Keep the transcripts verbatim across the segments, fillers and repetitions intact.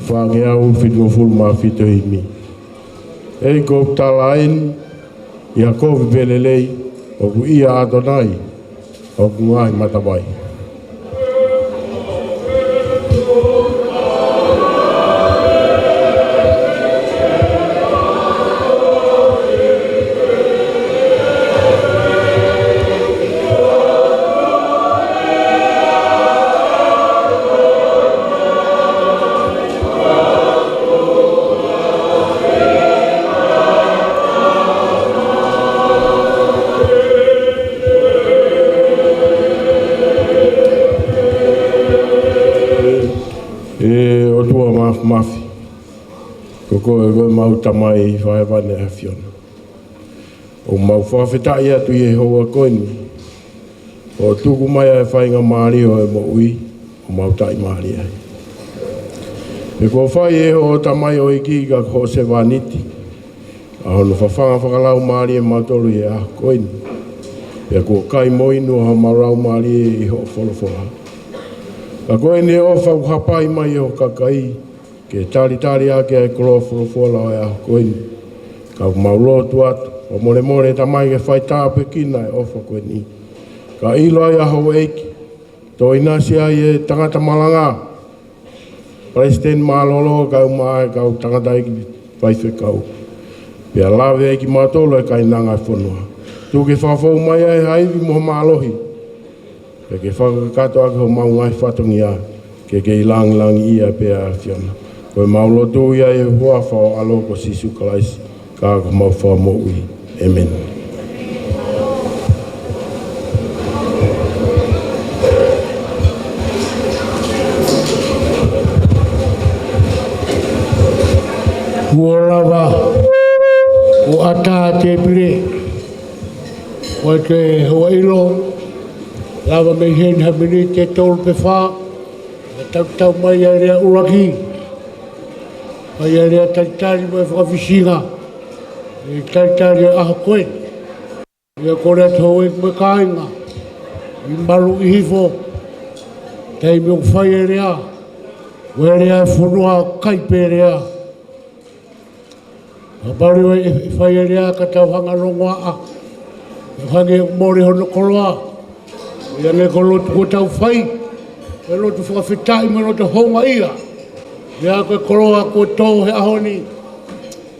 Fāngeau fitungofulu mā fitu himi. ʻEiki, ʻoku tala eni, ʻi ha kovi pē lelei, ʻoku ʻia ʻAtonai hoku ngaahi matavai. ʻE ʻOtua Māfimafi, ko koe ko ʻemau Tamai Fakahēvani ʻa e ʻAfiona. ʻOku mau fakafetaʻi atu ʻi he houa ko eni, ʻo tuku mai ʻa e faingamālie ʻo e moʻui, ʻo mau taʻimālie ai. He kuo fai ʻe hoʻo tamaioʻeiki ka ko hoʻo sevāniti ʻa hono fafanga fakalaumālie mautolu ʻi he ʻaho ko eni. Pea kuo kai mo inu homau laumālie ʻi hoʻo folofola. Ka ko eni ʻofa ʻoku hapai mai ʻi ho kakai, ke talitali ʻaki ʻa e koloa folofola ʻo e ʻaho ko eni. Ka ʻoku mau lotu atu, ʻo molemole Tamai ke fai tāpuekina ʻa e ʻofa ko eni. Ka ʻilo ai ʻa houʻeiki, toe ʻinasi ai e tangata malanga, palesiteni mālōlō, kau mai, kau tangataʻeiki faifekau. Pea lave ai kimautolu ʻa e kainanga ʻo e fonua. Tuku ke fakafou mai ʻa e ivi mo e mālohi. Pea ke fakakakato ʻaki homau ngaahi fatongia, ke ke lāngilangiʻia pē ʻa e ʻAfiona. Ko ʻemau lotu ia ʻi he huafa ʻo ho ʻAlo ko Sīsū Kalaisi, ka ko homau Fakamoʻui. ʻĒmeni. Kuo lava ʻo ʻatā tēpile. ʻOku ʻikai ke u ʻilo, lava mei heni ha miniti ʻe tolu pe fā, ʻe tautau mai ʻa e lea ʻuluaki, ʻa e lea talitali mo e fakafisinga, ʻe talitali ʻa e ʻaho ko ē. ʻIo, kole atu houʻeiki mo e kāinga, ʻi malu ʻi hifo, taimi ʻoku fai e lea, ʻoku lea e fonua ʻoku ʻikai pē lea. Kapau leva ʻe fai e lea ka tau hanga ʻo longoaʻa, ʻo hangē ʻoku mole hono koloa. ʻIo, hangē ko e lotu kuo tau fai, ko e lotu fakafetaʻi mo e lotu houngaʻia. ʻIo, ko e koloa kuo tō he ʻaho ni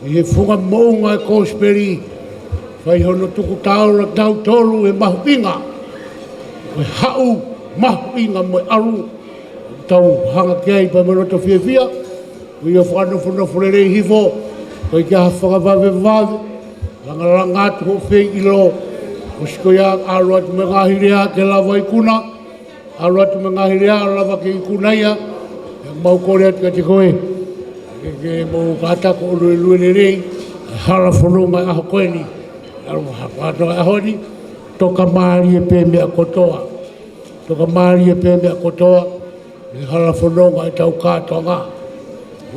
ʻi he funga moʻunga ʻo e kosipeli, fai hono tuku taula kitautolu he mahuʻinga, ko e haʻu mahuʻinga mo e ʻalu, tau hanga ki ai pea mo e loto fiefia. Ko ia, fakanofonofo lelei hifo, ʻikai ke ʻi ai ha fakavavevave, langalanga atu hoʻo feiʻilo, ʻosi ko ia ʻalu atu mo e ngaahi lea ke lava ikuna, ʻalu atu mo e ngaahi lea ʻo lava ke ikuna ia, ʻoku mau kole atu kiate koe ke, ke mou kātaki ʻo luelue lelei ʻa e hala fononga ʻo e ʻaho ko eni. ʻAlu ha kātoa ʻaho ni, tokamālie pē meʻa kotoa. Tokamālie pē meʻa kotoa, ʻi he hala fononga ʻetau kātoanga.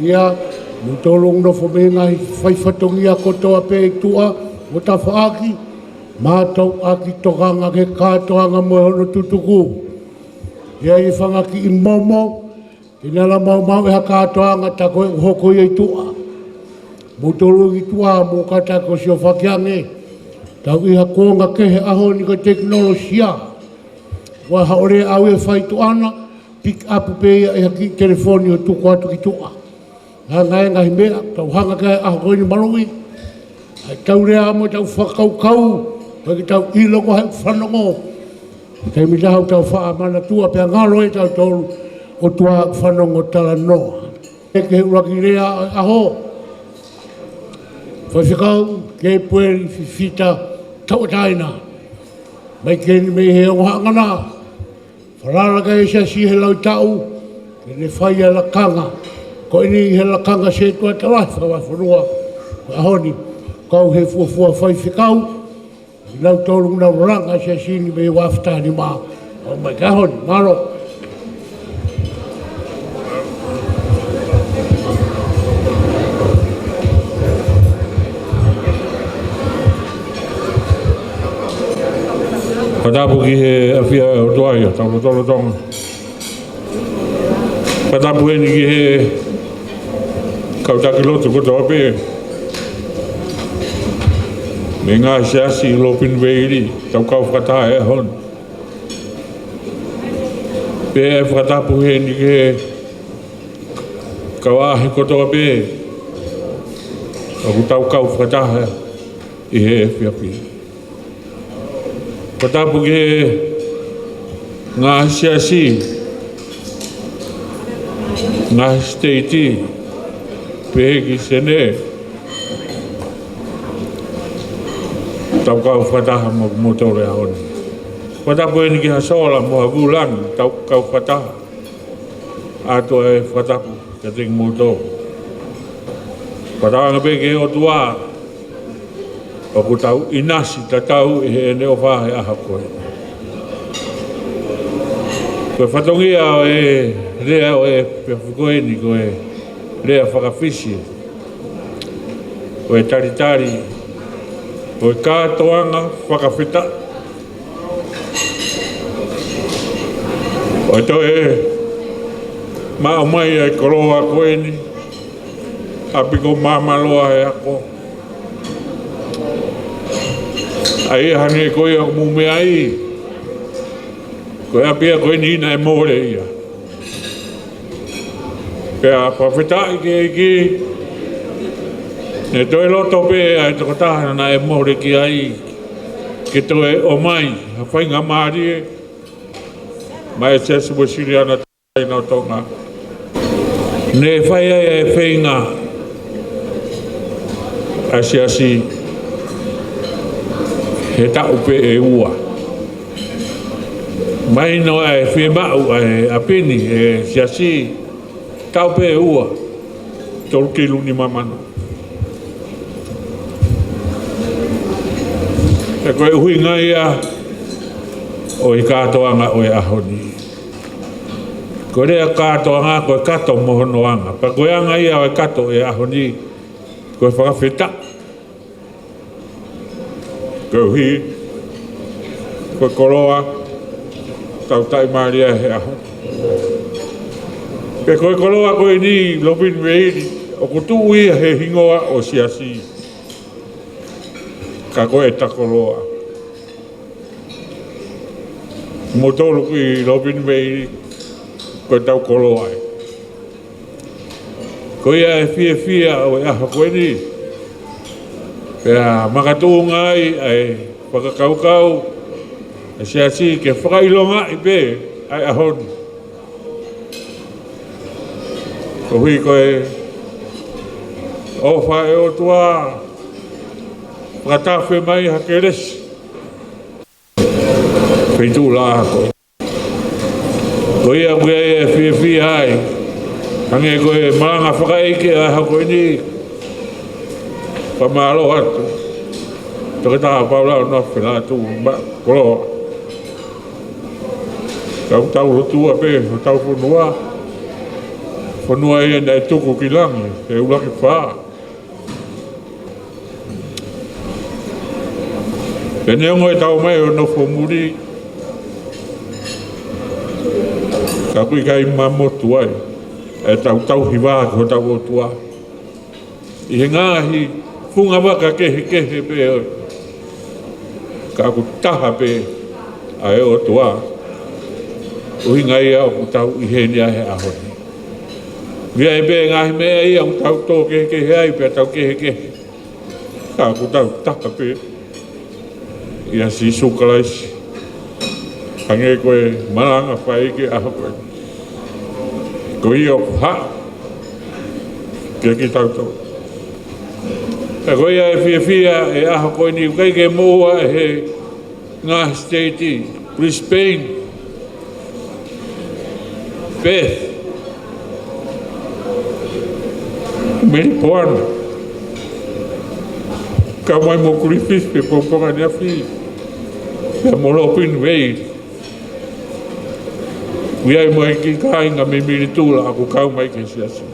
ʻIo, mou tolongi nofo mei he ngaahi faifatongia kotoa pē ʻi tuʻa mo tafaʻaki, mātuʻaki tokanga ki he kātoanga mo hono tutuku. ʻIo, ʻi he fanga kiʻi momo, ke ne ala maumauʻi ha kātoanga tā ko ē ʻoku hoko ia ʻi tuʻa. Mou tolongi tuʻa, mou kātaki ʻo siofaki ange. Tau ʻi ha kuonga kehe he ʻaho ni ko e tekinolosia. ʻOku ʻi ai haʻo lea ʻau ʻe fai tuʻa na, pick up pē ia ʻe ha kiʻi telefoni ʻo tuku atu ki tuʻa. Hanga e ngaahi meʻa, tau hanga ki ai he ʻaho ko eni maluʻi. ʻA e tau lea mo e tau fakakaukau, ʻikai ke tau ʻilo ko hai ʻoku fanongo. Taimi tatau tau faʻa manatua pea ngalo ʻe tautolu ʻOtua ʻoku fanongo talanoa. ʻEiki, he ʻuluaki lea ʻo e ʻaho, Faifekau Kepueli Fifita Tauʻatāina. Mai ke ne mei he ongo haʻangana. Falala ki ai e siasi he lau taʻu, ke ne fai ʻa e lakanga ko eni, he lakanga sētuata lahi fakavahefonua ʻo e ʻaho ni. Kau he fuofua faifekau, kinautolu ʻoku nau langa e siasi ni mei he uafu taha nima. ʻOmai ki he ʻaho ni, mālō. Fakatapu ki he ʻafio ʻa e ʻOtua ʻi hotau lotolotonga. Fakatapu eni ki he Kau taki lotu kotoa pē mei he ngaahi siasi ʻi Lopini Veili, tau kau fakataha he ʻaho ni. Pea ʻe fakatapu heni ki he kau ʻaʻahi kotoa pē ʻoku tau kau fakataha ʻi he efiafi ni. Fakatapu ki he ngaahi siasi, ngaahi siteiti, pehē ki Senē, tau kau fakataha mo kimoutolu he ʻaho ni. Fakatapu heni ki ha sola mo ha vūlangi, tau kau fakataha. ʻOatu e fakatapu kiate kimoutolu. Fakatauange pē ki he ʻOtua ʻoku tau ʻinasi tatau ʻi heʻene ʻofa he ʻaho ko eni. Ko e fatongia ʻo e lea ʻo e efiafi ko eni ko e lea faka-Fisi, ko e talitali, ko e kātoanga fakafetaʻi. ʻO toe maʻu mai ʻa e koloa ko eni, ʻapi ko Māmāloa he ako. ʻA ia hangē ko ia ʻoku mou meaʻi, ko e ʻapi ia ko eni naʻe mole ia. Pea fakafetaʻi ki he ʻEiki, ne toe loto pē ʻa e tokotaha naʻe mole ki ai, ke toe ʻomai ha faingamālie maʻa e Siasi Uēsiliana Taina ʻo Tonga. Ne fai ai e feinga ʻa e siasi he taʻu pē ʻe ua. Mahino ʻa e fiemaʻu ʻa e ʻapi ni he siasi, taʻu pē ʻe ua, tolu kilu nima mano. He ko e ʻuhinga ia ʻo e kātoanga ʻo e ʻaho ni. Ko e lea kātoanga, ko e kato mo hono anga. Pea ko e anga ia ʻo e kato ʻo e ʻaho ni, ko e fakafetaʻi. Koeʻuhi ko e koloa tau tāʻimālie he ʻaho ni. Pea ko e koloa ko eni Lopini Veili ʻoku tuʻu ia he hingoa ʻo e siasi. Ka ko ʻeta koloa. Kimoutolu ʻi Lopini Veili, ko ʻetau koloa ia. Ko ia e fiefia ʻo e ʻaho ko eni. Pea makatuʻunga ai ʻa e fakakaukau ʻa e siasi ke fakaʻilongaʻi pē ʻa e ʻaho ni. Koeʻuhi ko e ʻofa ʻa e ʻOtua, fakatafe mai ha kelesi. Feituʻulaʻā ko ē. Ko ia ʻoku ʻi ai e fiefia ai. Hangē ko e malanga fakaʻeiki ʻa e ʻaho ko eni. Fakamālō atu. Toketā Paula ʻo Nofela atu ma koloa. Kau tau lotua pē, hotau fonua. Fonua ia naʻe tuku ki langi, he ʻuluaki fā. Pea neongo ʻetau ō mai ʻo nofo muli, ka ʻoku ʻikai mamotu ai ʻetau tauhi vā ki hotau ʻOtua. ʻI he ngaahi funga vaka kehekehe pē ʻoku, ka ʻoku taha pē ʻa e ʻOtua. ʻUhinga ia ʻoku tau ʻi heni ʻa e ʻaho ni. ʻOku ʻi ai pē ngaahi meʻa ia ʻoku tau tō kehekehe ai pea tau kehekehe. Ka ʻoku tau taha pē ʻia Sīsū Kalaisi. Hangē ko e malanga fakaʻeiki ʻaho ko ē. Ko ia ʻoku haʻu kiate kitautolu. Pea ko ia e fiefia e ʻaho ko eni, ʻoku ʻikai ke moʻua he ngaahi siteiti, Brisbane, Perth, Melbourne, kau mai mo Griffith pea Pouponga ʻAneafi, pea mo Lopini Veili. ʻOku ʻi ai mo e kiʻi kāinga mei Militula ʻoku kau mai ki he siasi.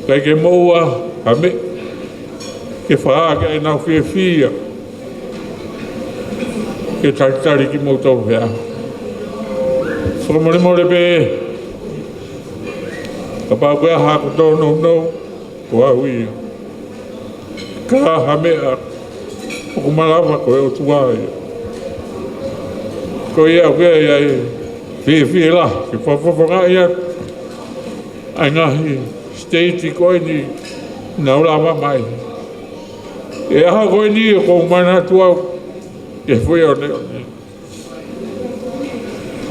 ʻIkai ke moʻua ha meʻa ke fakahā ʻenau fiefia ke talitali kimoutolu he ʻaho. Fakamolemole pē, Kapau ko e hā haʻaku tōnounou, ko au ia. Ka ha meʻa ʻoku malava, ko e ʻOtua ia. Ko ia ʻoku ʻi ai e fiefia lahi ke fakafofongaʻi atu ʻa e ngaahi siteiti ko eni naʻa nau lava mai. ʻI he ʻaho ko eni ʻoku ou manatu au ki he foʻi ʻaneʻane.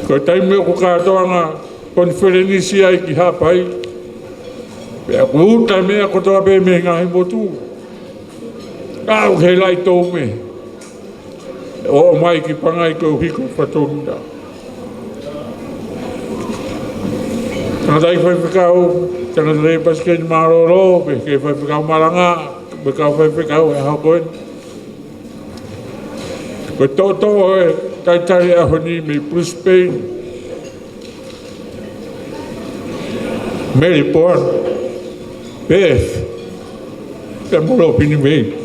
Ko e taimi ʻoku kātoanga konifelenisi ai ki Haʻapai, pea ʻoku uta e meʻa kotoa pē mei he ngaahi motu. Ka ʻoku helaʻi tou mei ʻo ʻomai ki Pangai koeʻuhi ko e fatongia. Tangataʻeiki faifekau, tangataʻeiki palesiteni mālōlō, pea ki he faifekau malanga, pea kau faifekau ʻo e ʻaho ko eni. Ko e toʻotoʻo e talitali ʻaho ni mei Brisbane, Melbourne, Perth, pea mo Lōpini Veili.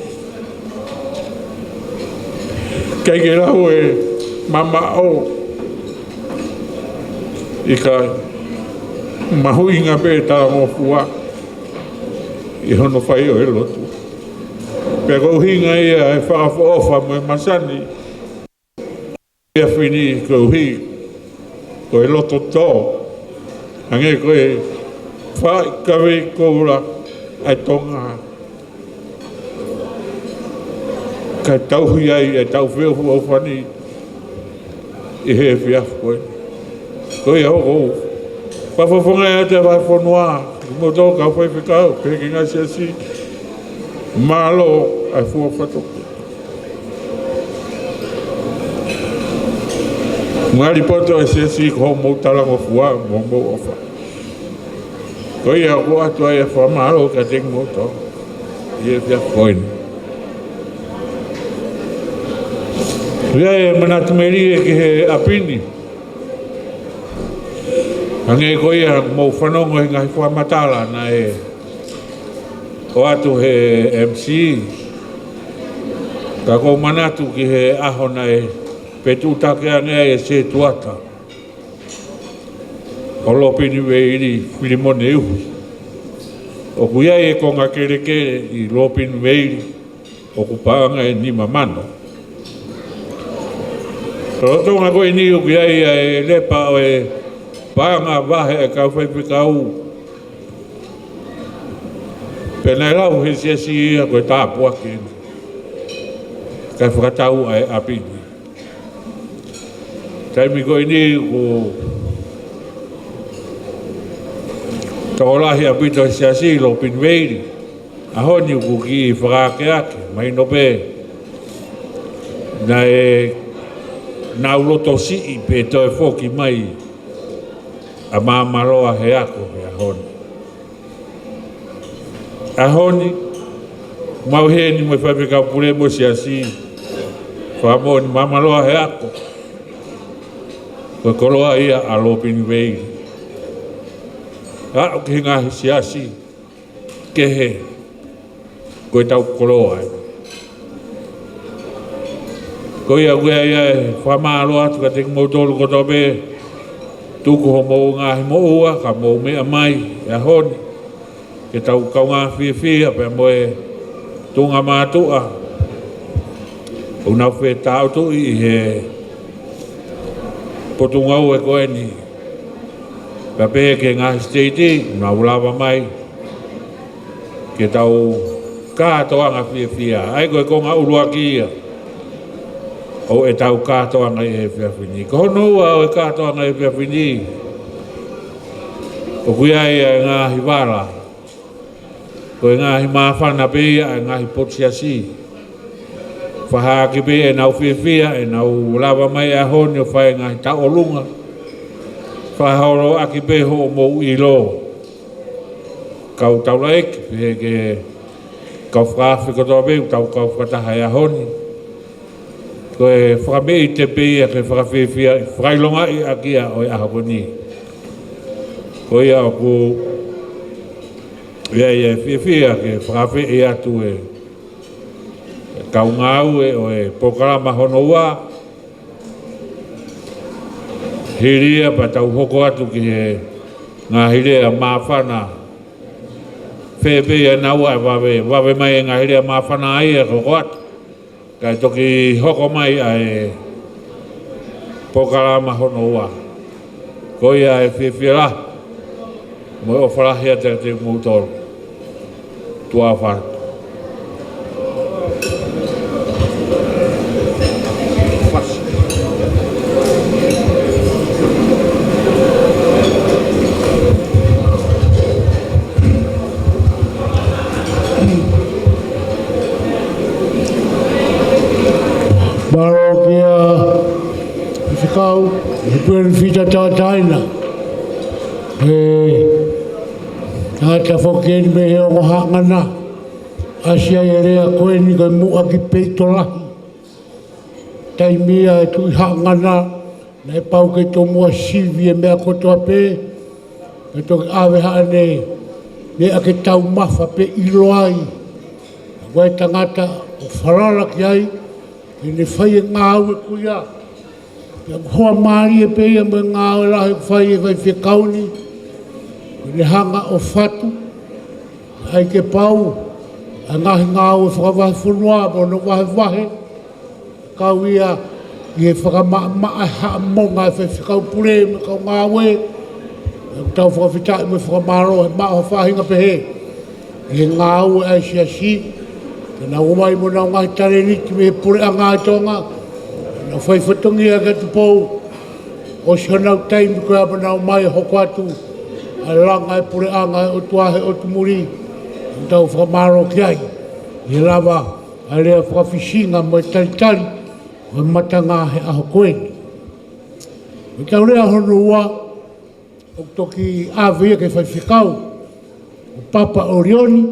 ʻIkai ke lau e mamaʻo, ʻikai, mahuʻinga pē e talangofua ʻi hono fai ʻo e lotu. Pea ko e ʻuhinga ia e fakaʻofoʻofa mo e masani ʻa e efiafi ni koeʻuhi ko e loto tō. Hangē ko e faʻa kavei koula ʻa e Tonga, kae tauhi ai ʻetau feʻofoʻofani ʻi he efiafi ko eni. Ko ia ʻoku ou fakafofongaʻi atu e vahefonua, kimoutolu kau faifekau, pehē ki he ngaahi siasi, mālō ʻa e fua fakatouʻosi. Ngali poto e siasi ko hoʻomou talangofua mo hoʻomou ʻofa. Ko ia ʻoku ʻoatu ai e fakamālō kiate kimoutolu ʻi he efiafi ko eni. ʻOku ʻi ai e manatu melie ki he ʻapi ni. Hangē ko ia ʻoku mou fanongo he ngaahi fakamatala naʻe ʻoatu he M C. Ka ʻoku ou manatu ki he ʻaho naʻe fetuʻutaki ange ai e setuata ʻo Lōpini Veili, Filimone Uhi. ʻOku ʻi ai e konga kelekele ʻi Lōpini Veili ʻoku paʻanga ʻe nima mano. Lolotonga ko eni ʻoku ʻi ai ʻa e lepa ʻo e paʻanga vahe ʻa e kau faifekau. Pea naʻe lau he siasi ia ko e tāpuaki eni, kae fakatau ʻa e ʻapi ni. Taimi ko eni ʻoku tokolahi ʻaupito e siasi ʻi Lōpini Veili. ʻAho ni ʻoku kiʻi fakaakeake, mahino pē naʻe nau loto siʻi pē toe foki mai ʻa Māmaloa he ako he ʻaho ni. ʻAho ni, mau heni mo e faifekau pule mo e siasi, fakamoʻoni Māmaloa he ako, ko e koloa ia ʻa Lōpini Veili. Aʻu ki he ngaahi siasi kehe, ko ʻetau koloa ē. Ko ia ʻoku ʻi ai e fakamālō atu kiate kimoutolu kotoa pē, tuku hoʻomou ngaahi moʻua, ka mou meʻa mai he ʻaho ni, ke tau kaungā fiefia pea mo e tuʻunga mātuʻa ʻoku nau fetāutuʻi ʻi he potungāue ko eni. Pea pehē ki he ngaahi siteiti naʻa nau lava mai, ke tau kātoanga fiefia. ʻA ia ko e konga ʻuluaki ia ʻo ʻetau kātoanga ʻi he efiafi ni. Ko hono ua ʻo e kātoanga ʻi he efiafi ni, ʻoku ʻi ai e ngaahi vala, ko e ngaahi māfana pē ia ʻa e ngaahi potu siasi. Fakahā ʻaki pē ʻenau fiefia, ʻenau lava mai he ʻaho ni ʻo fai e ngaahi tauʻolunga. Fakaholo ʻaki pē hoʻomou ʻilo, kau taulaʻeiki, pehē ki he kau fakaafe kotoa pē ʻoku tau kau fakataha he ʻaho ni. Ko e fakameʻite pē ia ke fakafiefia, fakaʻilongaʻi ʻaki ia ʻo e ʻaho ko eni. Ko ia ʻoku ʻi ai e fiefia ke fakaafeʻi atu e kau ngāue ʻo e polokalama hono ua. Hili ia pea tau hoko atu ki he ngaahi lea māfana. Fēfē ia naua e vave, vave mai e ngaahi lea māfana ai e hoko atu. Kae toki hoko mai ʻa e polokalama hono ua. Ko ia e fiefia lahi mo e ʻofa lahi atu kiate kimoutolu. Tuʻa ʻofa atu. Mālō kia Faifekau, he puen fita tauʻatāina. He tangata foki eni mei he ongo Haʻangana. ʻAsi ai e lea ko eni ko e muʻa ki peito lahi. Taimi ia e Tuʻi Haʻangana, naʻe pau ke tomuʻa sivi e meʻa kotoa pē, pea toki ʻave haʻane meʻa ke taumafa pē ʻilo ai. Ko e tangata ʻoku falala ki ai, ke ne fai e ngāue ko ia. Pea ʻoku hoa mālie pē ia mo e ngāue lahi ʻoku fai ʻe he Faifekau ni, ke ne hanga ʻo fatu, ʻai ke pau, ʻa e ngaahi ngāue fakavahefonua mo hono vahevahe, kau ia ʻi he fakamaʻamaʻa e haʻamonga e Faifekau Pule mo e kau ngāue, ʻoku tau fakafetaʻi mo e fakamālō he maʻu ha faʻahinga pehē ʻi he ngāue ʻa e siasi, ke nau ō mai mo honau ngaahi talēniti mei he Puleʻanga ʻo Tonga, nau fai fatongia kia Tupou, ʻosi honau taimi ko ia pea nau ō mai ʻo hoko atu ʻa e langa e Puleʻanga ʻo e ʻOtua he ʻotu muli, ʻoku tau fakamālō ki ai, ʻi he lava ʻa e lea fakafisinga mo e talitali ʻo e matanga he ʻaho ko eni. Ko ʻetau lea hono ua, ʻoku toki ʻave ia ki he Faifekau, ko Papa ʻo Lioni,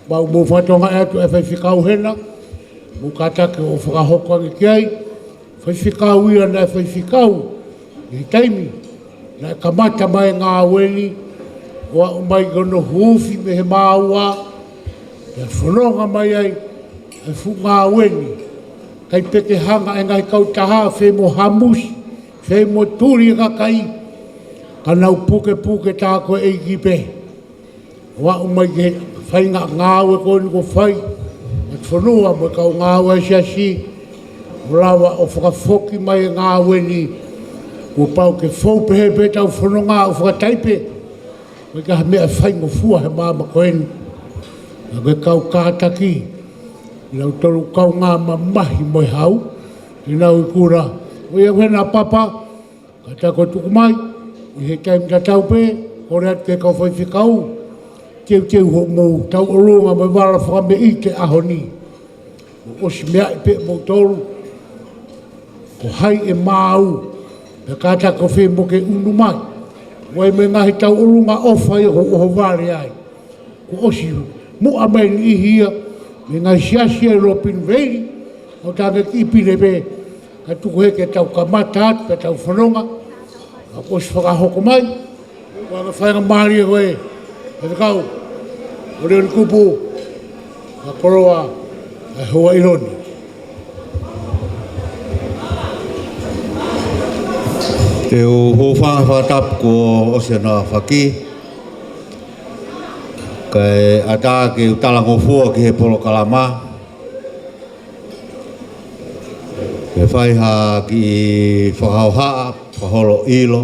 pea ʻoku mou fakatokangaʻi atu e Faifekau hena, mou kātaki ʻo fakahoko ange ki ai, Faifekau ia naʻe Faifekau ʻi he taimi naʻe kamata mai e ngāue ni, ʻo aʻu mai ki hono huufi mei he māua, pea fononga mai ai e fuʻu ngāue ni. ʻIkai pē ke hanga ʻe he ngaahi kautaha fē mo hamusi, fē mo tuli e kakai, ka nau pukepuke tā ko e ʻEiki pē. ʻO aʻu mai ki he faʻahinga ngāue ko eni kuo fai ʻe he fonua mo e kau ngāue ʻa e siasi, ʻo lava ʻo fakafoki mai e ngāue ni, kuo pau ke fou pehē pē ʻetau fononga ʻo fakataipe, ʻikai ha meʻa faingofua he māmani ko eni. Ka ko e kau kātaki, ʻi he kau tolu kaungā mamahi mo e hau, ʻi he nau ikuna, ʻo ia ʻoku hena Papa, kātaki ʻo tuku mai, ʻi he taimi tatau pē, kole atu ki he kau Faifekau, teuteu hoʻomou tauʻolunga mo e vala fakameʻite ʻaho ni. Mou ʻosi meaʻi pē moutolu, ko hai ʻe maau, pea kātaki ʻo fē mo ke ʻunu mai. ʻOku ʻi ai mo e ngaahi tauʻolunga ʻofa ia ʻoku ʻohovale ai. Kuo ʻosi muʻa mai e niʻihi ia, mei he ngaahi siasi ʻi Lopini Veili, ʻo tange ki Pine pē, ka tuku hē ke tau kamata atu, pea tau fononga, ka kuo ʻosi fakahoko mai, ko e anga faingamālie ko ē, Faifekau, ʻo Lioni Kupu, ka koloa, ʻa e hoa ʻi Loni. Te u hūfanga he fakatapu kuo ʻosi hono aofaki, kae ʻatā ke u talangofua ki he polokalama. Ke fai ha kiʻi fakahohaʻa, fakaholo ʻilo,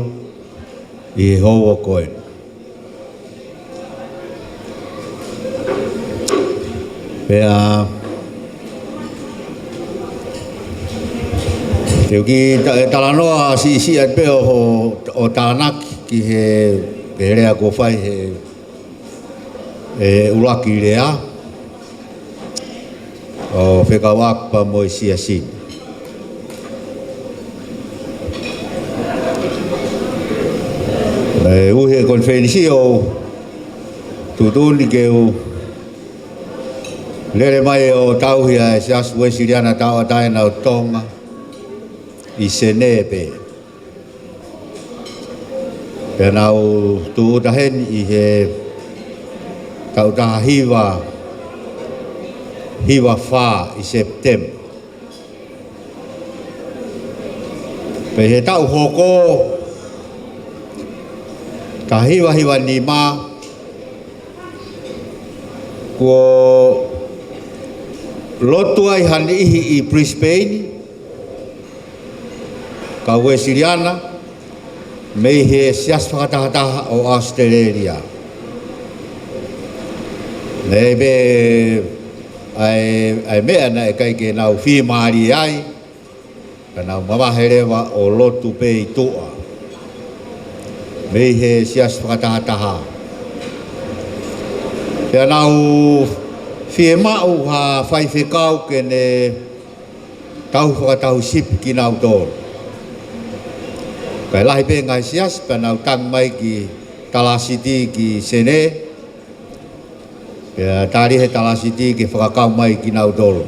ʻi he houa ko ē. Pea, te u kiʻi ta-, talanoa siʻisiʻi atu pē ʻo, ʻo tānaki ki he, ki he lea kuo fai he, ʻe ʻuluaki lea ʻo fekauʻaki pea mo e siasi. ʻE ʻuhi e konifelenisi ʻoku tuʻutuʻuni ke u lele mai ʻo tauhi ʻa e Siasi Uēsiliana Tauʻatāina ʻo Tonga ʻi Senē pē. Pea naʻa ku tūʻuta heni ʻi he taʻu taha hiva, hiva fā ʻi Sepitema. Pea ʻi he taʻu hoko, Taha hiva hiva nima, kuo lotu ai ha niʻihi ʻi Brisbane, kau Uēsiliana, mei he Siasi Fakatahataha ʻo ʻAositelēlia. Naʻe pē ʻa e, ʻa e meʻa naʻe ʻikai ke nau fiemālie ai, ka nau mavahe leva ʻo lotu pē ʻi tuʻa mei he Siasi Fakatahataha. Pea nau fiemaʻu ha faifekau ke ne tauhi fakatauhi sipi kinautolu. Kae lahi pē ngaahi siasi, pea nau tangi mai ki Talasiti ki Senē, pea tali ʻe he Talasiti ke fakakau mai kinautolu.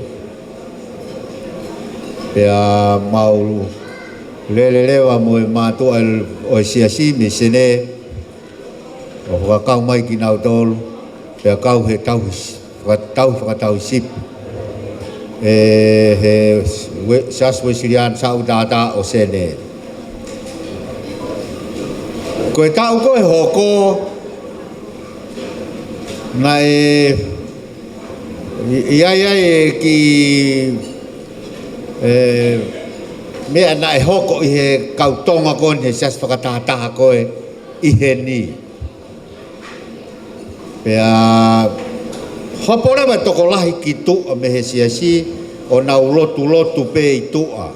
Pea mau lele leva mo e mātuʻa ʻo e siasi mei Senē, ʻo fakakau mai kinautolu, pea kau he tauhi, faka-, tauhi fakatauhi sipi ʻe he Ue-, Siasi Uēsiliana Saʻu Tātā ʻo Senē. Ko e taʻu ko ē hoko, naʻe ʻi, ʻi ai ai e kiʻi, e, meʻa naʻe hoko ʻi he kau Tonga ko eni he Siasi Fakatahataha ko ē ʻi heni. Pea hopo leva e tokolahi ki tuʻa mei he siasi ʻo nau lotu lotu pē ʻi tuʻa.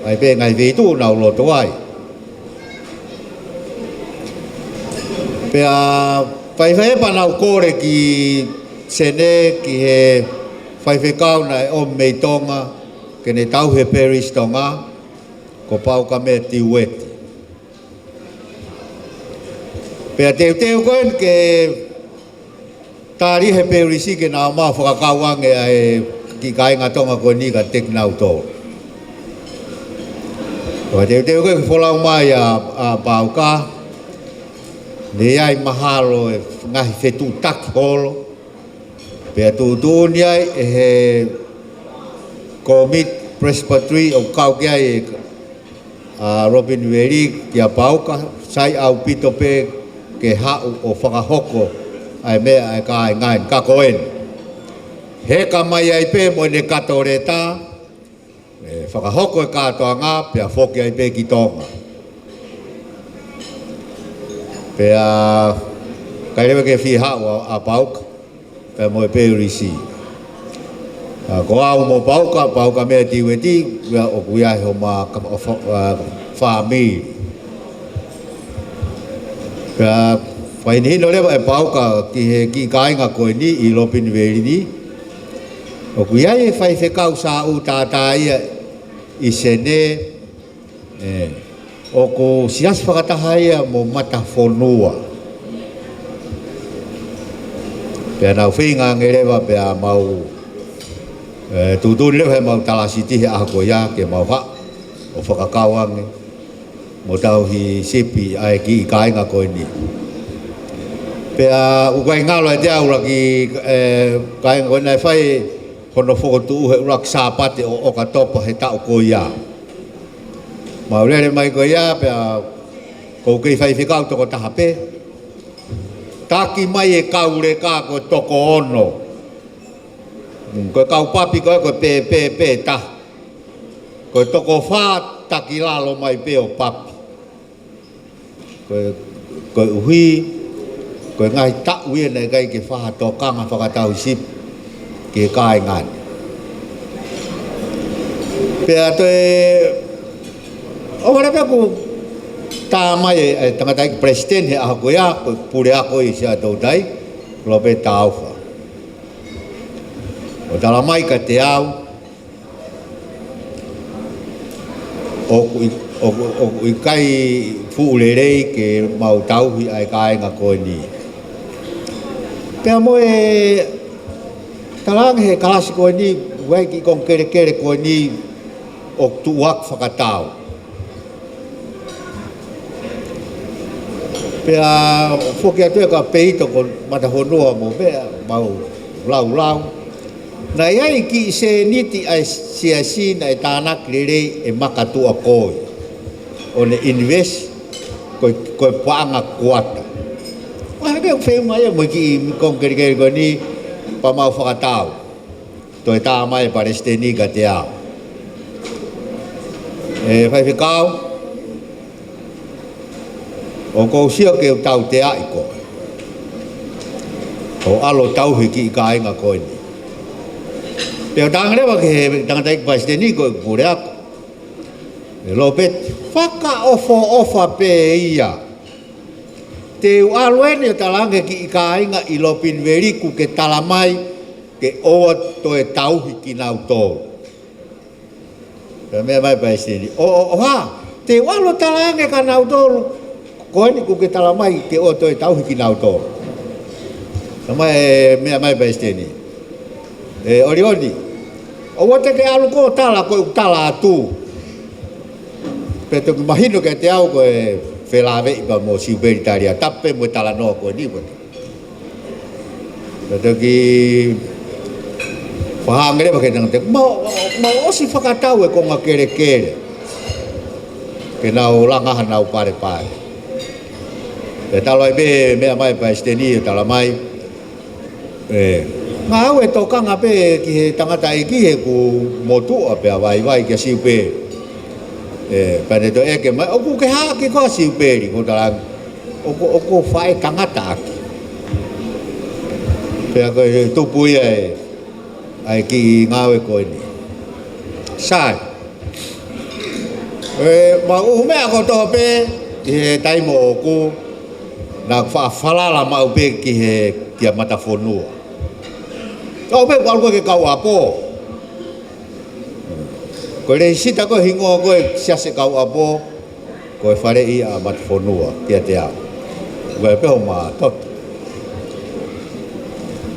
ʻAi pē ngaahi feituʻu nau lotu ai. Pea faifai pea nau kole ki Senē ki he faifekau naʻe ʻomi mei Tonga, ke ne tauhi e Perilisi Tonga, ko Pauka Mea Tiueti. Pea teuteu ko eni ke tali ʻe he Perilisi ke nau ō mai ʻo fakakau ange ʻa e kiʻi kāinga Tonga ko eni kiate kinautolu. Pea teuteu ko ē ke folau mai ʻa, ʻa Pauka, naʻe ʻi ai mahalo e ngaahi fetuʻutaki holo, pea tuʻutuʻuni ai ʻe he kōmiti Presbytery ʻoku kau ki ai ʻa Robin Veli kia Pauka, sai ʻaupito pē ke haʻu ʻo fakahoko ʻa e meʻa ʻa e kāinga ni, ka ko eni. Heka mai ai pē mo ʻene kato leta, ʻe fakahoko e kātoanga, pea foki ai pē ki Tonga. Pea ʻikai leva ke fie haʻu ʻa, ʻa Pauka, pea mo e Perilisi. ʻA, ko au mo Pauka, Pauka Mea Tiueti, ʻoku ʻi ai homa ka-, fa-, ʻa, fāmili. Pea fakahinohino leva ʻe Pauka ki he kiʻi kāinga ko eni ʻi Robin Veli ni, ʻoku ʻi ai e faifekau Saʻu Tātā ia ʻi Senē, ʻe, ʻoku Siasi Fakataha ia mo Matafonua. Pea nau feinga ange leva pea mau, ʻe, tuʻutuʻuni leva ʻe heʻemau Talasiti he ʻaho ko ia ke mau haʻu ʻo fakakau ange mo tauhi sipi ʻa e kiʻi kāinga ko eni. Pea ʻoku ʻikai ngalo ʻiate au ʻa e kiʻi, ʻe, kāinga ko eni naʻe fai hono fokotuʻu he ʻuluaki Sāpate ʻo ʻOkatopa he taʻu ko ia. Mau lele mai ko ia, pea ʻoku ou kei faifekau toko taha pē. Taki mai e kau leka ko e toko ono. Mm, ko e kau papi ko ē, ko e pē, pē, pē taha. Ko e toko fā taki lalo mai pē ʻo papi. Ko e, koeʻuhi ko e ngaahi taʻu ia naʻe ʻikai ke fai ha tokanga fakatauhi sipi ki he kāinga ni. Pea toe, ʻo wale pea kuo tā mai e, e tangataʻeiki palesiteni he ʻaho ko ia, ko e puleako ʻi Siaʻatoutai, Lopeti Taufa. ʻO tala mai kiate au, ʻoku ʻi-, ʻoku, ʻoku ʻikai fuʻu lelei ke mau tauhi ʻa e kāinga ko eni. Pea mo e talaange he kalasi ko eni, ʻoku ʻi ai e kiʻi konga kelekele ko eni ʻoku tuʻu hake fakatau. Pea foki atu e ka peito ko Matafonua mo meʻa, mau laulau. Naʻe ʻi ai e kiʻi sēniti ʻa e siasi naʻe tānaki lelei ʻe Makatuʻakoi, ʻo ne invest ko e, ko e paʻanga kuata. Ko e hā ke feʻunga ia mo e kiʻi kongikelikeli ko eni, pea mau fakatau. Toe tā mai e Palesiteni kiate au. ʻE Faifekau, ʻoku ou sio ke u tauteaʻi koe ʻo ʻalu ʻo tauhi e kiʻi kāinga ko eni. Pea u talaange leva ki he tangataʻeiki Palesiteni ko ʻeku puleako, ʻe Lopeti, fakaʻofoʻofa pē ia. Te u ʻalu eni ʻo talaange ki he kiʻi kāinga ʻi Lopiniveli kuo ke tala mai ke ʻoua toe tauhi kinautolu. Pea meʻa mai e Palesiteni, ʻo, ʻo, ʻo hā? Te u ʻalu ʻo talaange kia nautolu ko eni kuo ke tala mai ke ʻoua toe tauhi kinautolu. Pea mai, meʻa mai e Palesiteni, ʻe ʻOlioni, ʻoua te ke ʻalu koe ʻo tala ko ʻeku tala atu. Pea toki mahino kiate au ko e felāveʻi pea mo Siupeli Talia, tapu pē mo e talanoa ko eni. Pea toki fakahā ange leva ki he tangata, mau, mau ʻosi fakatau e konga kelekele ke nau langa hanau palepale. Pea talu ai pē, meʻa mai e Palesiteni ʻo tala mai, ʻe, ngāue tokanga pē ki he tangataʻeiki he ʻoku motuʻa pea vaivai kia Siupeli. ʻE, pea ne toe ʻeke mai, ʻoku ke haʻaki koā Siupeli? Ko e talaange, ʻoku, ʻoku ou faʻētangataʻaki. Pea ko e tupu ia ʻa e, ʻa e kiʻi ngāue ko eni. Sai. ʻE, mau ʻuhu meʻa kotoa pē ʻi he taimi ʻoʻoku, naʻa ku faʻa falala maʻu pē ki he, kia Matafonua. Kau pē ʻalu ko ē ki he Kauʻapo. Ko e lēsisita ko e hingoa ko e Siasi Kauʻapo, ko e faleʻi ʻa Matafonua kiate au. Ko e pē ʻo ma toto.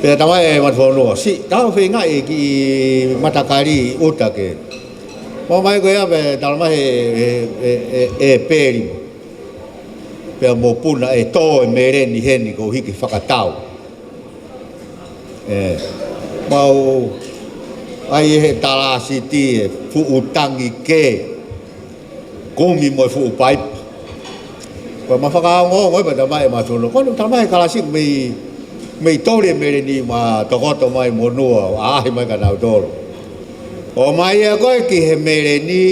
Pea tala mai ʻe Matafonua, siʻi, tau feingaʻi e kiʻi matakali ʻi ʻuta ke. Mau mai ko ia pea tala mai ʻe, ʻe, ʻe, ʻe, ʻe Peli pea mo Puna ʻe tō e meleni heni koeʻuhi ke fakatau. ʻE, mau ʻai ʻe he talāsiti e fuʻu tangi ke kumi mo e fuʻu paipa. Pea ma fakaongoongo ai pea tala mai ʻe Matafonua, ko eni tala mai ʻe he kalasi mei, mei toli e meleni ma tokoto mai monua, ʻaʻahi mai kia nautolu. ʻOmai ia koe ki he meleni,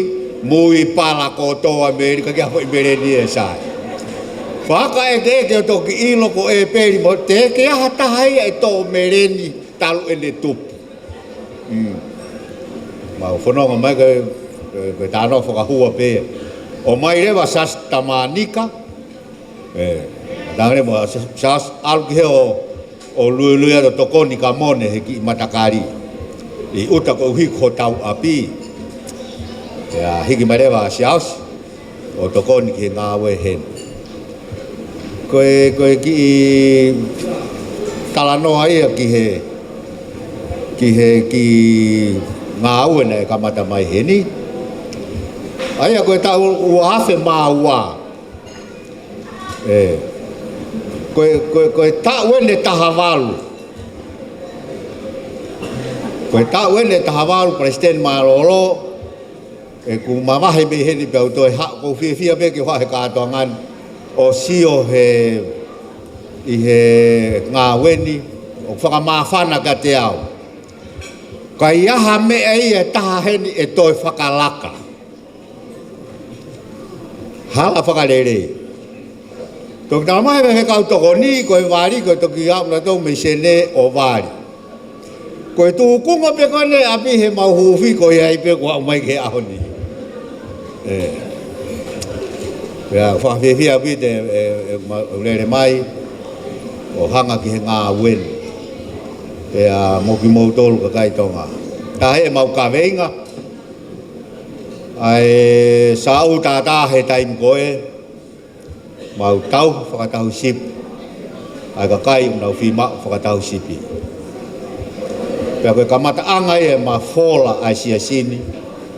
mui pala kotoa meleni, ka ke aho i meleni ʻe Sai. Fakaʻekeʻeke ʻo toki ʻilo ko e Peli mo te ke aha taha ia ʻe tō meleni talu ʻene tupu. Mm. Mau fononga mai ke, ke, ke tano fakahua pē. ʻOmai leva Siaosi Tamanika. ʻE, tangi mo Siaosi, ʻalu ki he ʻo, ʻo luilui atu ʻo tokoni kia Mone he kiʻi matakali. ʻI ʻuta koeʻuhi ko hotau ʻapi. ʻIo, hiki mai leva Siaosi ʻo tokoni ki he ngāue heni. Ko e, ko e kiʻi talanoa ia ki he, ki he kiʻi ngāue naʻe kamata mai heni. ʻA ia ko e taʻu ua afe mā ua. ʻE, ko e, ko e, ko e taʻu eni ʻe taha valu. Ko e taʻu eni ʻe taha valu, Palesiteni Mālōlō, ʻeku mavahe mei heni pea u toe haʻu, ʻoku ou fiefia pē ke u haʻu he kātoanga ni ʻo sio he, ʻi he ngāue ni, ʻoku fakamāfana kiate au. Ka ʻi ai ha meʻa ia ʻe taha heni ʻe toe fakalaka. Hala fakalelei. Toki tala mai ʻe he kau tokoni, ko e vali, ko e toki aʻu nautolu mei Senē ʻo vali. Ko e tūkunga pē ko eni ʻapi he mau huufi ko ia ai pē kuo aʻu mai ki he ʻaho ni. ʻE. Pea fakafiefia ʻaupito ʻe, ʻe, ʻe ma-, ʻe lele mai ʻo hanga ki he ngāue ni. Pea mo kimoutolu kakai Tonga. Taha ʻemau kaveinga, ʻa e sāʻu tātā he taimi ko ē, mau tauhi fakatauhisipi ʻa e kakai ʻoku nau fiemaʻu fakatauhisipi. Pea ko e kamataʻanga ia ʻema fola ʻa e Siasi ni,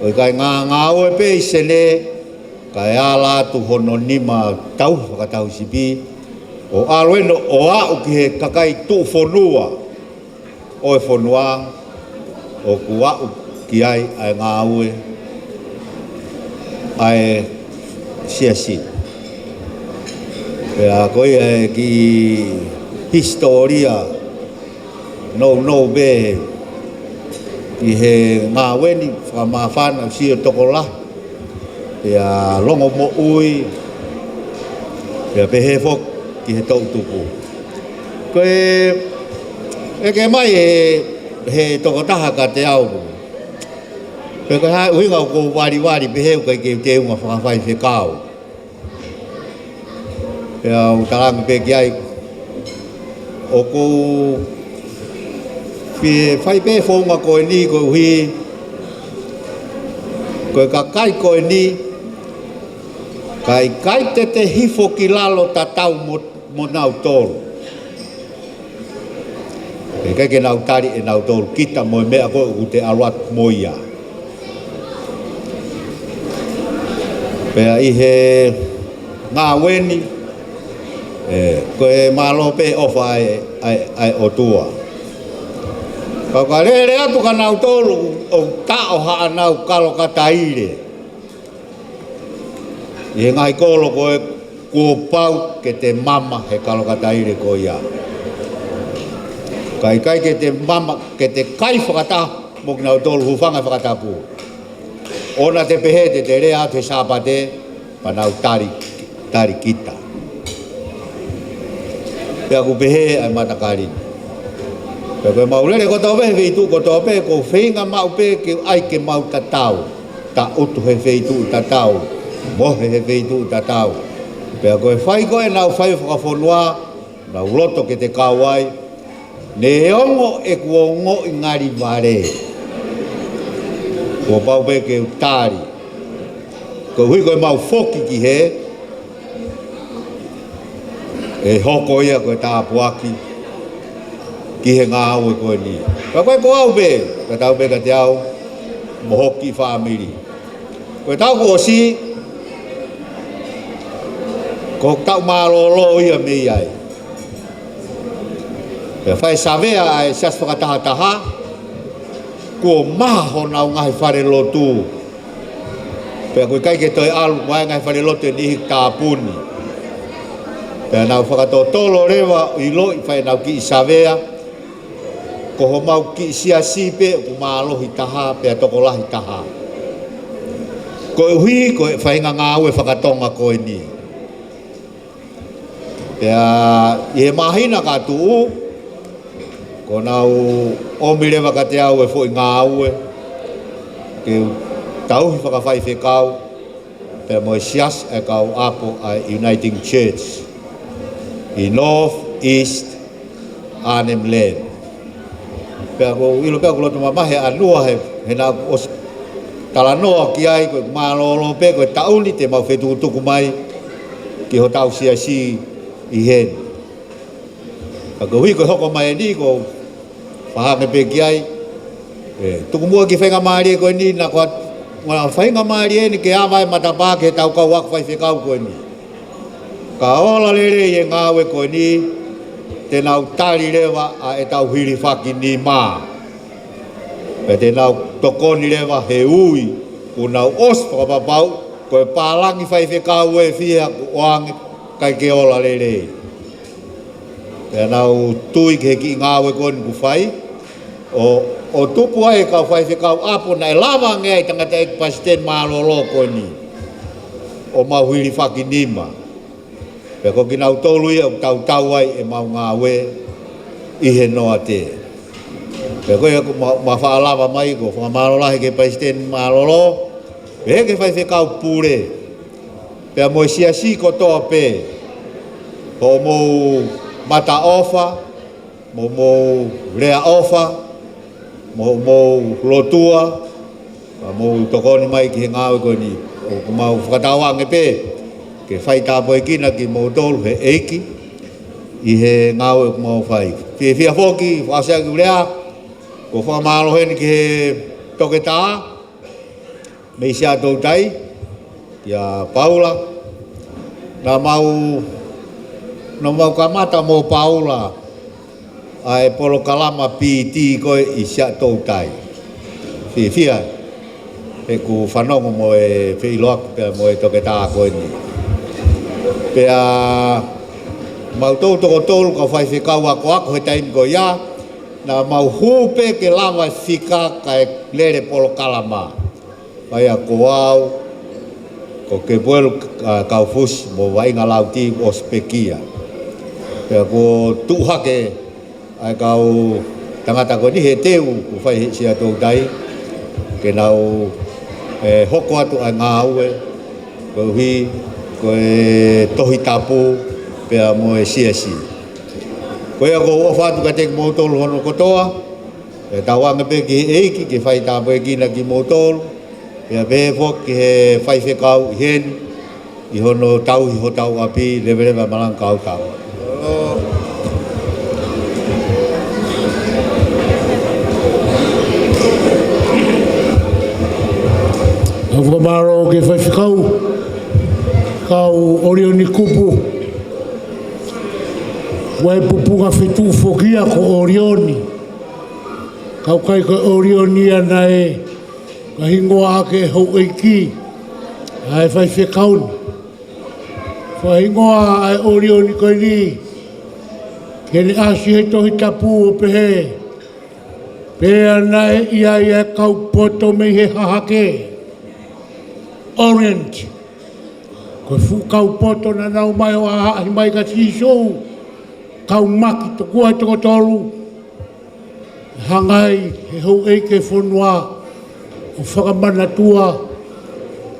ʻo ʻikai ngāngāue pē ʻi Senē, kae ala atu hono nima tauhi fakatauhisipi, ʻo ʻalu eni ʻo aʻu ki he kakai tuʻufonua ʻo e fonua ʻoku aʻu ki ai ʻa e ngāue ʻa e Siasi. Pea ko ia e kiʻi hisitōlia nounou pē ʻi he ngāue ni, fakamāfana sio tokolahi, pea longomoʻui, pea pehē foki ki he toʻutupu. Ko e ʻeke mai ʻe he tokotaha kiate au, pe ko e hā e ʻuhinga ʻoku ou valivali pehē ʻoku ʻikai ke u teunga fakafaifekau. Pea u talaange pē ki ai, ʻoku ou fie fai pē founga ko eni koeʻuhi ko e kakai ko eni, ka ʻikai te te hifo ki lalo tatau mo, mo nautolu, ʻe ʻikai ke nau tali ʻe nautolu kita mo e meʻa ko ē ʻoku te ʻalu atu mo ia. Pea ʻi he ngāue ni, ē, ko e mālō pē ʻofa ʻa e, ʻa e, ʻa e ʻOtua. Ka ka lele atu kia nautolu ʻoku taʻo haʻanau kalokataile ʻi he ngaahi kolo ko ē, kuo pau ke te mama he kalokataile ko ia. Ka ʻikai ke te mama, ke te kai fakataha mo kinautolu, hūfanga he fakatapu. ʻOua te pehē te te lea atu he Sāpate, pea nau tali, tali kita. Pea ʻoku pehē ʻa e matakali ni. Pea ko e mau lele kotoa pē he feituʻu kotoa pē, ʻoku ou feinga maʻu pē ke ʻai ke mau tatau. Tangutu he feituʻu tatau, mohe he feituʻu tatau. Pea ko e fai ko ē ʻenau fai fakafonua, nau loto ke te kau ai, neongo ʻeku ongoʻi ngali vale, kuo pau pē ke u tali. Koeʻuhi ko e mau foki ki hē, ʻe hoko ia ko e tāpuaki ki he ngāue ko eni. Ka ko e ko au pē, ka tau pē kiate au mo hoku fāmili. Ko e taʻu kuo ʻosi, ko e taʻu mālōlō ia mei ai. Pea fai savea ʻa e Siasi Fakatahataha, kuo maha honau ngaahi falelotu. Pea ʻoku ʻikai ke toe ʻalu mai ngaahi falelotu ʻe niʻihi, tāpuni. Pea nau fakatotolo leva ʻo ʻiloʻi, fai ʻenau kiʻi savea, ko homau kiʻi siasi pē ʻoku mālohi taha pea tokolahi taha. Koeʻuhi ko e faʻahinga ngāue fakatonga ko eni. Pea ʻi he māhina ka tuʻu, kuo nau ʻomi leva kiate au e foʻi ngāue ke u tauhi fakafaifekau pea mo e siasi ʻa e kau ʻapo ʻa e Uniting Church ʻi North East Arnhem Land. Pea ʻoku ou ʻilo pē ʻoku loto mamahi ʻa Nua he, he naʻa ku ʻosi talanoa ki ai, ko e mālōlō pē ko e taʻu ni te mau fetukutuku mai ki hotau siasi ʻi heni. Ka koeʻuhi ko e hoko mai eni, ʻoku ou fakaange pē ki ai, ē, tuku muʻa e kiʻi faingamālie ko eni, naʻa ko e, ko e faingamālie eni ke ava e matapā ki heʻetau kau ako faifekau ko eni. Ka ola lelei e ngāue ko eni, te nau tali leva ʻa ʻetau hilifaki nima. Pea te nau tokoni leva he ui kuo nau ʻosi fakapapau ko e pālangi faifekau ē, fiha kuo ʻoange, ʻikai ke ola lelei. Pea nau tui ki he kiʻi ngāue ko eni ʻoku fai, ʻo, ʻo tupu ai e kau faifekau ʻapo naʻe lava ange ai e tangataʻeiki palesiteni mālōlō ko eni, ʻo mau hilifaki nima. Pea ko kinautolu ia ʻoku tautau ai ʻemau ngāue ʻi he noate. Pea ko ia ʻoku ma, ma faʻa lava mai, ʻoku ou fakamālō lahi ki he palesiteni mālōlō, pehē ki he faifekau pule, pea mo e siasi kotoa pē, hoʻomou mata ʻofa, mo hoʻomou lea ʻofa, mo hoʻomou lotua, pea mou tokoni mai ki he ngāue ko eni. ʻOku mau fakatauange pē ke fai tāpuekina kimoutolu he ʻEiki ʻi he ngāue ʻoku mau fai. Fiefia foki, fakaʻosi ʻeku lea, ʻoku ou fakamālō heni ki he toketā mei Siaʻatoutai, kia Paula. Naʻa mau, naʻa mau kamata mo Paula ʻa e polokalama P T ko ē ʻi Siaʻatoutai. Fiefia ʻeku fanongo mo e feʻiloaki pea mo e toketā ko eni. Pea Mau tau toko tolu kau faifekau akoako he taimi ko ia, naʻa mau hū pē ke lava e fika kae lele polokalama. Pea ko au, ko Kepuelu, ā, Kaufusi mo Vaʻinga Lauti ʻosi pekia. Pea kuo tuʻu hake ʻa e kau tangata ko eni he teu kuo fai he Siaʻatoutai, ke nau, ē, hoko atu ʻa e ngāue, koeʻuhi ko e Tohi Tapu pea mo e Siasi. Ko ia ʻoku ou ʻofa atu kiate kimoutolu hono kotoa, ʻe tauange pē ki he ʻEiki ke fai tāpuekina kimoutolu, pea pehē foki ki he faifekau ʻi heni, ʻi hono tauhi hotau ʻapi, leveleva malanga kau tau. ʻOku fakamālō ki he faifekau, kau ʻOlioni Kupu, ʻa e pupunga fetuʻu foki ia ko ʻOlioni. Ka ʻoku ʻikai ko e ʻOlioni ia naʻe fakahingoa ʻaki ʻe he houʻeiki ʻa e faifekau ni. Fakahingoa ʻa e ʻOlioni ko eni, ke ne ʻasi he Tohi Tapu ʻo pehē, pea naʻe ʻi ai ʻa e kau poto mei he hahake, Orient. Ko e fuʻu kau poto naʻa nau ō mai ʻo haʻahaʻi mai kia Sīsū, kau maki tokua ʻe toko tolu. Hanga ai ʻe he houʻeiki ʻo e fonua ʻo fakamanatua,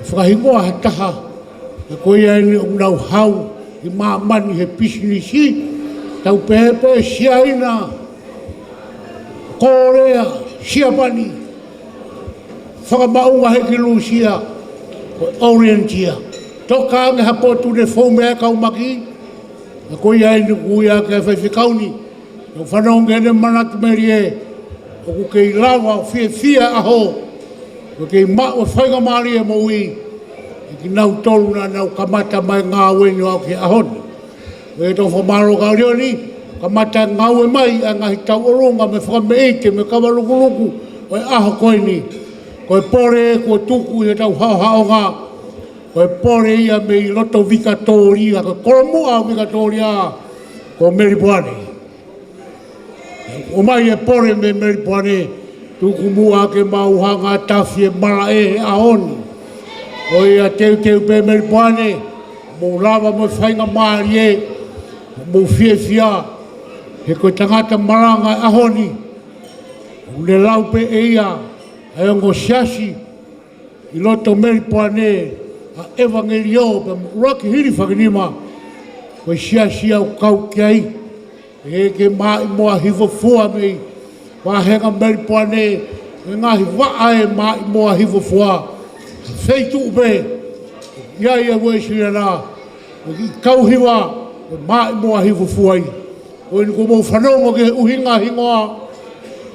fakahingoa ha taha, ʻa ia ko ia eni ʻoku nau hau ʻi māmani he pisinisi, tau pehē pē Siaina, Kōlea, Siapani, fakamaʻunga hē ki Lūsia, ko e Orient ia. Toka ange ha potu ne fou mei ai e kau maki, ʻa ia ko ia eni ʻoku ui ʻaki ʻa e faifekau ni. Tau fanongo ki heʻene manatu melie, ʻoku kei lava ʻo fiefia ʻaho, ʻoku kei maʻu e faingamālie moʻui ʻe kinautolu naʻa nau kamata mai e ngāue ni ʻo aʻu ki he ʻaho ni. Ko ia ʻoku tau fakamālō kia ʻOlioni, kamata e ngāue mai ʻa e ngaahi tauʻolunga mo e fakameʻite mo e kava lukuluku ʻo e ʻaho ko eni. Ko e pole kuo tuku ʻi hotau haʻohaʻonga, ko e pole ia mei loto Vikatōlia, ko e kolomuʻa ʻo Vikatōlia, ko Melipoane. ʻOmai e pole mei Melipoane, tuku muʻa ke mau hanga ʻo tafi e malaʻe he ʻaho ni. Ko ia teuteu pē Melipoane, mou lava mo e faingamālie, mou fiefia, he ko e tangata malanga e ʻaho ni. ʻOku ne lau pē ʻe ia ʻa e ongo siasi ʻi loto Melipoane, ʻa e ʻevangeliō pea mo ʻUluaki Hilifakinima, ko e siasi ʻoku ou kau ki ai. ʻE ke maʻimoa hifofua mei vāhenga Melipoane, ʻe ngaahi vaʻa ʻe maʻimoa hifofua. Feituʻu pē ʻi ai ʻa e Uēsiliana, ʻoku kau hiva, ʻe maʻimoa hifofua ai. Ko eni kuo mou fanongo ki he ʻuhinga hingoa,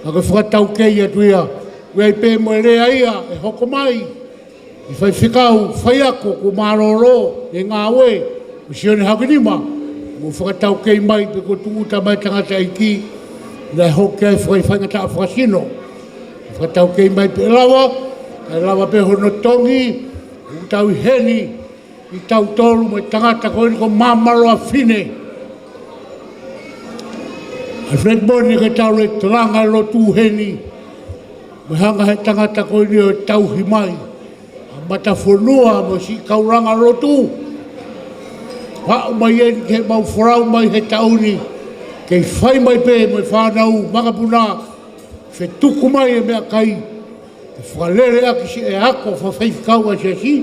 ka ke fakataukei atu ia. ʻOku ʻi ai pē mo e lea ia ʻe hoko mai ʻe he faifekau faiako kuo mālōlō he ngāue, ko Sione Haokinima, mou fakataukei mai pe kuo tūʻuta mai e tangataʻeiki naʻe hoko ai e fakafaingataʻa fakasino. Fakataukei mai pē ʻe lava, kae lava pē hono tongi, ʻoku tau ʻi heni, ʻi tautolu mo e tangata ko eni ko Māmaloa Fine. ʻA e Fred Boni, ke tau lele ʻo langa e lotu heni, mo e hanga ʻe he tangata ko eni ʻo tauhi mai ʻa e matafonua mo e siʻi kau langa lotu. Haʻu mai eni ke mau folau mai he taʻu ni, kei fai mai pē mo e fānau makapuna, fetuku mai e meʻakai, ke fakalele ʻaki siʻi ako fakafaifekau ʻa e siasi.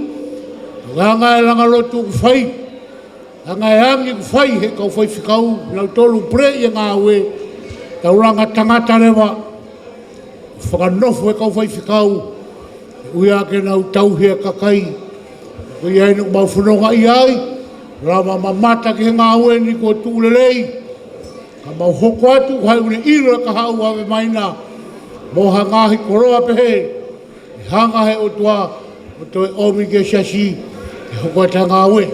Hanga ʻe he langa lotu ʻoku fai, hanga ʻe he angi ʻoku fai ʻe he kau faifekau, nautolu ʻoku puleʻi e ngāue, tau langa tangata leva, fakanofo e kau faifekau, ʻuhinga ke nau tauhi e kakai. Ko ia eni ʻoku mau fononga ʻi ai, lava mamata ki he ngāue ni kuo tuʻu lelei. Ka mau hoko atu, ko hai ʻoku ne ʻilo e kahaʻu ʻave mai na, mo ha ngaahi koloa pehē, ʻe hanga ʻe he ʻOtua ʻo toe ʻomi ki he siasi, ke hoko atu e ngāue.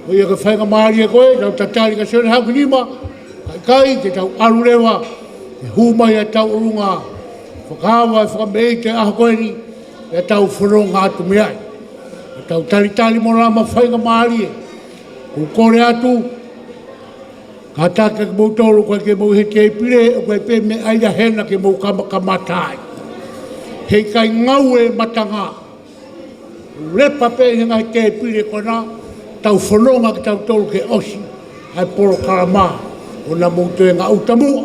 Ko ia ko e faingamālie ko ē, tau tatali kia Sione Haokinima, ka ʻikai ke tau ʻalu leva, ke hū mai ʻa e tauʻolunga fakaava e fakameʻite ʻaho ko eni, ʻe tau fononga atu mei ai. Tau talitali mo lama faingamālie, ʻoku ou kole atu, Kātaki kimoutolu ko ē ke mou ʻi he tēpile, ʻoku ʻi ai pē meʻa ia hena ke mou kama-, kamata ai. Heʻikai ngāue matanga. Lepa pē ʻi he ngaahi tēpile ko ena, tau fononga kitautolu ke ʻosi ʻa e polokalama, ʻo na mou toe ngaʻuta muʻa.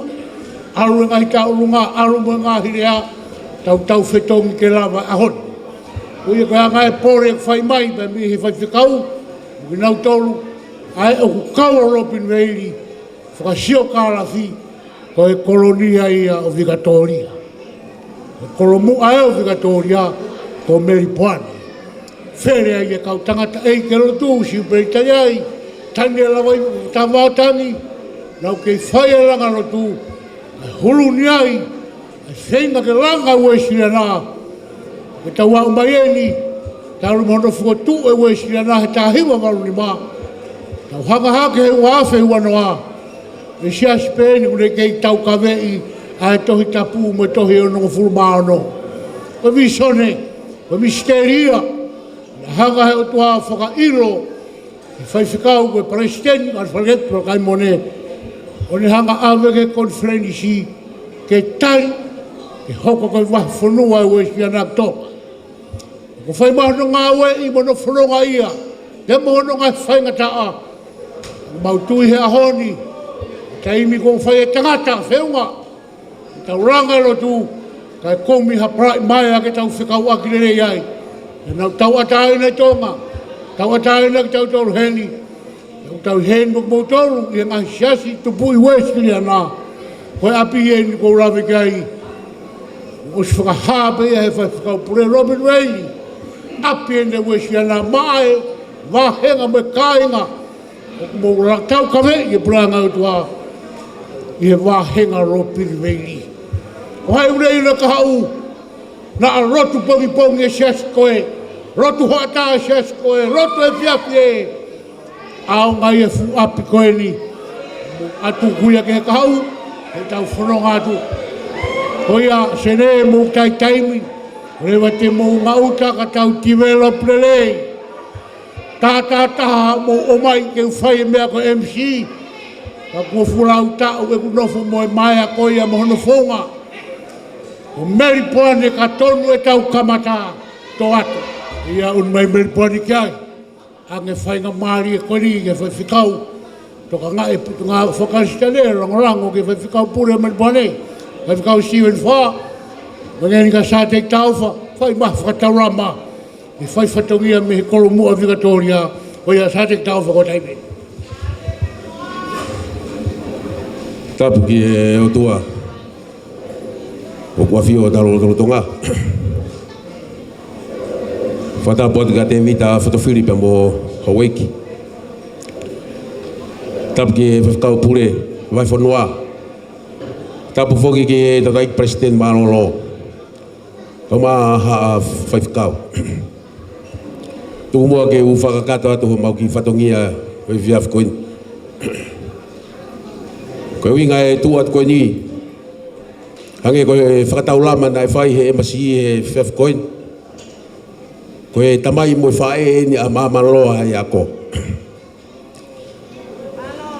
ʻAlu e ngaahi tauʻolunga, ʻalu mo e ngaahi lea, tau tau fetongi ke lava ʻaho ni. Ko ia ko e anga e pole ʻoku fai mai, pea mei he faifekau, mo kinautolu, ʻa ē ʻoku kau ʻa Lopeni Veili, fakasiokālafi, ko e kolonia ia ʻo Vikatōlia. Ko e kolomuʻa ia ʻo Vikatōlia, ko Melipoane. Fele ai e kau tangataʻeiki lotu, Siupeli Taiai, Taniela Vaitavao Tangi, nau kei fai e langa lotu, ʻa e hulu ni ai, ʻa e feinga ke langa Uēsiliana, ke tau aʻu mai eni, talu mo hono fokotuʻu e Uēsiliana he taha hiva valu nima. Tau hanga hake he ua afe ua noa. E siasi pē eni ʻoku ne kei taukaveʻi ʻa e Tohi Tapu mo e tohi ʻe onongofulu mā ono. Ko e vīsone, ko e misiteli ia. Naʻe hanga he ʻOtua ʻo fakaʻilo, ʻe faifekau ko e palesiteni, ʻa e fale polokalama ni, ʻo ne hanga ʻave ki he konifelenisi, ke tali, ke hoko ko e vahefonua ʻo e Uēsiliana ʻi Tonga. Ko e fai mai hono ngāueʻi mo hono fononga ia, pea mo hono ngaahi faingataʻa. Mau tui he ʻaho ni, taimi ko ē ʻoku fai e tangata feʻunga, ke tau langa lotu, kae kumi ha palai mai ʻa ke tau fekauʻaki lelei ai. Pea nau tauʻatāina ʻi Tonga, tauʻatāina kitautolu heni. Tau tau heni mo kimoutolu ʻi he ngaahi siasi tupuʻi Uēsiliana. Ko e ʻapi eni ʻoku ou lave ki ai. ʻOsi fakahā pē ia he faifekau pule Lopeni Veili. ʻApi eni Uēsiliana maʻa e vāhenga mo e kāinga. ʻOku mou la taukaveʻi e puleʻanga ʻo e ʻOtua ʻi he vāhenga Lopeni Veili. Ko hai ule ina kahaʻu, naʻa lotu pongipongi e siasi ko ē, lotu hoʻatā e siasi ko ē, lotu efiafi ē, ʻaonga ʻi he fuʻu ʻapi ko eni, ʻatu kuia ke kahaʻu, ke tau fononga atu. Ko ia, sene mo taitaimi, leva te mou ngaʻuta ka tau develop lelei. Tātātaha mo ʻomai ke u fai e meʻa ko e M C. Ka kuo fulau taʻu ʻeku nofo mo e maea ko ia mo hono founga. Ko Melipoane ka tonu e tau kamata to atu. Ia un mai Melipoane ki ai. Ange faingamālie ko eni ke faifekau. Toka ngā e putu ngā fakasitane langolango ke faifekau pule Melipoane. Faifekau Steven Fa. Mangeni ka Sātei Taufa. Fai ma fakataulama. ʻI he fai fatongia mei he kolomuʻa Vikatōlia, ko ia Sātei Taufa ko taime. Tapu ki he ʻOtua. ʻOku ʻafio ʻi he lotolotonga. Fakatapu atu kia Tēvita Fotofili pea mo Houʻeiki. Tapu ki he faifekau pule, vahefonua. Tapu foki ki he tangataʻeiki palesiteni mālōlō. Kau mai haʻa faifekau. Tuku muʻa ke u fakakakato atu homau kiʻi fatongia ʻo e efiafi ko eni. Ko e ʻuhinga e tuʻu atu ko eni. Hangē ko e fakataulama naʻe fai he M C he efiafi ko eni. Ko e tamai mo e faʻē eni ʻa Māmāloa ʻa e ako.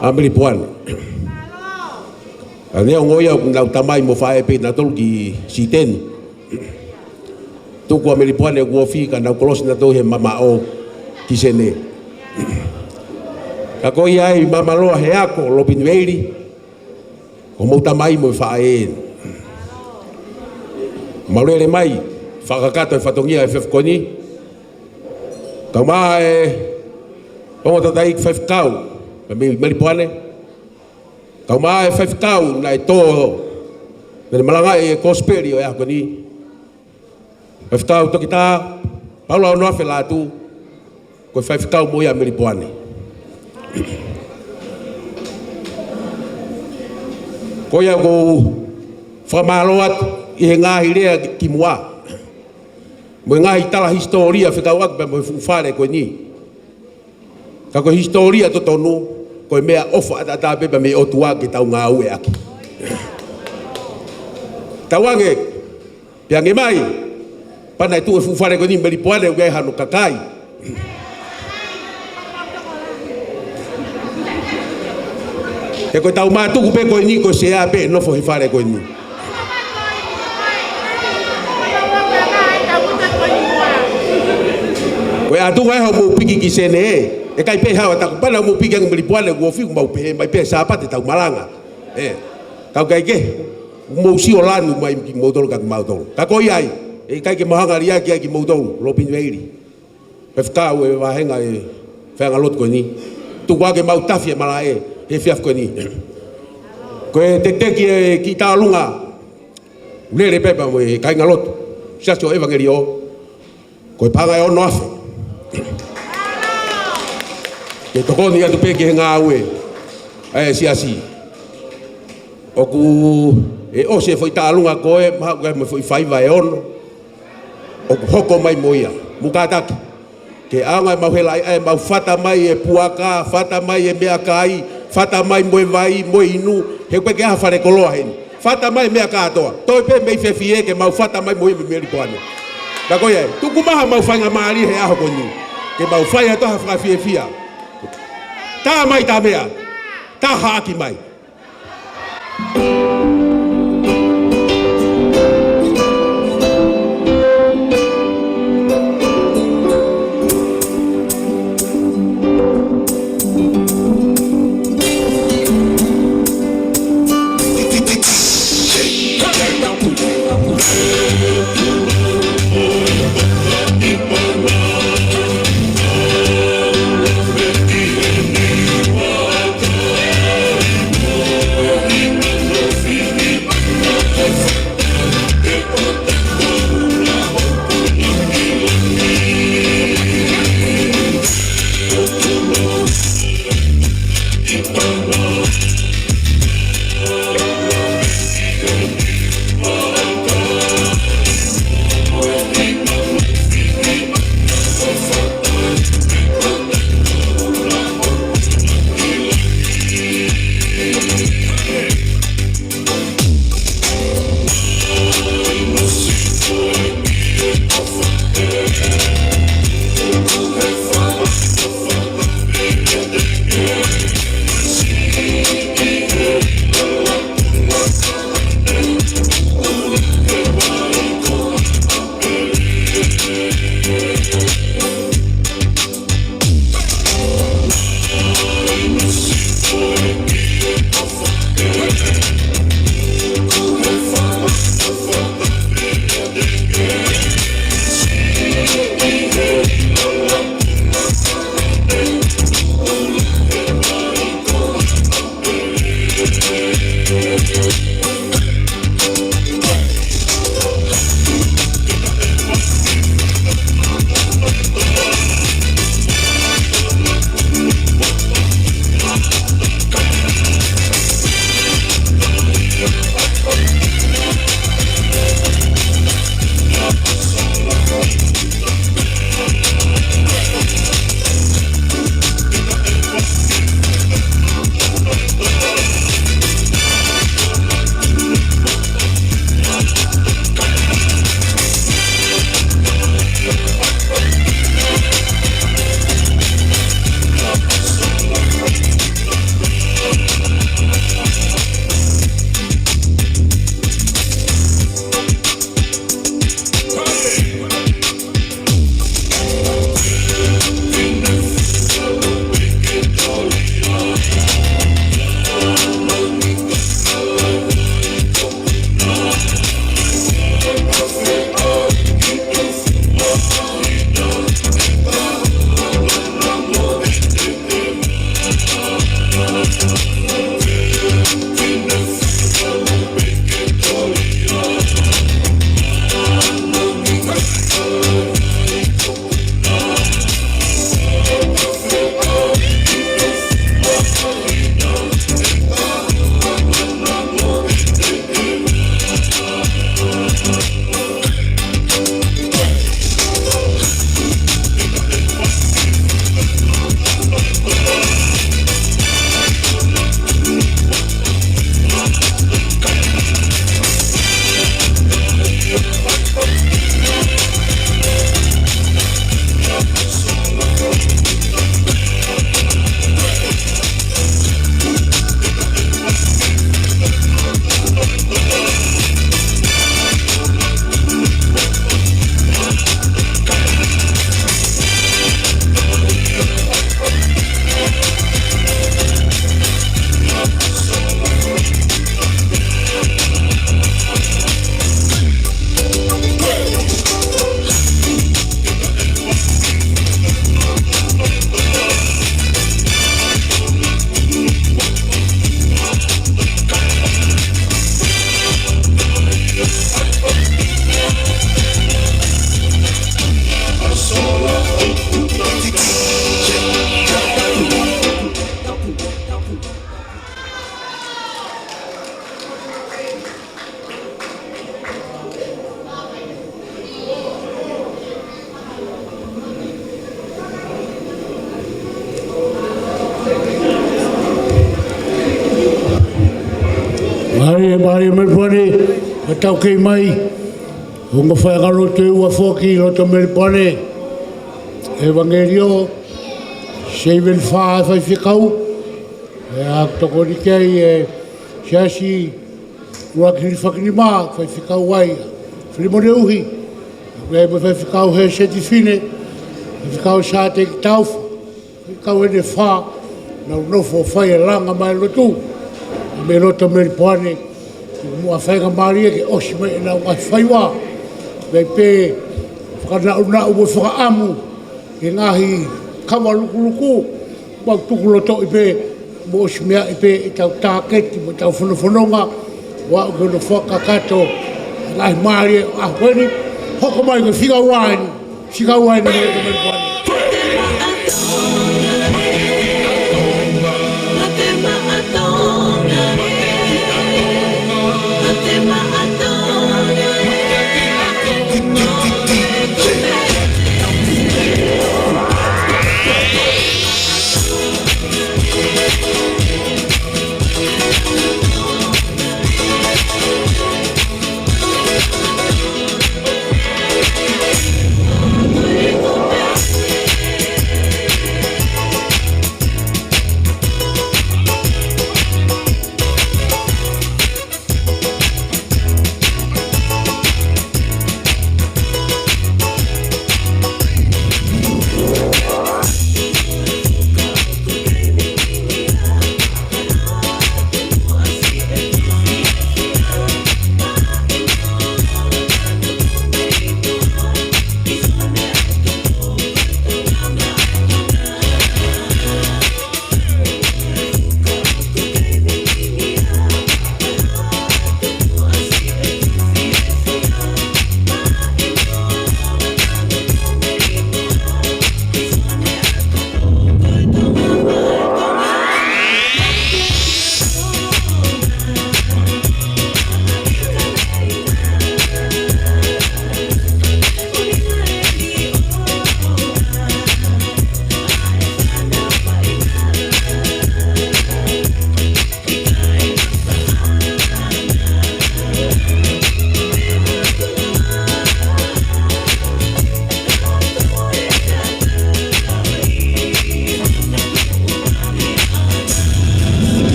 ʻA Melipoane. ʻA neongo ia ʻoku nau tamai mo faʻē pē nautolu ki Siteni. Tuku ʻa Melipoane ʻoku ofi ka nau kolosi nautolu he mamaʻo ki Sene. Ka ko ia ai Māmāloa he ako Lopeni Veili. Ko homou tamai mo e faʻē. Mau lele mai, fakakakato e fatongia ʻo e efiafi ko eni. Kau mai e ongo tangataʻeiki faifekau, mei Melipoane. Kau mai e faifekau naʻe tō, naʻe malangaʻi e kosipeli ʻo e ako ni. Faifekau Toketā Paula Onoafe Lātū, ko e faifekau mo ia Melipoane. Ko ia ʻoku ou fakamālō atu ʻi he ngaahi lea kimuʻa. Mo e ngaahi tala hisitōlia fekauʻaki pea mo e fuʻu fale ko eni. Ka ko e hisitōlia totonu, ko e meʻaʻofa ʻataʻatā pē pea mei he ʻOtua ke tau ngāueʻaki. Tauange, pea nge mai, pea naʻe tuʻu e fuʻu fale ko eni Melipoane ʻoku ʻi ai hano kakai. He ko e tau mātuku pē ko eni ko e sea pē nofo he fale ko eni. Ko e ʻatu ai hoʻomou piki ki sene ē. ʻE ʻikai pē hao taku pana mou piki ange meli puane kuo fiu mau pehē mai pē Sāpate tau malanga. ʻE. Kau kai ke. Mou sio lanu mai ki moutolu ka ki mautolu. Ka ko ia ai. ʻE ʻikai ke mau hanga liʻaki ai ki moutolu. Lopini Veili. Faifekau ʻe vāhenga ʻe faiʻanga lotu ko eni. Tuku ake mau tafi e malaʻe he efiafi ko eni. Ko e tekiteki ʻe ki Talunga. Lele pepa mo e kāinga lotu. Siasi ʻo ʻEvangeliō. Ko e paʻanga ʻe ono afe. Ke tokoni atu pē ki he ngāue. ʻE siasi. ʻOku ʻe ʻosi e foʻi Talunga ko ē, mahaku ʻe mo e foʻi faiva ʻe ono. ʻOku hoko mai mo ia. Mou kātaki. Ke ʻaonga ʻemau helaʻi, ʻemau fata mai e puaka, fata mai e meʻakai, fata mai mo e vai, mo e inu, he ʻoku ʻikai ke ʻi ai ha fale koloa heni. Fata mai e meʻa kātoa. Toe pē mei fefie ke mau fata mai mo ia mei meli puane. Ka ko ia ē, tuku mai haʻamau faingamālie he ʻaho ko eni. Ke mau fai atu ha fakafiefia. Tā mai tā meʻa. Tā haʻaki mai. Mālie Melipoane, ka tau kei mai, ongo faiʻanga lotu ʻe ua foki ʻi loto Melipoane, ʻEvangeliō, Seiveni Fā ʻa e faifekau, ʻa ia ʻoku tokoni ki ai ʻa e Siasi ʻUluaki Hilifakinima, faifekau ai ʻa Filimone ʻUhi, ʻa e mo e faifekau Hēseti Fine, faifekau Sāteki Taufa, faifekau ʻEne Fā, naʻa nau nofo ʻo fai e langa mai lotu mei loto Melipoane, mo e faingamālie ke ʻosi mai ʻenau ngaahi faiva, mai pē fakanaʻunaʻu mo fakaʻamu ki he ngaahi kava lukuluku, mau tuku lotoʻi pē, mo ʻosi meaʻi pē ʻetau tāketi, mo ʻetau fonofononga, ʻo aʻu ki hono fakakakato, ngaahi mālie ʻo e ʻaho ko eni, hoko mai ko e fika ua eni, fika ua eni mo e Melipoane.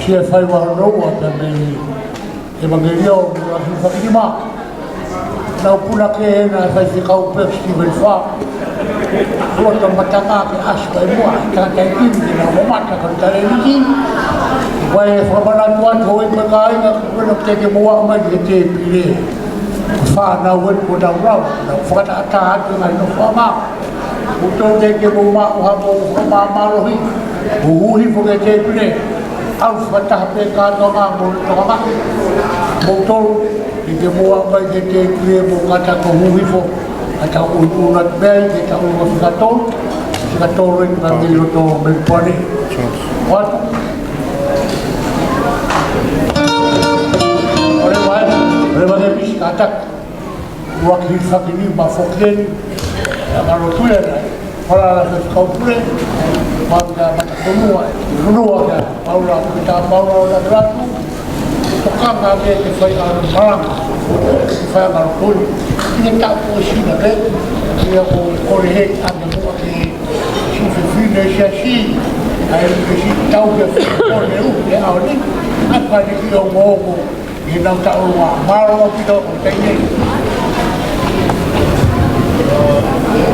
Sia fai vahe hono ua pea mei he ʻEvangeliō ʻa Luke, Hilifakinima. Naʻa ku puna ki he ʻEne Faifekau pē Steven Fa. Loto matanga ke ʻasi pē muʻa, ka taimi ke na mo mata ka tale ni. Ko e fakamanatu atu hoi mo e kāinga, ko ena te ke mou aʻu mai ki he tēpile. Ko e fānau eni kuo tau lau, naʻa ku fakataha atu e ngaahi nofoʻanga. Mou tō ke ke mou maʻu ha mou fakamālohi. Mou hū hifo ki he tēpile. ʻAlu fakataha pē kātoanga mo e tokanga. Mou tō ke ke mou aʻu mai ki he tēpile, mou kātaki hū hifo. Ka tau ʻunuʻunu atu pē ai ke tau ʻunuʻunu fika tolu. Fika tolu eni pea mei loto Melipoane. ʻOatu. ʻOleva ē, ʻoleva ē Misi kātaki. Luke, Hilifakinima foki eni. ʻA ka lotu ē na. Falala Faifekau Pule. Mata, mata fonua. Fonua ia. Paula, kita Paula, ʻo na latu. Tokanga ke ke fai ʻa e malanga. Ke fai ʻa e lotu. ʻI he taʻu kuo ʻosi na pē. ʻIa ko e kole he ʻa e mua ke si fefine siasi. ʻA e ke si tau ke fai kole u. ʻE ʻaho ni. ʻA ka ni ki o mo ko. ʻI heʻenau taʻu ua, mālō ʻaupito ʻo teie.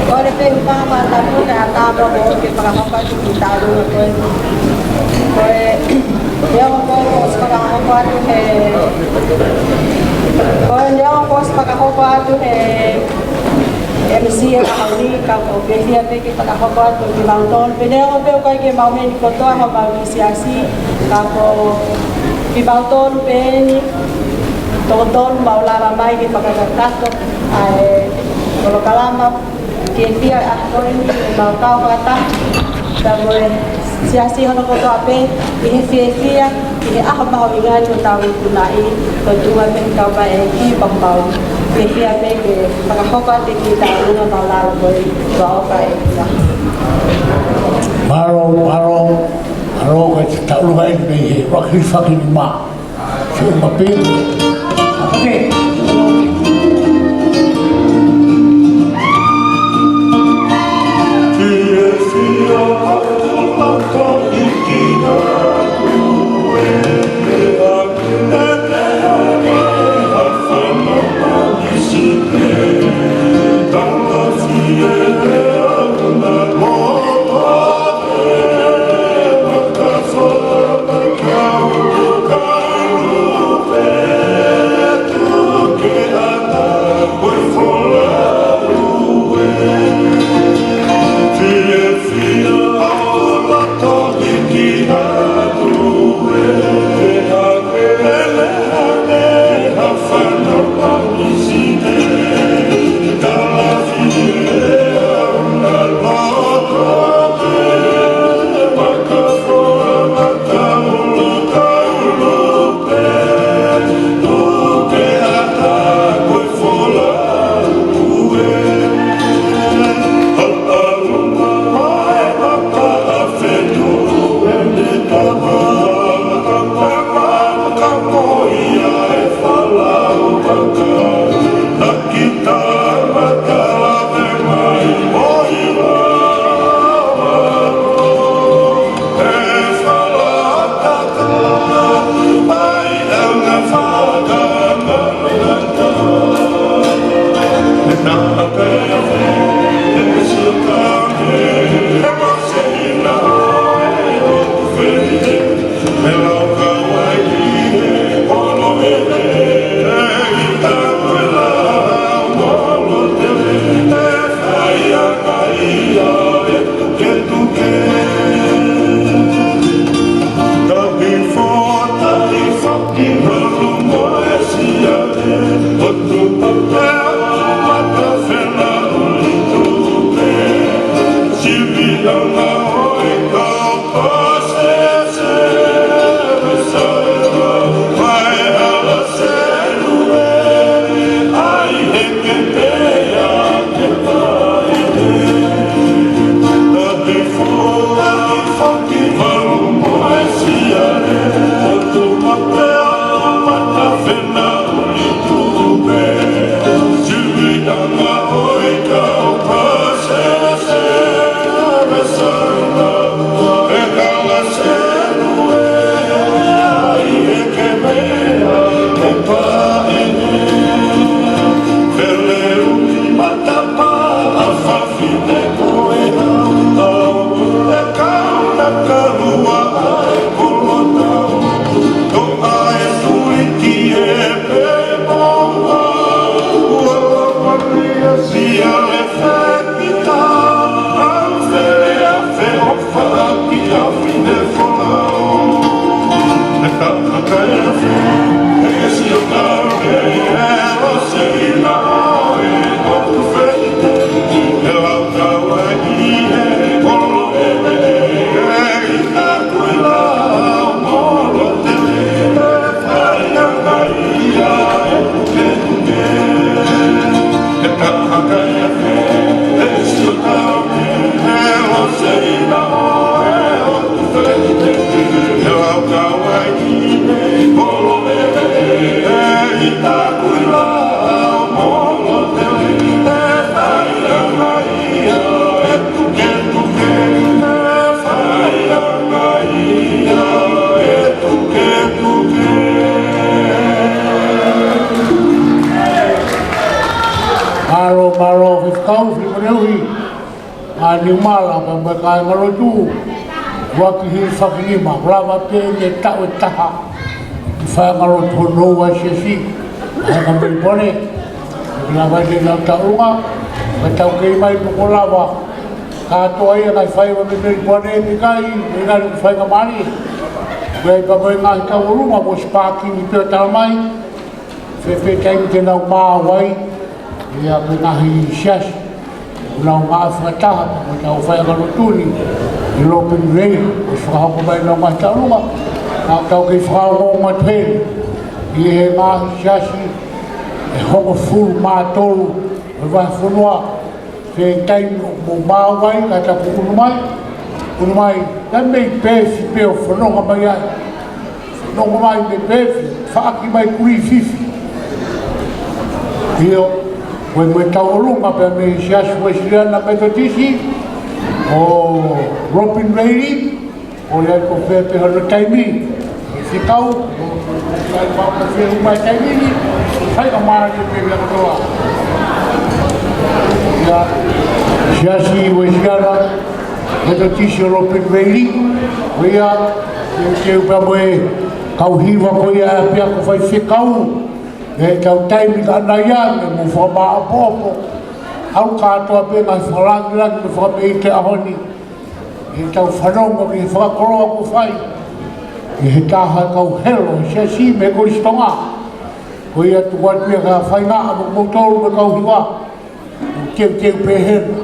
Kole pē ʻumaʻā mātā puna ʻa e tāpuaki ke fakahoko atu ki he taʻu ua ko ē. Ko e neongo ko e kuo ʻosi fakahoko atu he, ko e neongo kuo ʻosi fakahoko atu he M C ʻo e ʻaho ni, ka ʻoku ou fiefia pē ke fakahoko atu kimautolu. Pea neongo pē ʻoku ʻikai ke mau ʻi heni kotoa homau kiʻi siasi, ka ko kimautolu pē eni, toko tolu mau lava mai ke fakakakato ʻa e polokalama. Fiefia ʻa e ʻaho ni, mau kau fakataha. Pea mo e siasi hono kotoa pē, ʻi he fiefia, ʻi he ʻaho mahuʻinga ni ʻo tau ikunaʻi, ko e tuʻunga pē kau mai e ki pau pau. Fiefia pē ke fakahoko atu ki he taʻu ua mau lalo ko e ua ʻo ka e ia. Mālō, mālō, mālō ko e taʻu ua eni mei he Luke, Hilifakinima. Sio mapi. Ake. Niumala, pea mo e kāingalotu, ʻuluaki Hilifakinima, lava pē ʻene taʻu ʻe taha ʻi he faiʻanga lotu hono ua ʻa e Siasi, ʻa e Melipone, lava ʻene nau taʻunga, pea tau kei mai mo ko lava, kātoa ia ngaahi faiva mei Melipone, ʻikai, ʻikai ko e faingamālie, ʻikai pea mo e ngaahi tauʻolunga, mo e sipākini pē ʻo talamai, fēfē taimi te nau maau ai, ia ko e ngaahi siasi, ʻoku nau maʻu fakataha, mo ʻetau faiʻanga lotu ni, ʻi Lopeni Veli, ʻo fakahoko mai ʻenau ngaahi tauʻolunga, ka tau kei fakaongoongo atu heni, ʻi he ngaahi siasi, ʻe hongofulu mā tolu, ʻo e vahefonua, Fē taimi ʻoku mou maau ai, ka tau ʻunu mai, ʻunu mai, ka mei Peefi pē ʻo fononga mai ai. Fononga mai mei Peefi, faʻaki mai Kulififi. ʻIo, ko e mo e tauʻolunga pea mei he Siasi Uēsiliana Metotisi, ʻo Lopeni Veli, ʻo ia ko fē pē hono taimi, fekau, ʻo ia ko fē huma e taimi ni, faingamālie pē ia kotoa. Ia, Siasi Uēsiliana Metotisi ʻo Lopeni Veli, ʻo ia, ke u pea mo e kau hiva ko ia ʻa e ʻapiako faifekau, ʻi heʻetau taimi ka ʻanai ange mo fakamāʻopoʻopo, ʻalu kātoa pē ngaahi fakalāngilangi mo fakameʻite ʻaho ni, ʻi heʻetau fanongo ki he fakakoloa kuo fai ʻe he taha kau helo he Siasi mei Kolisi Tonga. Ko ia tuku atu ia ka faingaʻa mo moutolu mo e kau hiva. ʻOku teuteu pē hena.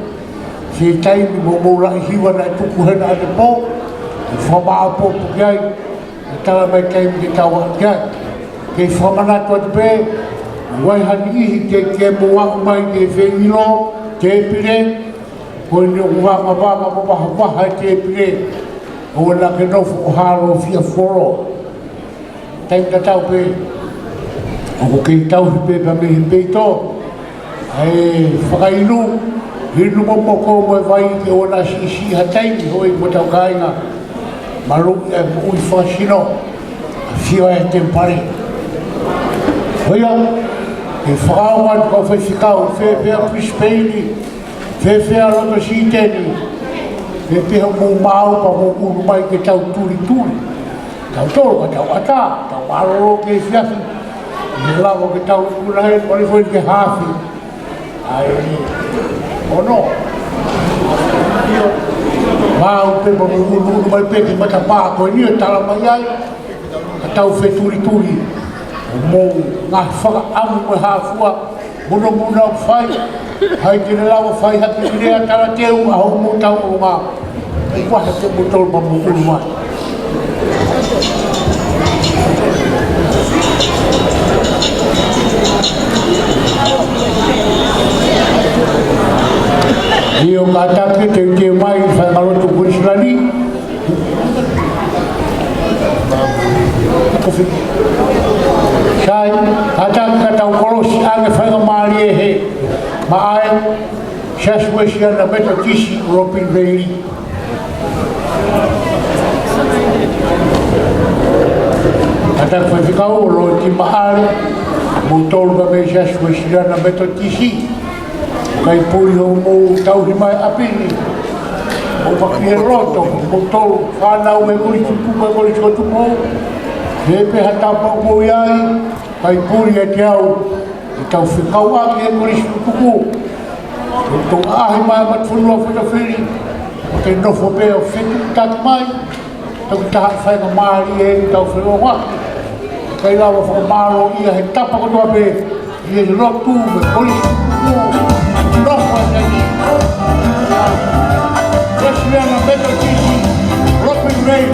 Fē taimi mo mou laʻi hiva naʻe tuku hena ʻanepō. ʻE fakamāʻopoʻopo ki ai. ʻE talamai taimi ke tau aʻu ki ai. Kei fakamanatu atu pē. Vai ha niʻihi ke, ke mou aʻu mai ke feʻilo. Tēpile. Ko eni ʻoku vangavanga mo vahaʻa e tēpile, ʻoua naʻa ke nofo ʻo hālofia folo. Taimi tatau pē, ʻoku kei tauhi pē pea mei he peito ʻa e fakainu, inu momoko mo e vai ke ʻoua naʻa siʻisiʻi ha taimi, hoi mo tau kāinga. Maluʻi ʻa e moʻui fakasino, ʻafio ʻa e temipale. ʻO ia, ke fakaongo atu kau faifekau, fēfē ʻa Brisbane, fēfē ʻa loto Siteni, fēfē hoʻomou maau pea mou ʻunu mai ke tau tulituli. Tau tolo ka tau ʻatā, tau mālōlō ke fiafi. ʻE lava ke tau kuna he, mali foʻi ke hafi. ʻAi, ono. Maau pē mo ʻunuʻunu mai pē ki matapā ko eni ʻo talamai ai. Ka tau fetulituli. Mou ngaahi fakaʻamu mo e hā fua. Munomuna ʻoku fai. Hai ke ne lava fai ha kiʻi lea talateu ʻa hoʻomou tauʻolunga. ʻIkai ke mou tolo pea mou ʻunu mai. ʻIo, kātaki teuteu mai, faiʻanga lotu Kuinisilani. Sai, kātaki ka tau kolosi ange faingamālie he maʻae Siasi Uēsiliana Metotisi Lopeni Veli. Kātaki faifekau ʻo Loti Maʻale, moutolu ka mei Siasi Uēsiliana Metotisi. Kae puli hoʻomou tauhi mai ʻapi ni. ʻO paki e loto, moutolu fānau mei Kolisi Tutuku, mei Kolisi Tutuku. He pē ha tapa ʻoku mou ʻi ai, kae puli ʻiate au. ʻI tau fekauʻaki he Kolisi Tutuku. Tau ʻaʻahi mai matafonua Fuatafili. ʻO te nofo pē ʻo fetuʻutaki mai. Tau ki taha faingamālie ʻi tau felōngoaki. Kae lava fakamālō ia he tapa kotoa pē. ʻI he lotu mei Kolisi Tutuku. Nofo ʻa e taimi. Uēsiliana Metotisi. Lopeni Veli.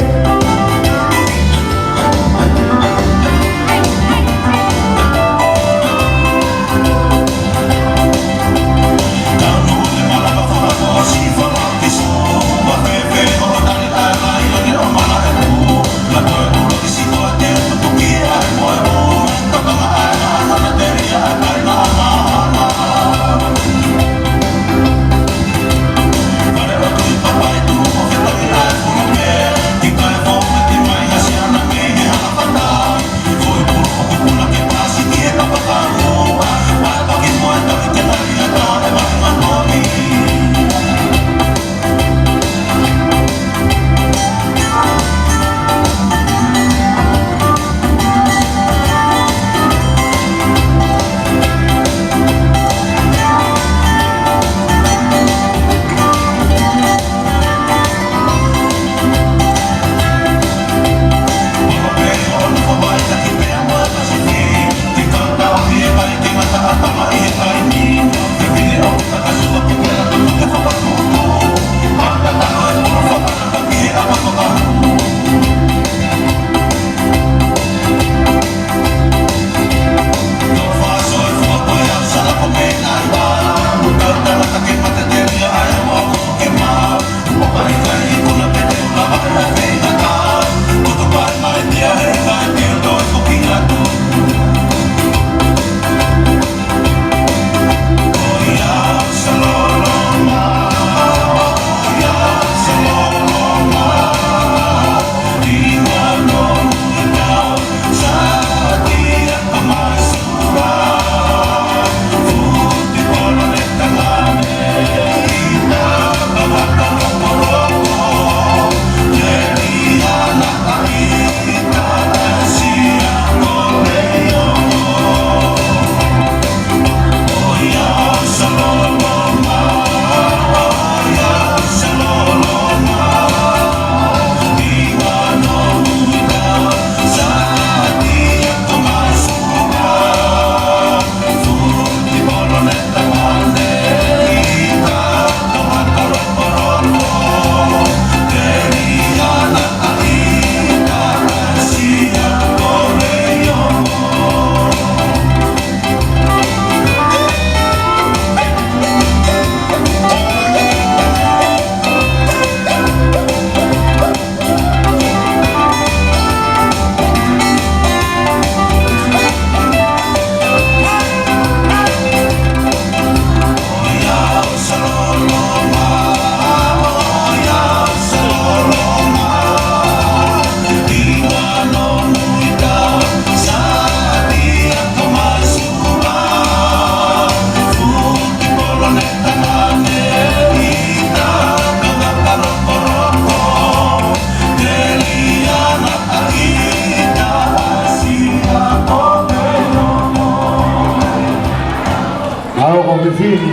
Fili.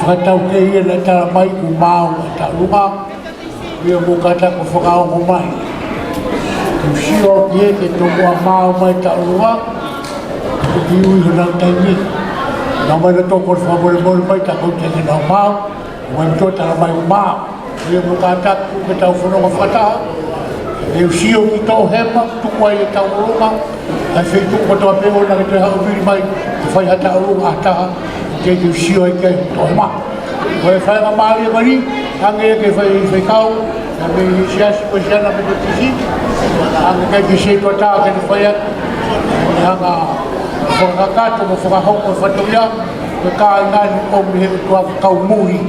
Fakataukei ia naʻe tala mai kuo maau ʻa e tauʻolunga. ʻIo, mou kātaki ʻo fakaongo mai. Te u sio au ki he ke tomuʻa maau mai tauʻolunga. Ko e kiʻi ui honau taimi. Naʻa mai na toko fakamolemole mai, tā ʻoku teʻeki ke nau maau. Mai mo tō tala mai kuo maau. ʻIo, mou kātaki ke tau fononga fakataha. Te u sio ki Toʻohema, tuku ai e tauʻolunga. ʻA e feituʻu kotoa pē ʻoku ke toe haʻu ʻo vili mai ke fai ha tauʻolunga ʻa ha taha. Te u sio ai ki ai Toʻohema. Ko e faingamālie ko eni, hangē ko e fai, faikau, naʻe mei he Siasi Uēsiliana Metotisi, hangē ko e kiʻi setuata ke ne fai atu, ʻe hanga fakakakato mo fakahoko e fatongia, ko e kāinga ni ʻomi he ʻOtua kau muli,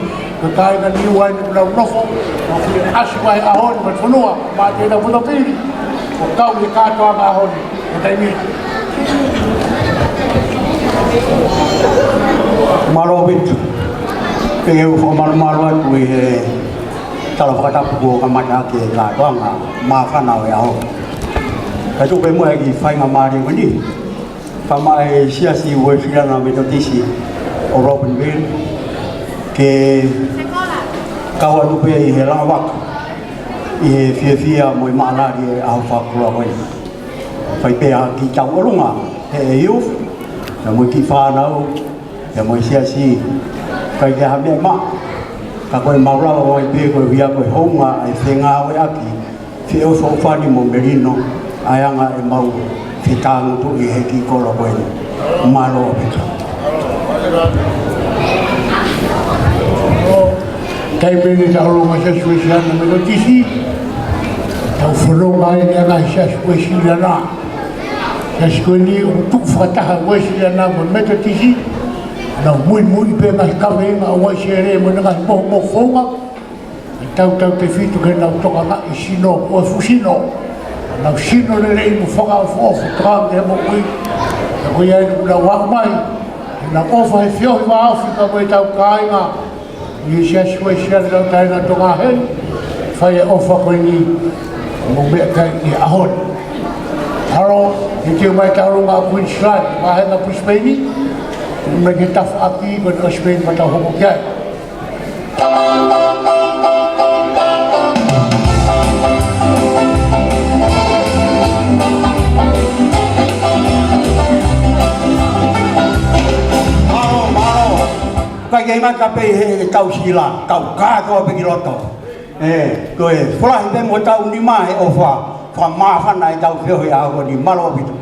ko e kāinga ni ua ni kuo nau nofo, mo fie ʻasi mai he ʻaho ni, mo e fonua, mo e tēnā fonopili, ʻo kau he kātoanga ʻaho ni. Mālō ʻaupito. Pea u fakamalumalu atu ʻi he tala fakatapu kuo kamata ʻaki e kātoanga māfana ʻo e ʻaho. Kae tuku pē muʻa e kiʻi faingamālie ko eni. Kau mai e Siasi Uēsiliana Metotisi ʻo Robinville ke kau atu pē ʻi he langa vaka ʻi he fiefia mo e mālali e ʻaho fakakoloa ko eni. Fai pē ha kiʻi tauʻolunga he youth, pea mo e kiʻi fānau, pea mo e siasi, ʻikai ke ʻi ai ha meʻa ʻe maʻa. Ka ko e mau lava mai pē koeʻuhi ko e hounga ʻa e fengāueʻaki, feʻofoʻofani mo melino, ʻa e anga ʻemau fetāngutuʻi he kiʻi kolo ko eni. Mālō ʻaupito. Taimi ni tauʻolunga Siasi Uēsiliana Metotisi, tau fononga ai ʻi he anga Siasi Uēsiliana. Siasi ko eni ʻoku tuʻu fakataha Uēsiliana mo Metotisi, nau muimui pē ngaahi kaveinga ʻo Uēsiliana mo e ngaahi mohomoho founga, ʻi he tautautefito ke nau tokangaʻi sino ʻo e fuʻu sino. Nau sino lelei mo fakaʻofoʻofa tokanga ki he moʻui. Pea ko ia ai ʻoku nau aʻu mai, nau ʻofa he feohi vāofi pea mo e tau kāinga ʻi he Siasi Uēsiliana Lautaʻena Tonga heni, fai e ʻofa ko eni mo e meʻakai ʻi he ʻaho ni. Mālō, ʻe teu mai tauʻolunga Queensland, vāhenga Brisbane, mai ke tafaʻaki ko e Brisbane ma tau hoko ki ai. Mālō, mālō. ʻIkai ke ngata pē he tau sila, tau kātoa pē ki loto. ʻE, ko e folahi pē mo tau nima he ʻofa, fakamāfana e tau feohi ʻaho ni. Mālō ʻaupito.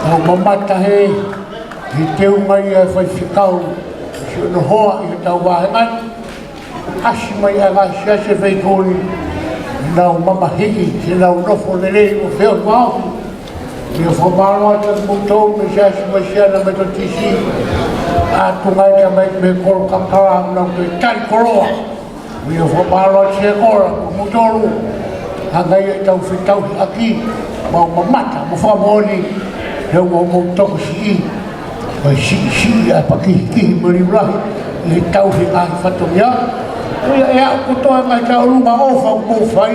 Tau mamata he, he teunga ia e faifekau, siʻono hoa ʻi heʻetau vāhenga ni. ʻAsi mai ʻa e ngaahi siasi feituʻu ni, nau mamahiʻi, ke nau nofo lelei ʻo feohi vāofi. ʻIo, fakamālō atu kiate kimoutolu mei he Siasi Uēsiliana Metotisi, ʻa Tonga, ʻa e tamai mei he kolo kakala, nau toe tali koloa. ʻIo, fakamālō atu Sekola, mo kimoutolu. Hangē ia ʻetau fetauhiʻaki, mau mamata mo fakamoʻoni, he ʻoku mou tokosiʻi, ʻo e siʻisiʻi ʻa e pakihikihi mo e liu lahi, ʻi he tauhi ʻa e fatongia. ʻIo, ʻe aʻu kotoa e ngaahi tauʻolunga ʻofa ʻoku mou fai,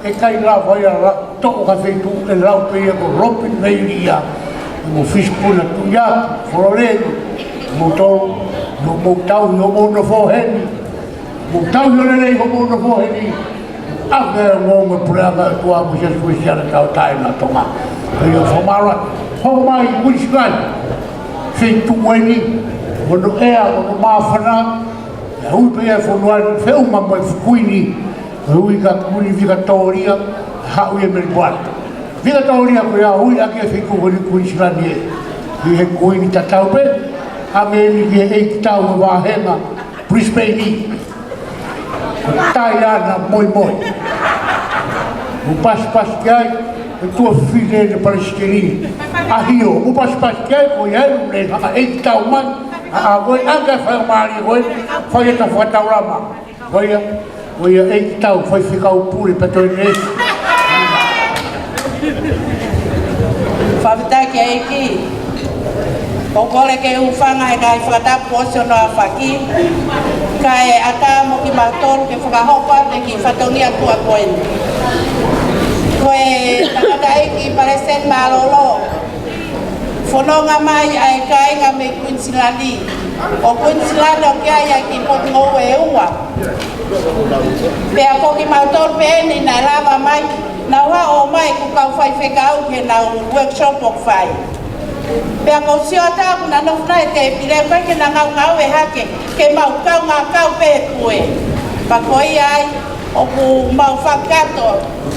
ʻe ʻikai lava ia ʻo toʻo ki ha feituʻu, ʻe lau pē ia ko Lopi Veilia, mo Fisipuna Tuʻiaki, Fololeni, mo tolu, mo, mo tauhi hoʻomou nofo heni, mo tauhi ʻo lelei hoʻomou nofo heni, ʻa e ongoongo e Puleʻanga ʻo e ʻOtua mo e Siasi Uēsiliana Tauʻatāina ʻo Tonga. ʻIo, fakamālō, hoko mai Kuinisilani, feituʻu eni, hono ʻea, hono māfana, ʻe ui pē ia e fonua ni, feʻunga mo e Kuini, ʻe ui ko Kuini Vikatōlia, haʻu ia mei Melipoane. Vikatōlia ko ia ui ʻaki e feituʻu ko eni Kuinisilani ē. ʻI he Kuini tatau pē, hangē ni ki he ʻeikitau ʻo e vāhenga Brisbane ni, ko Taiana Moimoi. Mou pasipasi ki ai, ʻe tuofefine ʻa e Palesiteni ʻAhio. Mou pasipasi ki ai, ko ia ʻoku ne hanga ʻeikitau mai, ʻa, ʻa, ko e anga e faingamālie ko ē, fai ʻeta fakataulama. Ko ia, ko ia ʻeikitau, faifekau pule, pea toe lesi. Fakafetaʻi ki he ʻEiki. ʻOku ou kole ke u hūfanga he ngaahi fakatapu ʻosi hono aofaki, kae ʻatā mo kimautolu ke fakahoko atu e kiʻi fatongia tuʻa ko eni. Ko e tangataʻeiki Palesiteni Mālōlō, fononga mai ʻa e kāinga mei Kuinisilani. ʻO Kuinisilani ʻoku ʻi ai ʻa e kiʻi potungāue ʻe ua. Pea ko kimautolu pē eni naʻe lava mai, nau haʻu ʻo ʻomai ʻeku kau faifekau ki heʻenau workshop ʻoku fai. Pea ʻoku ou sio atu ʻoku na nofo nai he tēpile, ʻikai ke na ngaungaue hake, ke mau kaungā kau pē he pue. Pea ko ia ai, ʻoku mau fakakakato,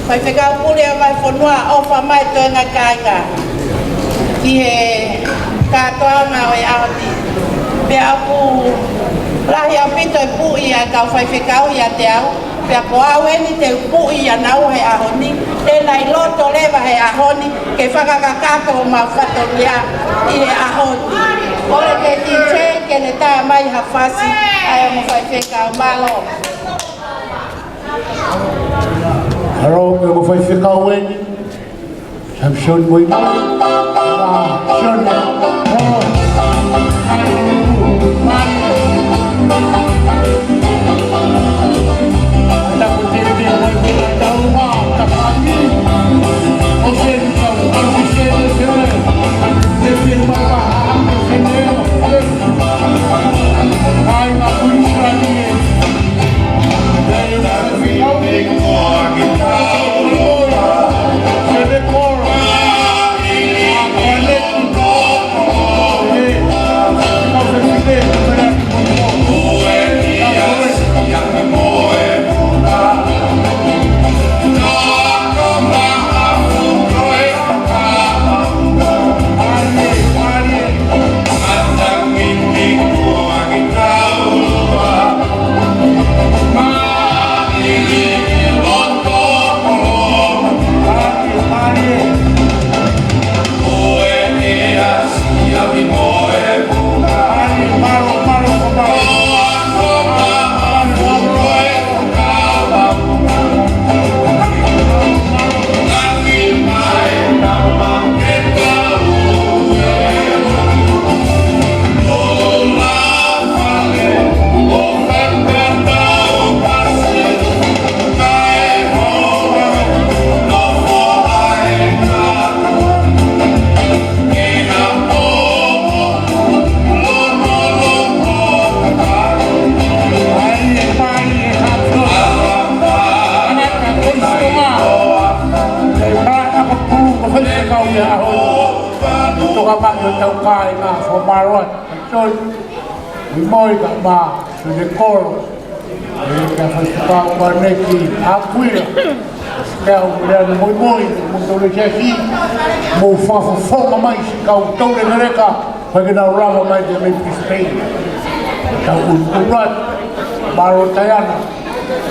faifekau pule ʻa e vahefonua, ʻofa mai toenga kāinga ki he kātoanga ʻo e ʻaho ni. Pea ʻoku lahi ʻaupito e puʻi ʻa e kau faifekau ʻiate au, pea ko au eni te u puʻi ʻia naua he ʻaho ni, te na ʻi loto leva he ʻaho ni, ke fakakakato homau fatongia ʻi he ʻaho ni. Kole ki he DJ ke ne tā mai ha fasi, ʻa e ongo faifekau. Mālō. Hello, ko e ongo faifekau eni. Samson Moimoi. Ah, Samson. Oh. Tonga mai ʻo tau kāinga, fakamālō atu. Toi, i moi ka mā, Sune Kolo, e ka faifekau Kuaneki, ʻAkuila. Pea u lea ni moimoi, mo tole siasi, mo fakafofonga mai siʻi kau taulekaleka, ʻikai ke nau lava mai ke mei Brisbane. Tau ʻunuʻunu atu, mālō Taiana,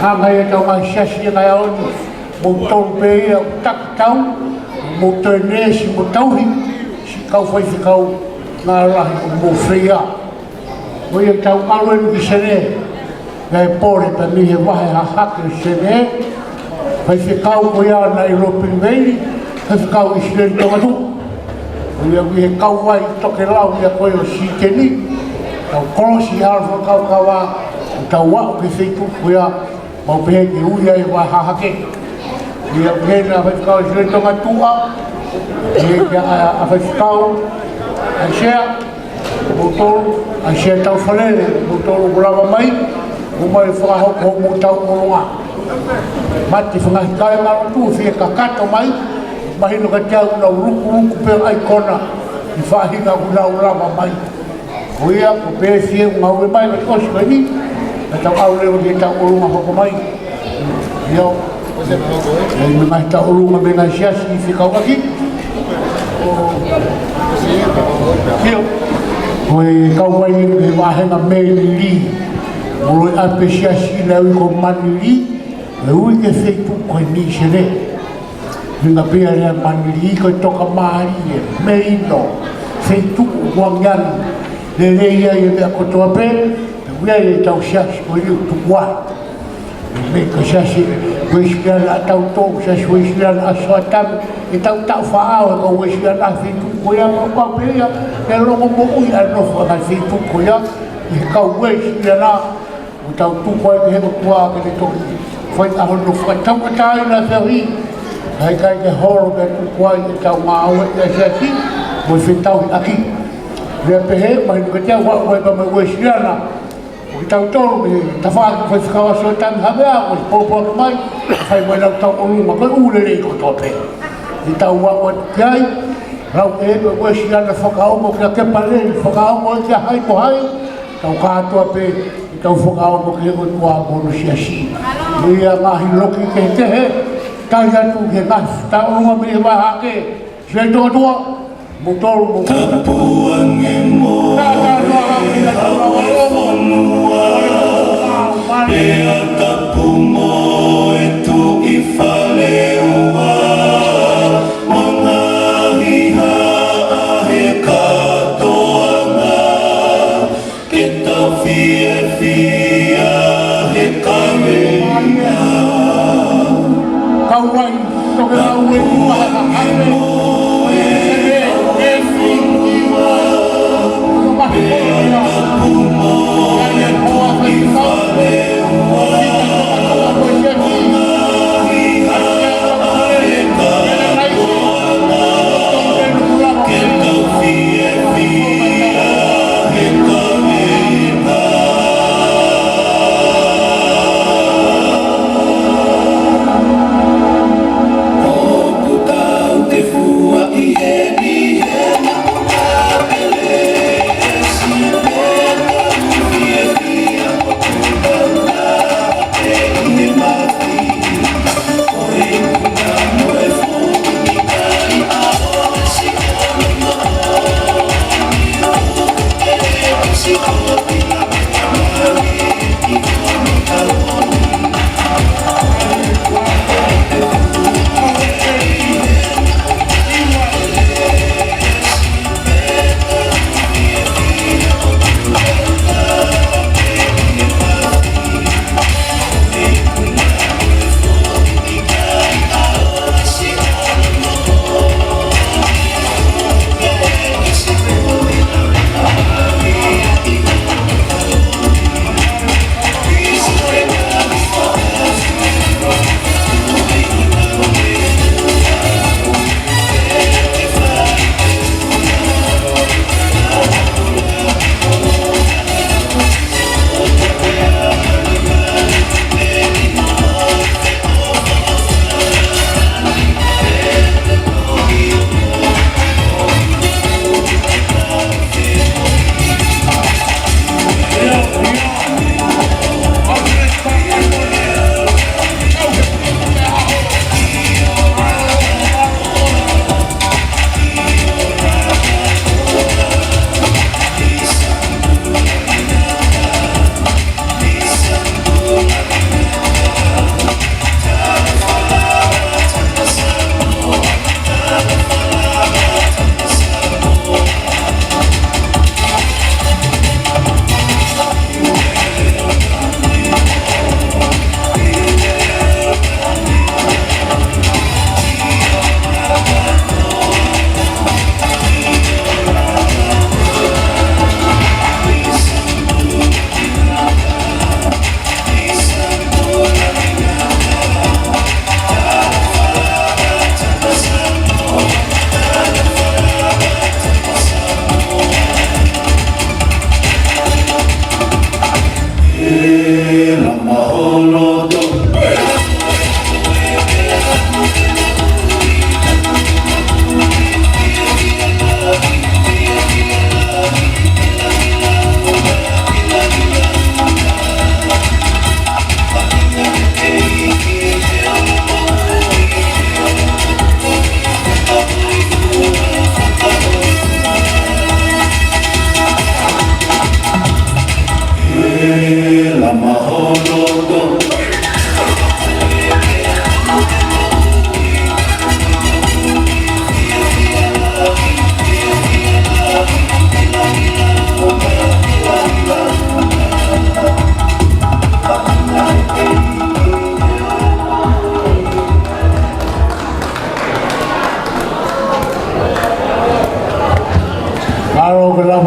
hanga ia tau ngaahi siasi e ngaahi ʻaho ni, mo tolu pē ia ʻoku taki tau, mo toe neesi mo tauhi, siʻi kau faifekau, ngaahi lahi mo feia. Ko ia tau ʻalu eni ki Senē, naʻe pole pē mei he vahe hahake ʻo Senē, faifekau ko ia naʻe ʻi Lopini Veili, faifekau ʻIsileli Tongatuʻa. Ko ia mei he kauvai tokelau ia ko ē ʻo Siteni, tau kolosi ʻa e fakakaukau, tau aʻu ki he feituʻu ko ia, mau pehē ke ui ai e vahe hahake. Ia pehē naʻe faifekau ʻIsileli Tongatuʻa, ia kia ʻa, ʻa faifekau, ʻa e sea, mo tolu, ʻa e sea Taufalele, mo tolu ʻoku lava mai, mo mai fakahoko mo tau ʻolunga. Mate fanga hikai ngalo tu, fie kakato mai, mahino kiate au nau lukuluku pē ʻaikona, ʻi faʻahinga ʻoku nau lava mai. Ko ia, ko pē fie ngāue mai, ka ʻosi ko eni, ka tau ʻalu leva ki he tau ʻolunga hoko mai. Ia, ʻe, mei he ngaahi tau ʻolunga, mei he ngaahi siasi, fekauʻaki. Ia, ko e kauvai eni he vāhenga Manly. Mo e ʻapi siasi naʻe ui ko Manly, ʻe ui ki he feituʻu ko eni Senē. Mei ngā pea lea Manly ko e toka mālie, melino, feituʻu ʻoku angiangi, lelei ai e meʻa kotoa pē, pea ui ai e tau siasi ko eni ʻo tuku ai. Mei he siasi Uēsiliana ʻa Tautolu, siasi Uēsiliana ʻa Soatani, ʻetau taʻu faʻao ʻa e kau Uēsiliana ʻa e feituʻu ko ia, mau kau pē ia, ke longomoʻui ʻa e nofo ʻa e feituʻu ko ia, ʻi he kau Uēsiliana, ʻo tau tuku ai ki he ʻOtua ke ne toki fai ʻa hono fakatauʻatāina ʻo e feohi. Kae ʻikai ke holo ke tuku ai ʻetau ngāue ʻi he siasi, mo e fetauhiʻaki. Lea pehē, mahino kiate au ʻoku ʻi ai pē mo e Uēsiliana, ʻo kitautolu mei he tafaʻaki faifekau ʻa Soatani Havea, ʻoku pōpoaki mai, fai mai ʻenau tau ʻolunga, ko e ʻū lelei kotoa pē. ʻI he tau aʻu atu ki ai, lau e pē Uēsiliana fakaongo kia Kepa Lelei, fakaongo kia hai mo hai, tau kātoa pē, ʻi he tau fakaongo ki he ʻOtua mo hono siasi. Ia ngaahi loki kehekehe, tali atu ki he ngaahi tau ʻolunga mei he vahe hahake, Siteni Tongatuʻa, mo tolu mo. Tapu ange mo e hau e fonua, pea tapu mo e tuʻi fale ua, mo e ngaahi haʻa he kātoanga, ke tau fiefia he kaveinga. Kauvai, tokelau e ua, hake mo e, e, e, e, e, e, e, e, e, e, e, e, e, e,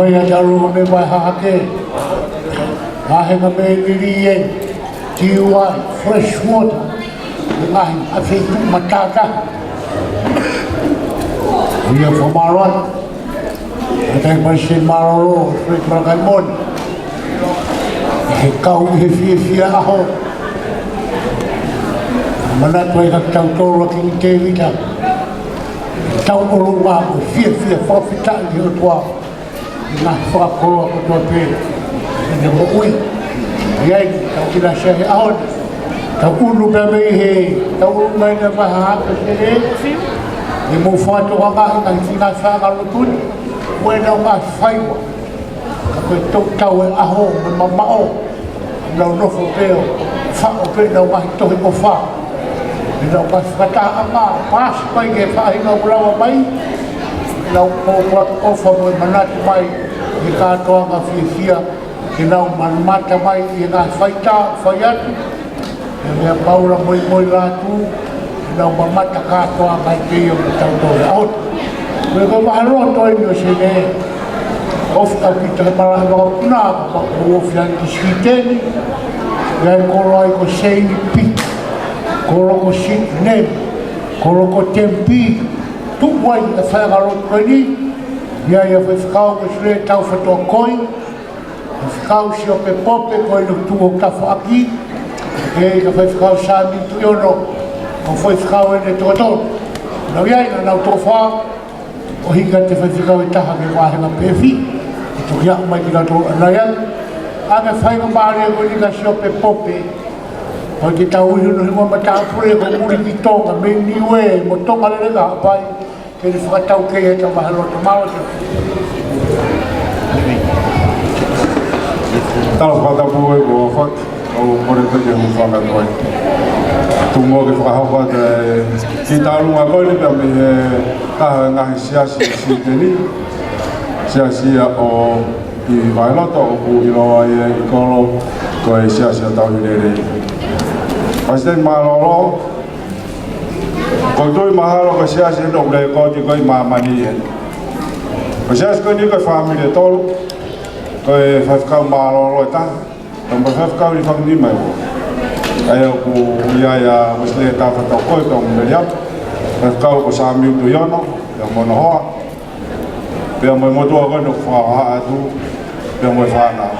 Ia te aloha me vai hahake. Ngaahi ngā me lili e, T Y, fresh water. Ngaahi a feituʻu matata. Ia fakamālō atu. Ata i pai se mālōlō, Fred Malakaimoni. He kau ʻi he fiefia ʻaho. Manatu ai ka tau tolo ki ni Tēvita. Tau ʻolunga ko fiefia fakafetaʻi ki he ʻOtua. Ngaahi fakakoloa kotoa pē ʻene moʻui. ʻI ai, tau kila sia he ʻaho ni. Tau ʻunu pē mei he, tau ʻunu mai na vaha hake sele. ʻI mou fatu hanga i ngaahi fina sa ka lotu ni. Ko e nau ngaahi faiva. Ka ko e tau tau e ʻaho, mo e mamaʻo. Nau nofo pē ʻo faʻo pē nau ngaahi tohi ʻofa. Nau ngaahi fakatahaʻanga, paasi mai ke faʻahinga ʻoku lava mai. Nau ko ʻofa mo e manatu mai, he kātoanga fiefia, ke nau mamata mai, he ngaahi faitā, fai atu. He meʻa paula moimoi lātū, nau mamata kātoa mai pē ia mo tau tole. ʻAho, ko e ko mahalo toi no se ne, ʻofa ki te malaʻe vakapuna, ko ʻofa ki Siteni, ia e kolo ai ko Seini Pi, kolo ko Siteni, kolo ko Tempi, tuʻu ai e faʻahinga lotu ko eni, ia ia faifekau ko Sile Tau Fatua Koi, Faifekau Siope Pope ko e lotu ʻo tafaʻaki, ʻe ka faifekau Sami Tuʻiono, ko faifekau ʻene totonu. Nau ia ina nau tofa, ʻo hika te faifekau e taha ke vahenga pefi, ʻe toki haʻu mai ki la tō anai ai. Anga fainga mālie ko eni ka Siope Pope, ʻo te tau ihu no himo matāpule ko muri ki Tonga, mei Niue, mo Tonga lele ka hapai, Ke ne fakatau kei he tau mahalo to malo te. Tau fakatapu e ko fak, o kore te ke mu fakatau ai. Tumo ke fakahoko atu e ki talunga ko ni pea mei he taha ngaahi siasi Siteni. Siasi ia ʻo ʻi Vailoto ʻoku ʻiloa ai e ʻi kolo ko e siasi ʻo Tauhilelei. Pasiteni mālōlō, Ko e tui mahalo ko e siasi ʻeni ʻoku lēkooti ko ē ʻi māmani ʻeni. Ko e siasi ko eni ko e fāmili ʻe tolu, ko e faifekau mālōlō ʻe taha, ko e faifekau ʻi Fakunima ʻe ua. ʻA ia ʻoku ʻi ai ʻa Wesley Taufatukoi, ko Meliam, faifekau ko Samiu Tuʻiono, ʻia Monohoa, pea mo e motuʻa ko eni ʻoku fakahā atu, pea mo e fānau.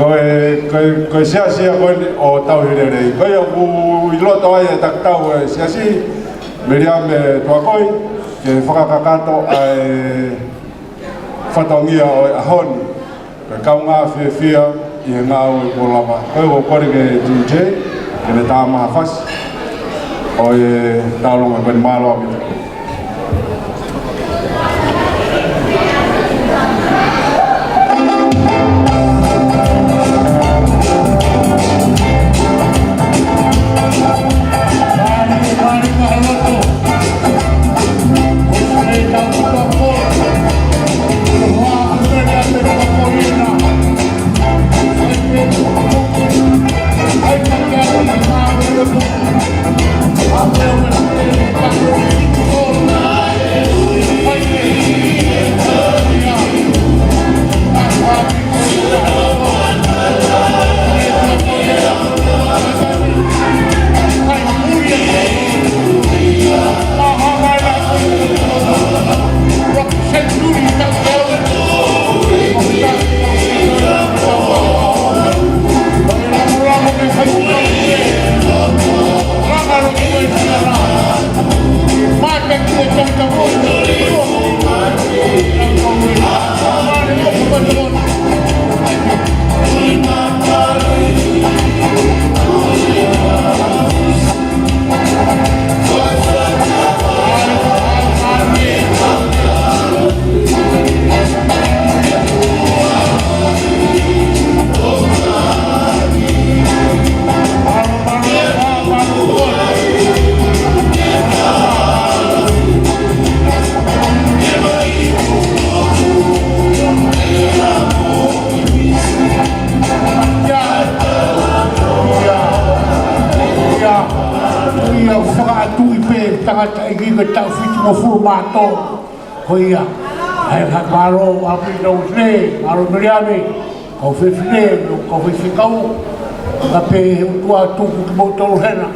Ko e, ko e, ko e siasi ia ko eni ʻo Tauhilelei. Ko ia ʻoku ʻi loto ai e takitau e siasi, Meliam Tuakoi, ke fakakakato ʻa e fatongia ʻo e ʻaho ni. Ko e kaungā fiefia ʻi he ngāue kuo lava. Ko e ʻoku kole ke D J, ke ne tā maha fasi ʻo e taulonga ko eni, mālō ʻaupito. Ia, ia, ia, fakaʻatuʻi pē tangataʻeiki ko e taʻu fitungofulu mā tolu. Ko ia. ʻAi ha mālō ʻaupito Uesilē, mālō Meleame, kau fefine, kau faifekau, ka pehē ʻOtua tuku kimoutolu hena,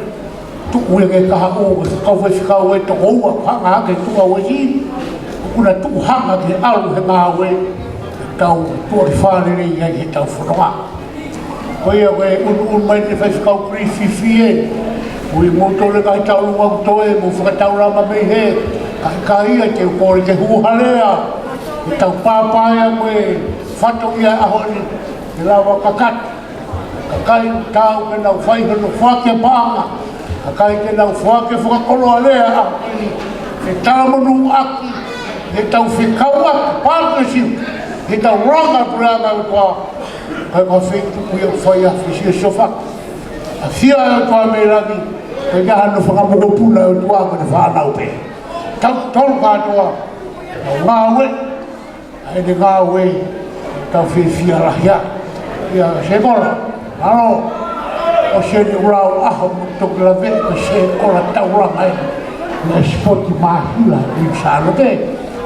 tuku ia ke kahaʻu, kau faifekau ʻe toko ua, hanga hake tuʻa Uesi, ʻoku na tuʻu hanga ke ʻalu he ngāue, tau tuʻa ki fālele ia he tau fononga. Ko ia ko e ʻunuʻunu mai ʻe he faifekau Kilifi Fifie, ui moutolu e ngaahi tauʻolunga ʻoku toe, mou fakataulama mei hē, ka ʻikai ia te u kole ke hū ha lea, ʻe tau pāpā ia mo e fatongia ʻo e ʻaho ni, ke lava kakato. Kakai ʻoku taau ke nau fai hono foaki ʻa e paʻanga, kakai ke nau foaki fakakoloa lea ʻa e ʻaho ni, ke talamonūʻaki, ke tau fekauʻaki, partnership, ke tau langa puleʻanga ʻo e ʻOtua, kae ko e feituʻu ia ʻoku fai ai e fesiosofaki. ʻAfio ʻa e ʻOtua mei langi, kae ʻikai hano fanga mokopuna ʻa e ʻOtua ko ʻene fānau pē. Tautolu kātoa, tau ngāue, ʻa ʻene ngāue, tau fiefia lahi ai. ʻIa Sekola, mālō, ʻosi eni ʻū lau ʻaho mo toki lave, ko Sekola Taulanga ē, mo e sipoti māhila ʻi Sālote.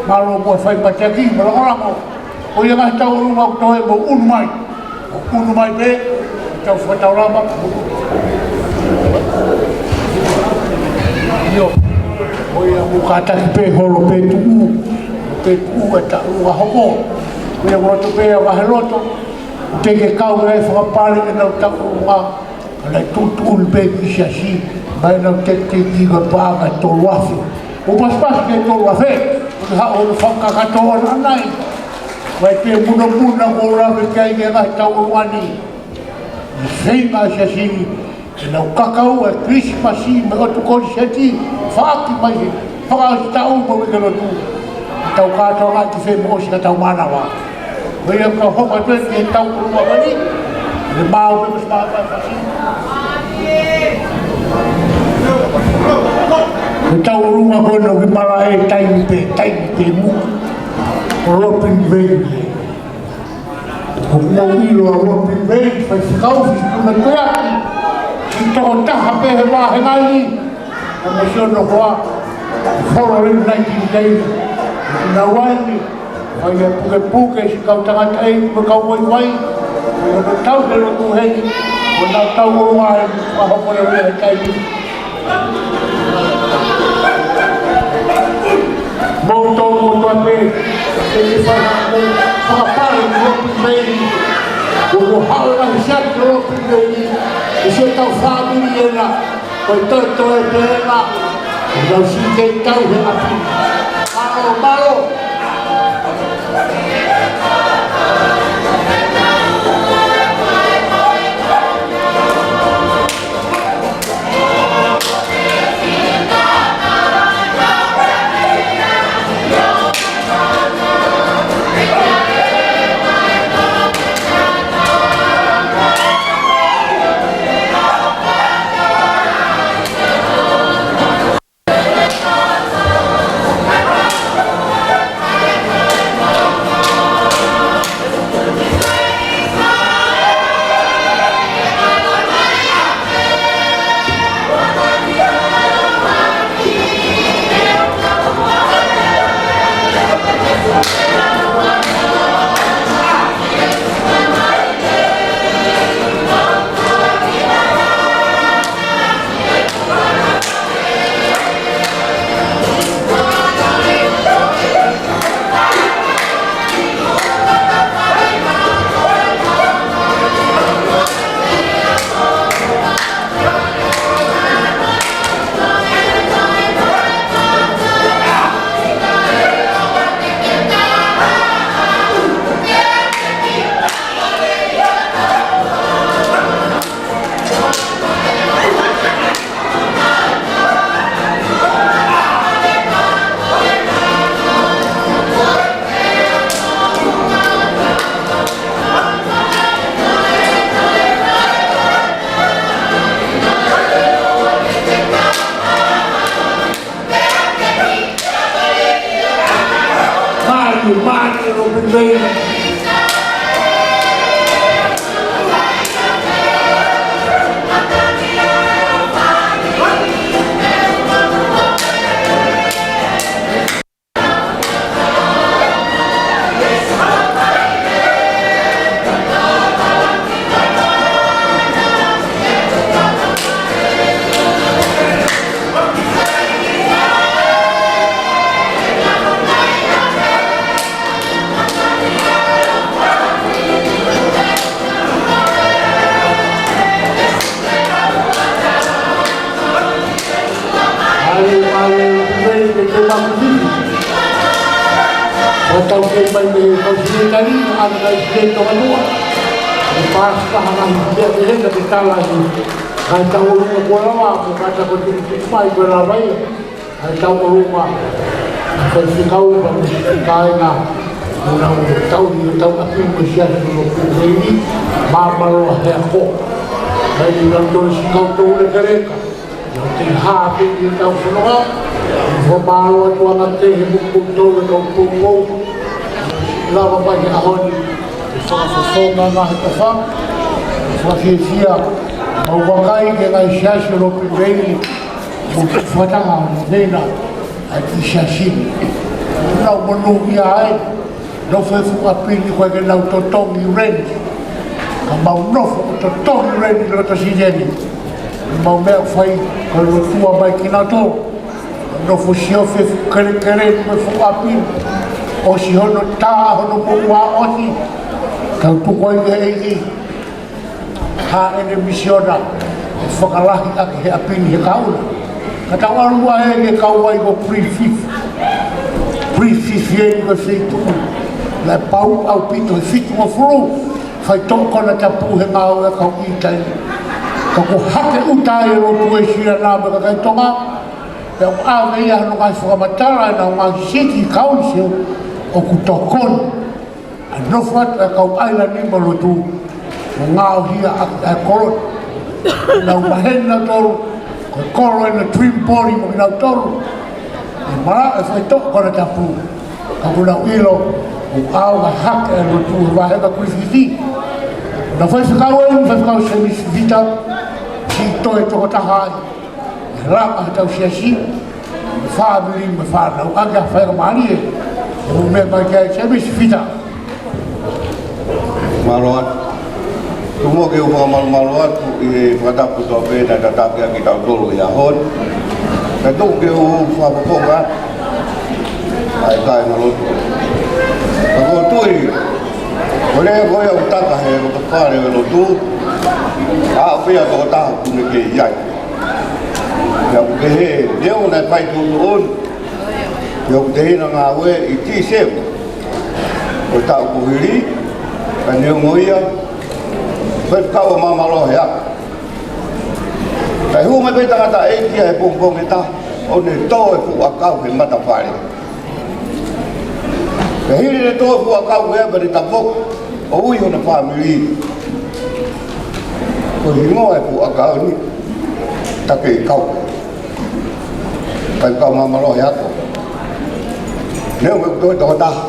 Mālō mo e fai mateaki, mo e lako lako. Ko ia ngaahi tauʻolunga ʻoku toe mou ʻunu mai. ʻOku ʻunu mai pē, tau fakataulama. ʻIo, ko ia mou kātaki pē holo pē tuʻu, pē tuʻu e tauʻolunga hoko. Ko ia mou loto pē ʻa e vaheloto, te ke kau ai fakapale ʻenau tauʻolunga. Ka naʻe tuʻutuʻuni pē ki he siasi, mai nau teke ki he paʻanga ʻe tolu afe. ʻO pasipasi ki he tolu afe, ʻo ne haʻu ʻo fakakakato ʻanenai. Mai pē munamuna ko e lave ki ai e ngaahi tauʻolunga ni. ʻI he feinga ʻa e siasi ni, ke nau kakau e Kilisimasi mo e ʻotu koniseti, faʻaki mai he fakaʻosi taʻu mo e uike lotu. Tau kātoanga ki fē mo ʻosi ka tau mānava. Ko ia ka hoko atu eni ki he tauʻolunga ko eni, ʻe maʻu pē mo e siʻi māfasi. Ko e tauʻolunga ko eni ʻoku malaʻe taimi pē, taimi pē muʻa. Ko Lopini Vei. ʻOku mou ʻilo ʻa Lopini Vei, faifekau Fisipuna Tuiaki, ʻi he tokotaha pē he vāhenga ni, ʻa Mosio Nokoa, Folo Leni Naiti Tei, ʻi he nau ʻaeni, fai e pukepuke siʻi kau tangataʻeiki mo e kau vaivai, ʻo nau tau he lotu heni, ʻo nau tauʻolunga ai, ʻa hoko lelei he taimi. Mou tau mo tua pē, ke ke fai ha mou fakapale ki Lopini Vei. Ko ko hau na hisiat ki Lopini Vei. Ke se tau fāmili ena. Ko e toetoe pē ena. Nau siʻi kei tau he ʻapi. Mālō, mālō. Mai mei he kau Senitali, ʻa e kau Senitali Tonga Nua. ʻE pasi taha ngaahi meʻa ke heka ke tala ʻi he kakai Tonga Nua kuo lava, ko e kātaki ko e tuʻu mai ko e lava ia. ʻA e tau ʻolunga, ʻa e faifekau, pea mo e kāinga, ʻo nau tau ni, tau ʻaki mo e Siasi ʻo Lopeni, Māmaloa he ako. Kae ʻi he tau tolu siʻi kau tau lekaleka. ʻIo te hā pē ʻi he tau fononga, ʻi he fakamālō atu ange ʻi he moʻui ʻa e kau poupou. Lava mai he ʻaho ni, ʻi he fakafofonga ngaahi tafa, fakafiefia, mau vakai ki he ngaahi Siasi ʻo Lopeni, mo e fakataha mo e meʻa ʻa e Siasi. Nau monūʻia ai, nofo he fuʻu ʻapi ni ko e ke nau totongi rent. Ka mau nofo ʻo totongi rent ʻi loto Senitali. Mau meʻa fai, ko e lotua mai kinautolu. Nofo siofi e fuʻu kelekele mo e fuʻu ʻapi. ʻOsi hono tā, hono moʻua ʻosi. Tau tuku ai ki he ʻEiki. Haʻane misiona, ʻe fakalahi ʻaki he ʻapi ni he kaula. Ka tau ʻalu ai he kau ai ko Griffith. Griffith eni ko e feituʻu naʻe pau ʻaupito he fitungofulu faitoʻo konatapu he ngāue ʻa e kau ʻItali. Ka ko e hake ʻuta e lotu ʻa e Siasi na mo e kakai Tonga. Pea ʻoku ʻave ia hono ngaahi fakamatala ʻenau ngaahi city council ʻoku tokoni. ʻA e nofo atu ʻa e kau ʻailani mo lotu, mo ngaohia ʻa e kolo. Nau maheni nautolu, ko e kolo ʻena Trimipoli mo kinautolu. ʻE malaʻe faitoʻo konatapu, ka ʻoku nau ʻilo, ʻoku ʻaonga hake ʻa e lotu he vahenga Kulififi. Naʻe faifekau eni, faifekau Semisi Vita, siʻi toe tokotaha ai. Laka he tau Siasi, fāmili mo e fānau, ʻa e faingamālie, ʻo meʻa mai ki ai Semisi Vita. Mālō atu. Tuku muʻa ke u fakamālō atu ʻi he fakatapu kotoa pē naʻe tataki ʻaki kitautolu ʻi he ʻaho ni. Kae tuku ke u fakapoponga ʻa e kāinga lotu. Ka ko e tui, ko e lea ko ia ʻoku taka he loto fale ʻo e lotu, ʻa ʻo pea tokotaha ʻoku ne kei ʻi ai. Pea ʻoku kehe, neongo naʻe fai tuʻutuʻuni, pea ʻoku tehina ngāue ʻi Tīsema ʻo e taʻu kuo hili, ka neongo ia, faifekau ʻa Māmaloa he ako. Kae hū mai pē tangataʻeiki ia he pongipongi ʻe taha, ʻo ne tō e fuʻu ʻakau he matafale. Pea hili ʻene tō e fuʻu ʻakau ia pea ne tafoki, ʻo ui hono fāmili. Ko e hingoa e fuʻu ʻakau ni, Takeʻikau. Faifekau Māmaloa he ako. Neongo ʻeku toe tokotaha.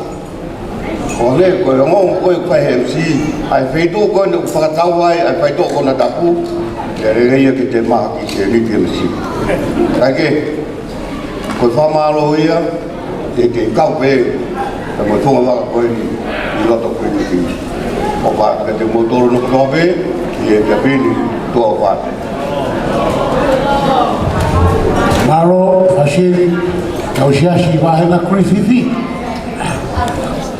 Ko e lea ko e ongoongo ko ē ʻoku fai he M C, ʻa e feituʻu ko ē naʻe fakatau ai ʻa e faitoʻo konatapu, ʻe lelei ia ke te mahaki ke M C. Kae kehe, ko e fakamālō ia, ke, ke kau pē, ka mo e tuʻunga vaka ko eni, ʻi loto ko eni ki. ʻOfa atu kiate kimoutolu hono kotoa pē, ʻi he ʻapi ni, tuʻa ʻofa atu. Mālō, Fasili, tau Siasi vahenga Kulififi.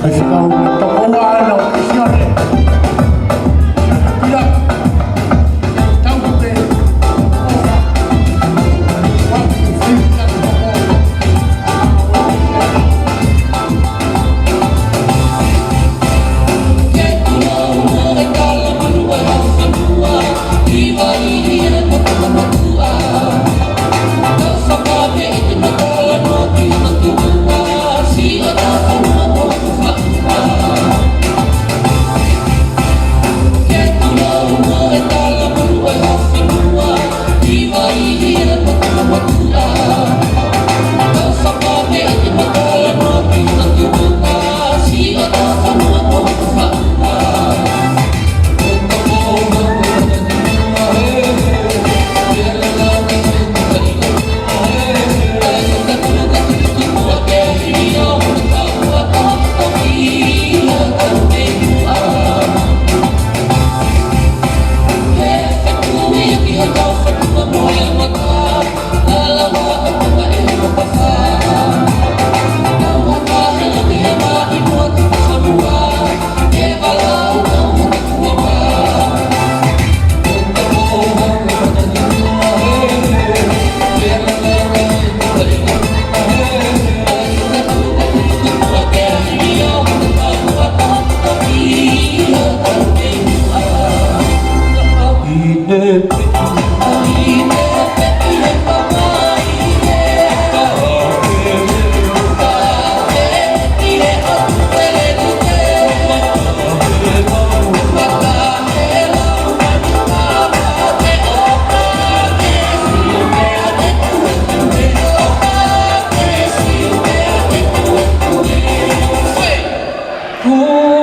Faifekau na toko ua ana o Kisione. Pila. Tau te.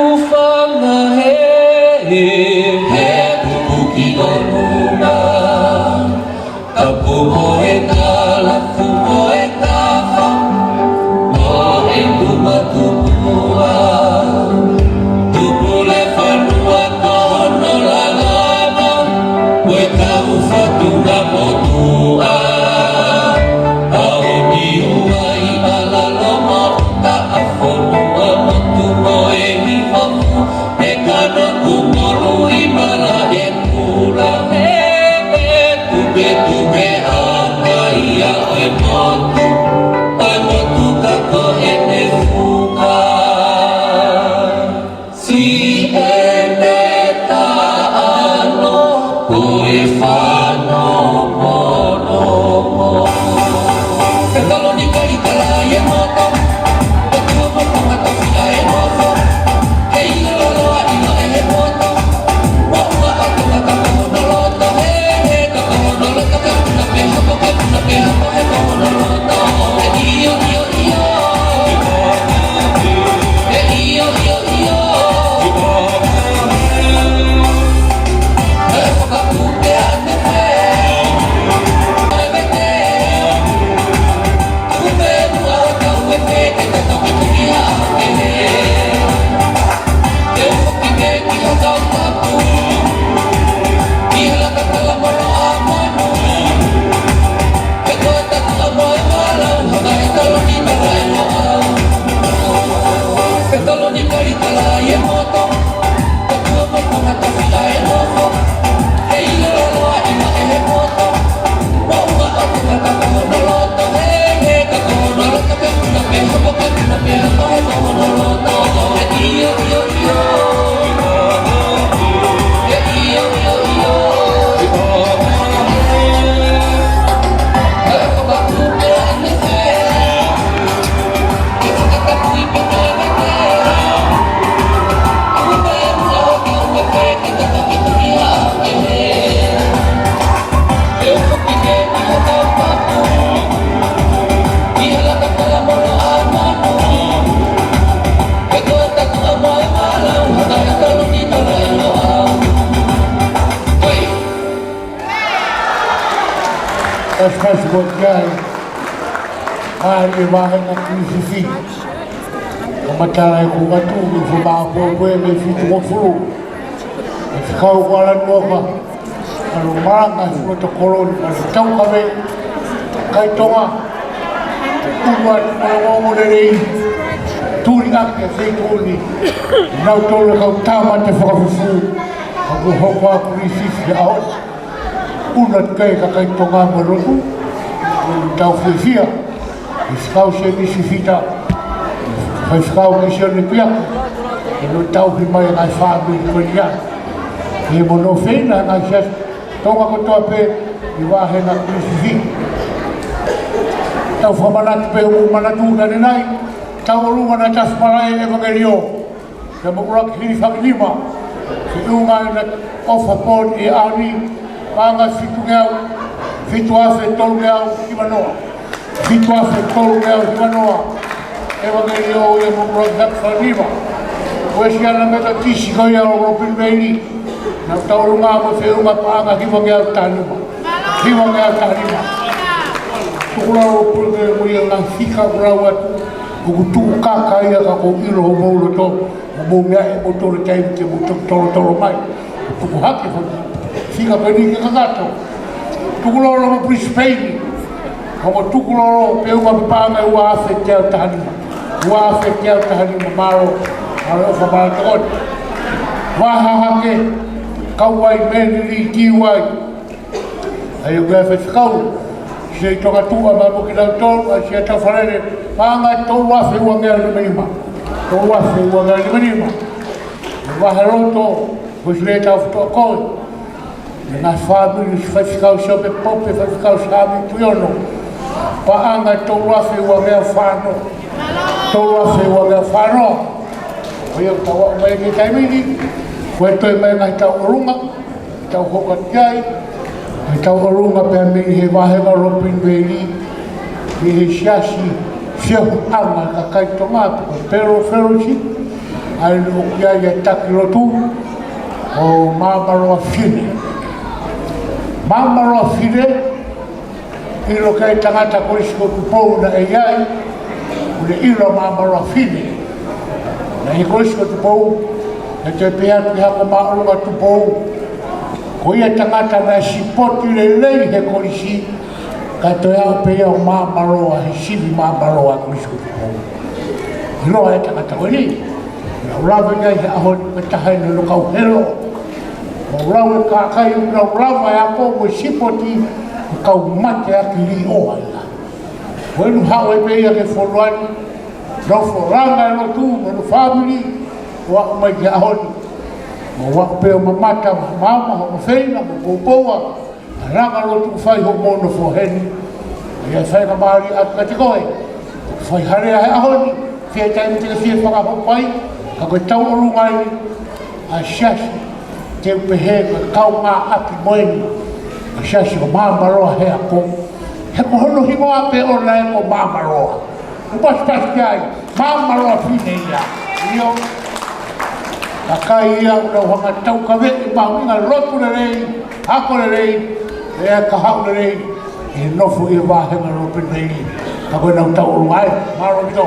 Kufanga he, he, he kupu ki ʻolunga. Tapu mo e tala, fu mo e tafa, mo e tuma tupua. Tupu le fanua ko hono lalama, ko e kau fatunga motuʻa. ʻAo ni ua i ala lomo, taʻafonua motu mo e hifofu, e kano kumolu i mala e kula. He, he, tupe, tupe, anga ia ʻo e motu, ʻo e motu ka ko ʻene fuka. Siʻene taʻalo ko e fano mono. Fetalonika i kala i e moto. Ko tua moto mata fia e nofo. He ʻilo loloa ʻilo e he moto. Ua ua ʻoto mata ko hono loto. He he ka ko hono loto ka puna pē hapo ka puna pē hapo he ko hono loto. He ʻio ʻio ʻio. He ʻio ʻio ʻio. He fakakupe ane pē. He vete. Kupe mua o tau e pē ke te toki tuki a ke he. Te u foki pē ki ho tau tapu. Ki he laka tala mono a manu. He ko e tatu a moe malau, hanga he talo ni tala e moa. He talo ni kai tala i e moto. He tua moto mata fia e nofo. He ʻilo loloa ʻilo e he moto. Ua ua ʻoto mata ko hono loto. He he ka ko hono loto ka puna pē hapo ka puna pē hapo he ko hono loto. He ʻio ʻio ʻio. He ʻio ʻio ʻio. He fakakupe ane pē. He fakatapui pē pē pē. Kupe mua o tau e pē ke te toki tuki a ke he. That's possible, guys. ʻAi e vāhenga Kilisifi. ʻO matala e kuʻatu, ʻo fumāpōpō e mei Fitungofulu. ʻE fekau ko ala nuoka. Alo malanga e fuata koloni, alo tau kave. Kai Tonga. Tuku atu mo e ongoongo lelei. Tuli ake e feituʻu ni. Nau tolu e kau tāmate fakafufū. ʻOku hoko ʻa Kilisifi he ʻaho ni. ʻUnu atu ki ai e kakai Tonga mo e lotu, ʻoku tau fiefia, ʻe fekau Semisi Fita, ʻe fekau Kisione Piaku, ʻe nau tauhi mai e ngaahi fāmili ko ia. ʻE mo nofo ʻi he ngaahi siasi Tonga kotoa pē, ʻi he vāhenga Kilisifi. Tau fakamanatu pē ʻoku manatu ʻanenai, tau ʻolunga naʻe tasi malaʻe ʻevangeliō. Kia Moʻulaki Hilifakinima, feʻunga ʻena ʻofa pō ni ʻi he ʻaho ni, paʻanga fitungeau, fitu afe tolungeau hiva noa. Fitu afe tolungeau hiva noa. ʻEvangeliō ia Moʻulaki Hilifakinima. Uēsiliana Metotisi ko ia ʻo Lopilimeili. Naʻa tau ʻolunga mo e feʻunga paʻanga hivangeau tahanima. Hivangeau tahanima. Tukulolo Puleke mo ia ngaahi fika kuo lau atu. ʻOku tuʻu kaka ia ka ʻoku ou ʻilo homou loto, ʻoku mou meaʻi ʻe moutolu e taimi te mou tolotolo mai. Tuku hake fanga fika pē ni ke kakato. Tukulolo mo Brisbane. Ka mo Tukulolo pē ʻuma paʻanga ʻe ua afe teau tahanima. Ua afe teau tahanima, mālō. Mālō ʻofa mālō tokoni. Vaha hake, kau ai Manly, Kiwai. ʻAi ʻo pea fefekau, Siaʻi Tongatuʻa mo kinautolu, ʻa Siaʻi Taufalele, paʻanga tolu afe uangeau nima nima. Tolu afe uangeau nima nima. Vahe loto, ko Siaʻi Taufaʻātoa ko ē. Ngaahi fāmili, Faifekau Siope Pope, Faifekau Sāmi Tuʻiono. Paʻanga tolu afe ua ngeau fā noa. Tolu afe ua ngeau fā noa. Ko ia ʻoku tau aʻu mai ki he taimi ni, ko e toe mai ngaahi tauʻolunga, tau hoko atu ki ai, ngaahi tauʻolunga pea mei he vāhenga Lopeni Veli, mei he siasi feohiʻanga kakai Tonga, ko e Pelo Fellowship, ʻa ia ʻoku ʻi ai ʻa e taki lotu, ʻo Māmaloa Fine. Māmaloa Fine, ʻilo ki ai e tangata Kolisi ko Tupou naʻe ʻi ai, ʻoku ne ʻilo Māmaloa Fine. Naʻe ʻi Kolisi ko Tupou, naʻe toe pehē atu ki he hako māʻolunga Tupou, ko ia tangata naʻe sipoti lelei he kolisi, kae toe aʻu pē ia ʻo Māmaloa, he sivi Māmaloa Kolisi ko Tupou. ʻIloa e tangata ko eni. Naʻa ku lave ki ai he ʻaho ni, ko e taha eni hono kau helo. Mau lau e kakai, mau lava e ako mo e sipoti, ko e kau mateaki liʻoa ia. Ko eni haʻu ai pē ia ki he fonua ni, nofo langa e lotu mo hono fāmili, ʻo aʻu mai ki he ʻaho ni. Mau aʻu pē ʻo mamata, maama, hoʻomo feinga, mo poupou ʻa e langa lotu fai hoʻomo nofo heni. ʻA ia ʻe fai ka mālie atu kiate koe. Fai ha lea he ʻaho ni, fie taimi te ke fie fakahoko ai, ka ko e tauʻolunga eni ʻa e siasi, te u pehē ko e kaungāʻapi mo eni ʻa e siasi ko Māmaloa he ako. He ko hono hingoa pē ʻoʻona ē ko Māmaloa. ʻOku pasipasi ki ai, Māmaloa Fine ia. ʻIo. Kakai ia ʻoku nau hanga ʻo taukaveʻi mahuʻinga lotu lelei, ako lelei, pea kahaʻu lelei, ʻi he nofo ʻi he vāhenga Lopeni Veli. Ka ko ʻenau tauʻolunga ē, mālō ʻaupito.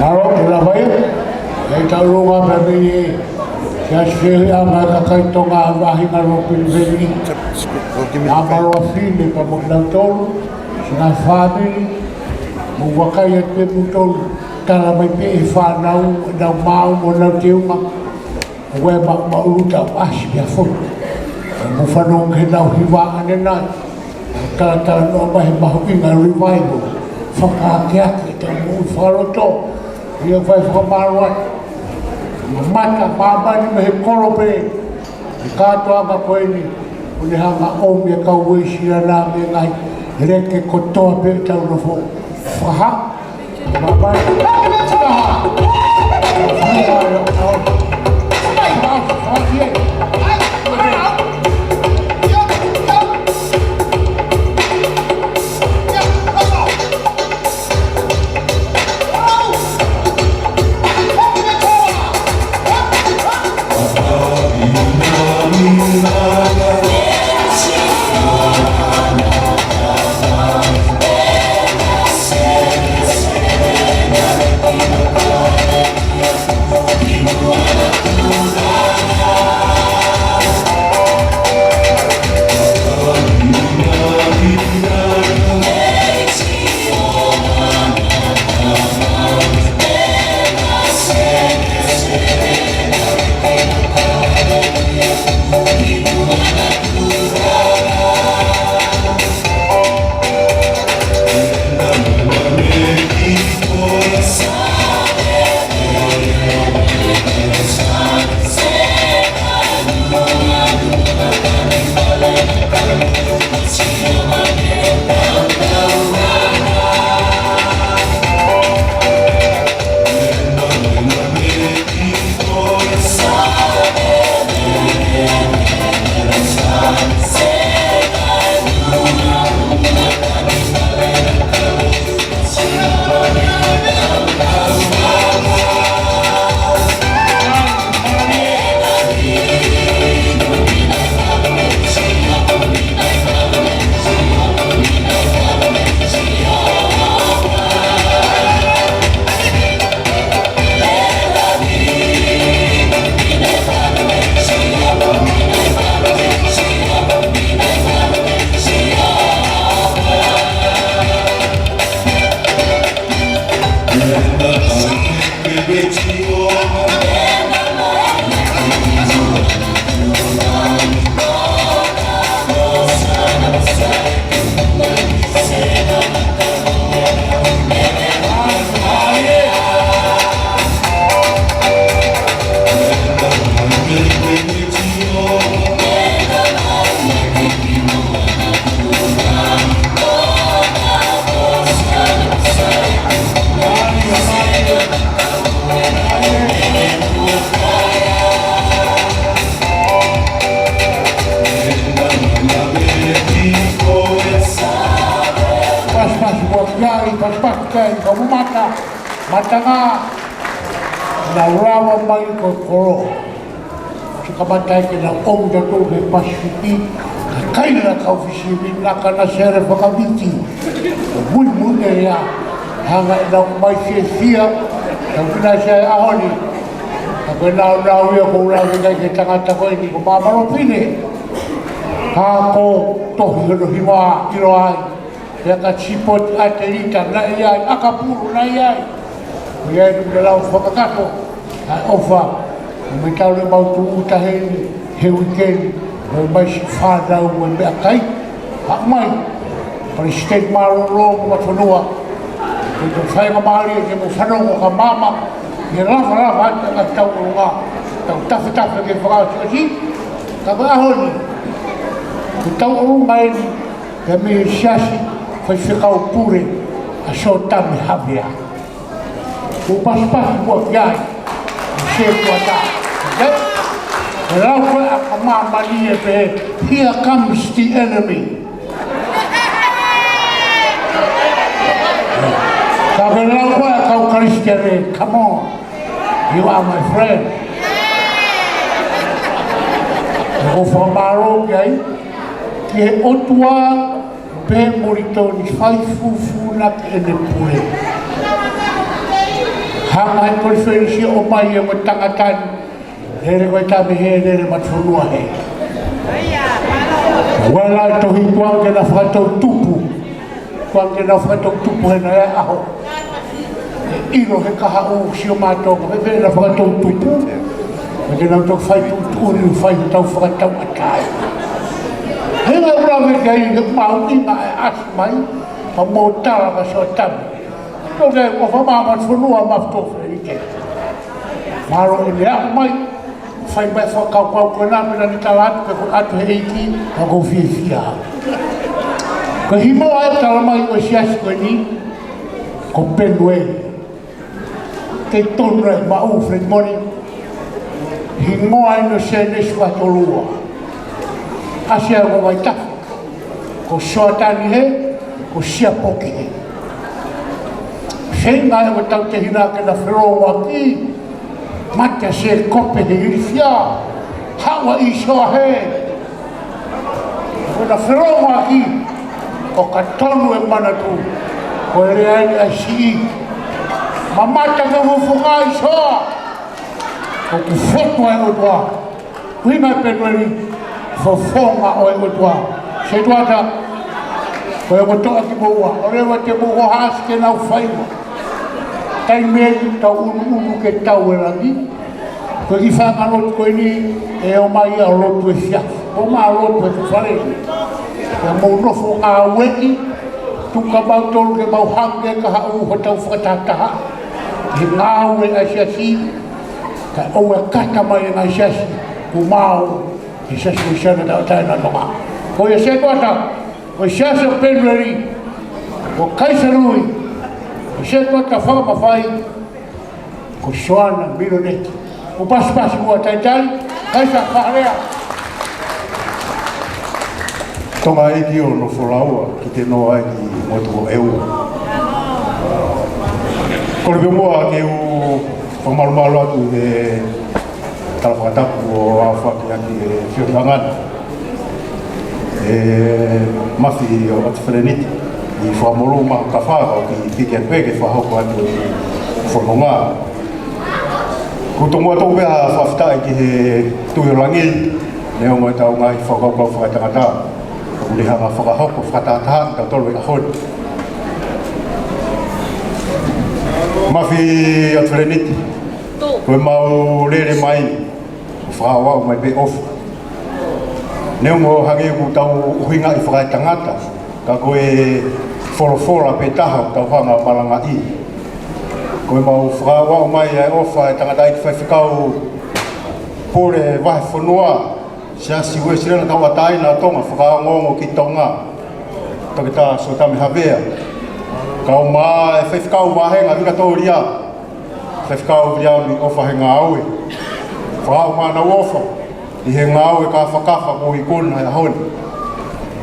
Mālō, ʻe lava ia. ʻE tauʻolunga pē mei he siasi feohiʻanga kakai Tonga, vāhenga Lopeni Veli. Māmaloa Fine pea mo kinautolu, siʻi ngaahi fāmili, mou vakai atu pē moutolu, tala mai pē ʻe he fānau, ʻenau maau mo ʻenau teunga. ʻOku ʻi ai e maʻumaʻuluta ʻoku ʻasi pea foki. Mou fanongo ki heʻenau hiva ʻanenai. Talatalanoa mai he mahuʻinga e revival. Fakaakeake ʻetau moʻui fakaloto. ʻIo, fai fakamālō atu. Mamata, māmani mei he kolo pē. ʻI he kātoanga ko eni, ʻoku ne hanga ʻo ʻomi e kau Uēsiliana mei he ngaahi leke kotoa pē ʻetau nofo. Fakaha. Pea i ka mata, matanga, na ulawa mai ko e kolo. Sika mata ke na ong da to ke Pasifiki, ka kai na kau Fisi mi na ka na sere fakaviti. Mui mui e ia, hanga e na mai fie fia, ka kina se ai ahoni. Ka ko e nau nau ia ko ulawa kai ke tangata ko eni ko Mamalo Pine. Ka ko tohi hono hiva ilo ai. Pea ka sipoti atelita naʻe ʻi ai, ʻakapulu naʻe ʻi ai. Ko ia ʻi he lau fakakato, ʻa e ʻofa, ʻo me tau le mau tūʻuta heni, he uikeni, ʻo mai si fānau mo e meʻakai, ʻa mai, Palesiteni Mālōlō mo Matafonua, ko e fai ka mālie ke mo fanongo ka mama, ʻi he lava lava atu ka tau ʻolunga, tau tafe tafe ke fakaʻosi, ka ko e ʻaho ni, ko tau ʻolunga eni, Pea mei he siasi, faifekau pule, ʻa Sōtami Havea. Ko pasipasi kua ki ai, ʻo se kua tā. Okay? E lau ko e ʻa ka māmani e pē, here comes the enemy. Ka ke lau ko e ʻa kau Kalisitiane, come on. You are my friend. Ko fakamālō ki ai, ki he ʻOtua, Pea moli toni fai fufuna ke ʻene pule. Hanga he konifelenisi ʻo mai e mo tangata ni. Lele ko e tame he lele Matafonua he. Wala tohi kuange na fakatau tupu. Kuange na fakatau tupu he na e aho. ʻIlo he kahaʻu sio mātou, ko e pē na fakatau tupu. Ke na toki fai tuʻutuʻuni, fai tau fakatau ʻatai. He na ula me ke ai, he mau ina e asi mai, ka mo tala ka Sōtami. Tau ke ko fa ma Matafonua ma fito fe i ke. Mālō e lea mai, fai mai fakakaukau ko na, pena ni tala atu, pe ko atu he ʻEiki, ka ko fiefia. Ko e himo ʻa e tala mai ʻo e siasi ko eni, ko Penueli. Kei tonu e maʻu Fred Moni. Hingoa ʻeni ʻo Sēnesi ua tolu ua. ʻAsi ʻa e ko Vaitafe. Ko Soatani he, ko Siapoki he. Feinga e ko tautehina ke na felōngoaki. Mate ʻa Sēkope he ilifia. Haʻu ʻa ʻĪsoa he. Ko na felōngoaki, ʻo ka tonu e manatu, ko e lea ʻeni ʻa e siʻi. Mamata ke fufunga ʻĪsoa, ʻoku fotu ʻa e ʻOtua. Kuina e Penueli, fofonga ʻo e ʻOtua. Setuata, ko e kotoa ki moua, ʻo leva te mou hohaʻasi ke nau faiva. Taimi ʻeni tau unu unu ke tau e langi. Ko e kiʻi fanga lotu ko eni, ʻe ʻomai ʻa e lotu e fia. ʻOmai lotu e fale. Pea mou nofo ngāueʻi, tuku ka mau tolu ke mau hangē ka haʻu hotau fakatahataha. He ngāue ʻa e siasi, ka ʻoua kata mai e ngaahi siasi, ʻoku mau, e siasi ʻo Siana Tauʻatāina Tonga. Ko ia Setuata, ko e siasi ʻo Penueli, ko Kaisa Lui, ko Setuata Fakamafai, ko Soana Miloneki. Ko pasipasi ua talitali, Kaisa Fakalea. Tonga ʻEiki ʻo nofo laua, ki te noa ai ki motu ko ʻEua. Kole pē muʻa ke u fakamalumalu atu he tala fakatapu ʻo aofaki ʻaki e fio ki hangana. E mafi ʻo atu feleniti, ʻi fakamolu ma ka faka ʻo ki ki ke peke fakahoko atu e fononga. Ko e tomuʻa tau pea fakafetaʻi ki he Tuʻi ʻo Langi, neongo ʻetau ngaahi fakakaukau fakatangata, ʻoku ne hanga fakahoko fakatahataha ʻi tautolu e ʻaho ni. Mafi ʻo feleniti, ko e mau lele mai, ʻo fakaaʻu mai pē ʻofa. Neongo hangē ʻoku tau ʻuhingaʻi fakaetangata, ka ko e folofola pē taha ʻoku tau hanga ʻo malangaʻi. Ko e mau fakaaʻu mai ʻa e ʻofa e tangataʻeiki faifekau pule vahefonua, Siasi Uēsiliana Tauʻatāina ʻo Tonga, fakaongoongo ki Tonga, Toketā Sōtami Havea. Kau mai e faifekau vahenga Vikatōlia, Faifekau Viliami ʻOfa Hengāue. Fakaaʻu mai ʻa e ʻofa ʻi he ngāue kāfakafa kuo ikuna he ʻaho ni.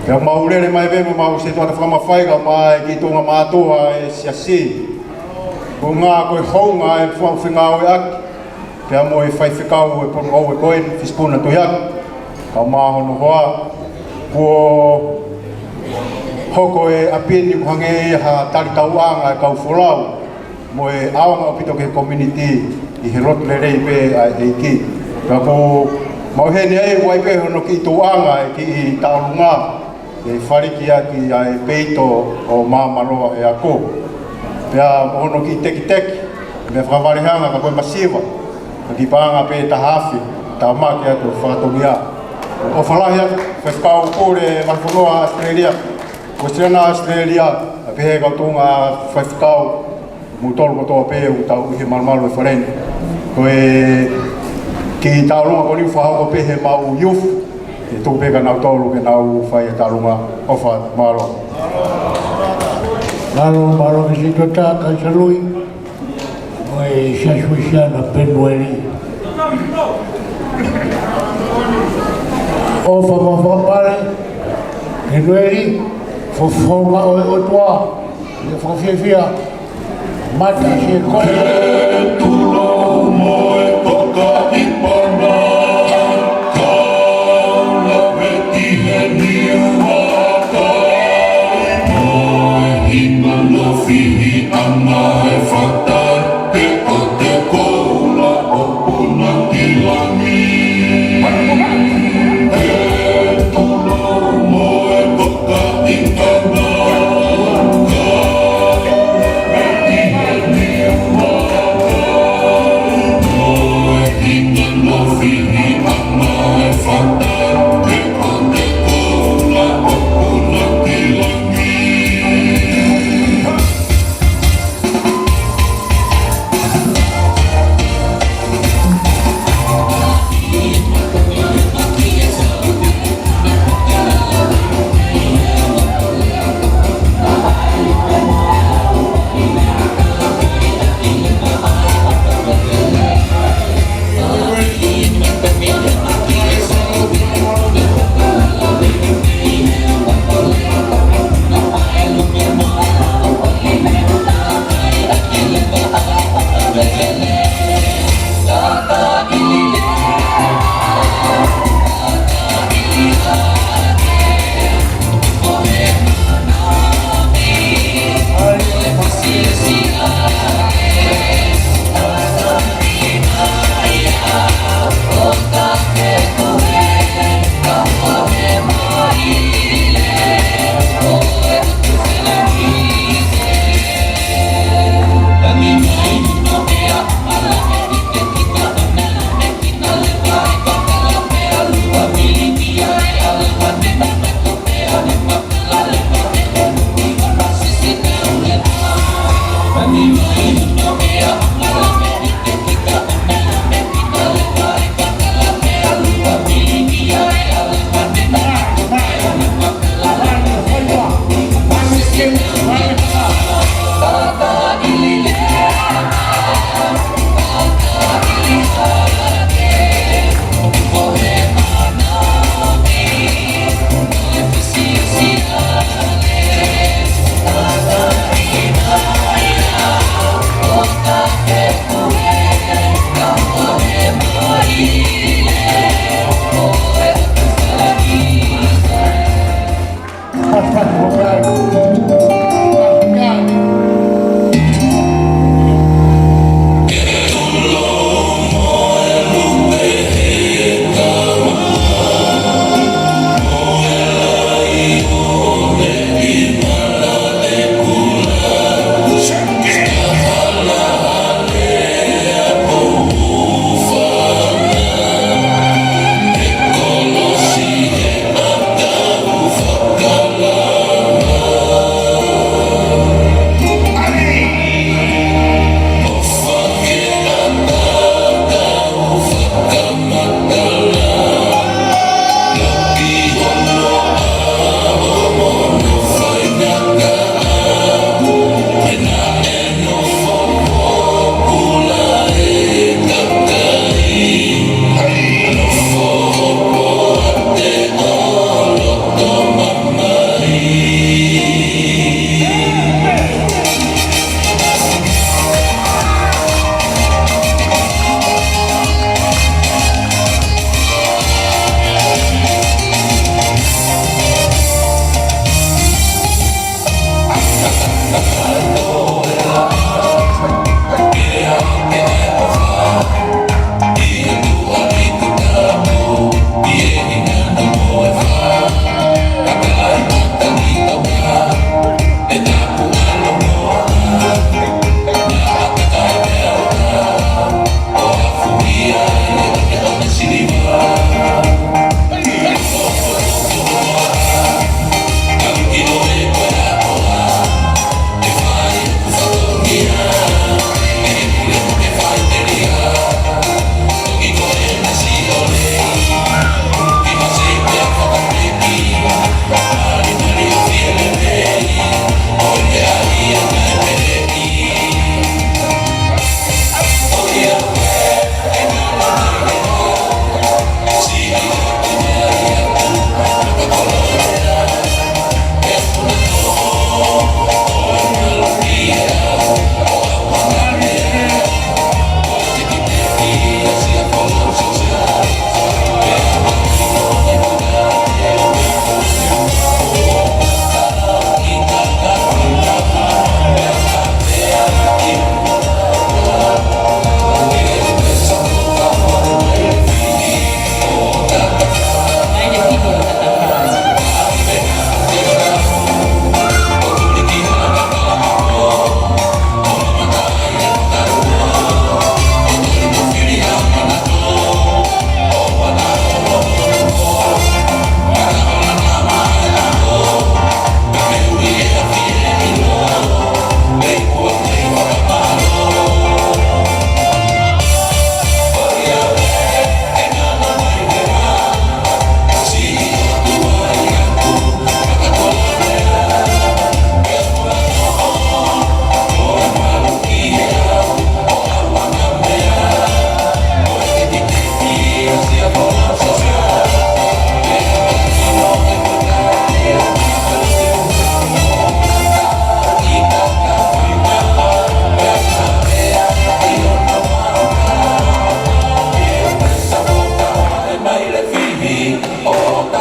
Pea mau lele mai pē mo mau setuata fakamafai kae ʻumaʻā e kiʻi tuʻunga mātuʻa ʻo e siasi. Ko e ngaahi ko e hounga e fua fengāueʻaki. Pea mo e faifekau e Pulou ʻo e Koeni, Fisipuna Tuiaki. Kae ʻumaʻā hono hoa. Kuo hoko e ʻapi ni ʻo hangē ia ha talitauʻanga e kau folau. Mo e ʻaonga ʻaupito ki he community ʻi he lotu lelei pē ʻa e ʻEiki. Pea ko mau heni ai ʻoku ʻi ai pē hono kiʻi tuʻunga e kiʻi taʻolunga. ʻE faliki ʻaki ʻa e peito ʻo māmāloa e ako. Pea mo hono kiʻi tekiteki, meʻa fakavalehanga ka ko e masiva. Ka kiʻi paʻanga pē taha afe, tāmaki atu e fatongia. ʻOfa lahi atu, Faifekau Pule Valefonua ʻAositelēlia. Ko Sena ʻAositelēlia, ʻa pehē kau tuʻunga faifekau, mou tolu kotoa pē ʻoku tau ʻi he malumalu e fale ni. Ko e kiʻi taʻolunga ko eni ʻoku fakahoko pē he mau youth, ʻe tuku pē kia nautolu ke nau fai e taʻolunga. ʻOfa, mālō. Mālō, mālō, Misi Tota, Kanisala Lui, mo e Siasi Uēsiliana Penueli. ʻOfa mo e fakapale, Penueli, fofonga ʻo e ʻOtua, ʻi he fakafiefia, mata si e koe. He tulou mo e toka ʻi pana, kau lave ki he niu makai, mo e hina nofihi ʻana e fatai, pe ko te koula ʻo Punakilani. He tulou mo e toka ʻi pana, kau lave ki he niu makai,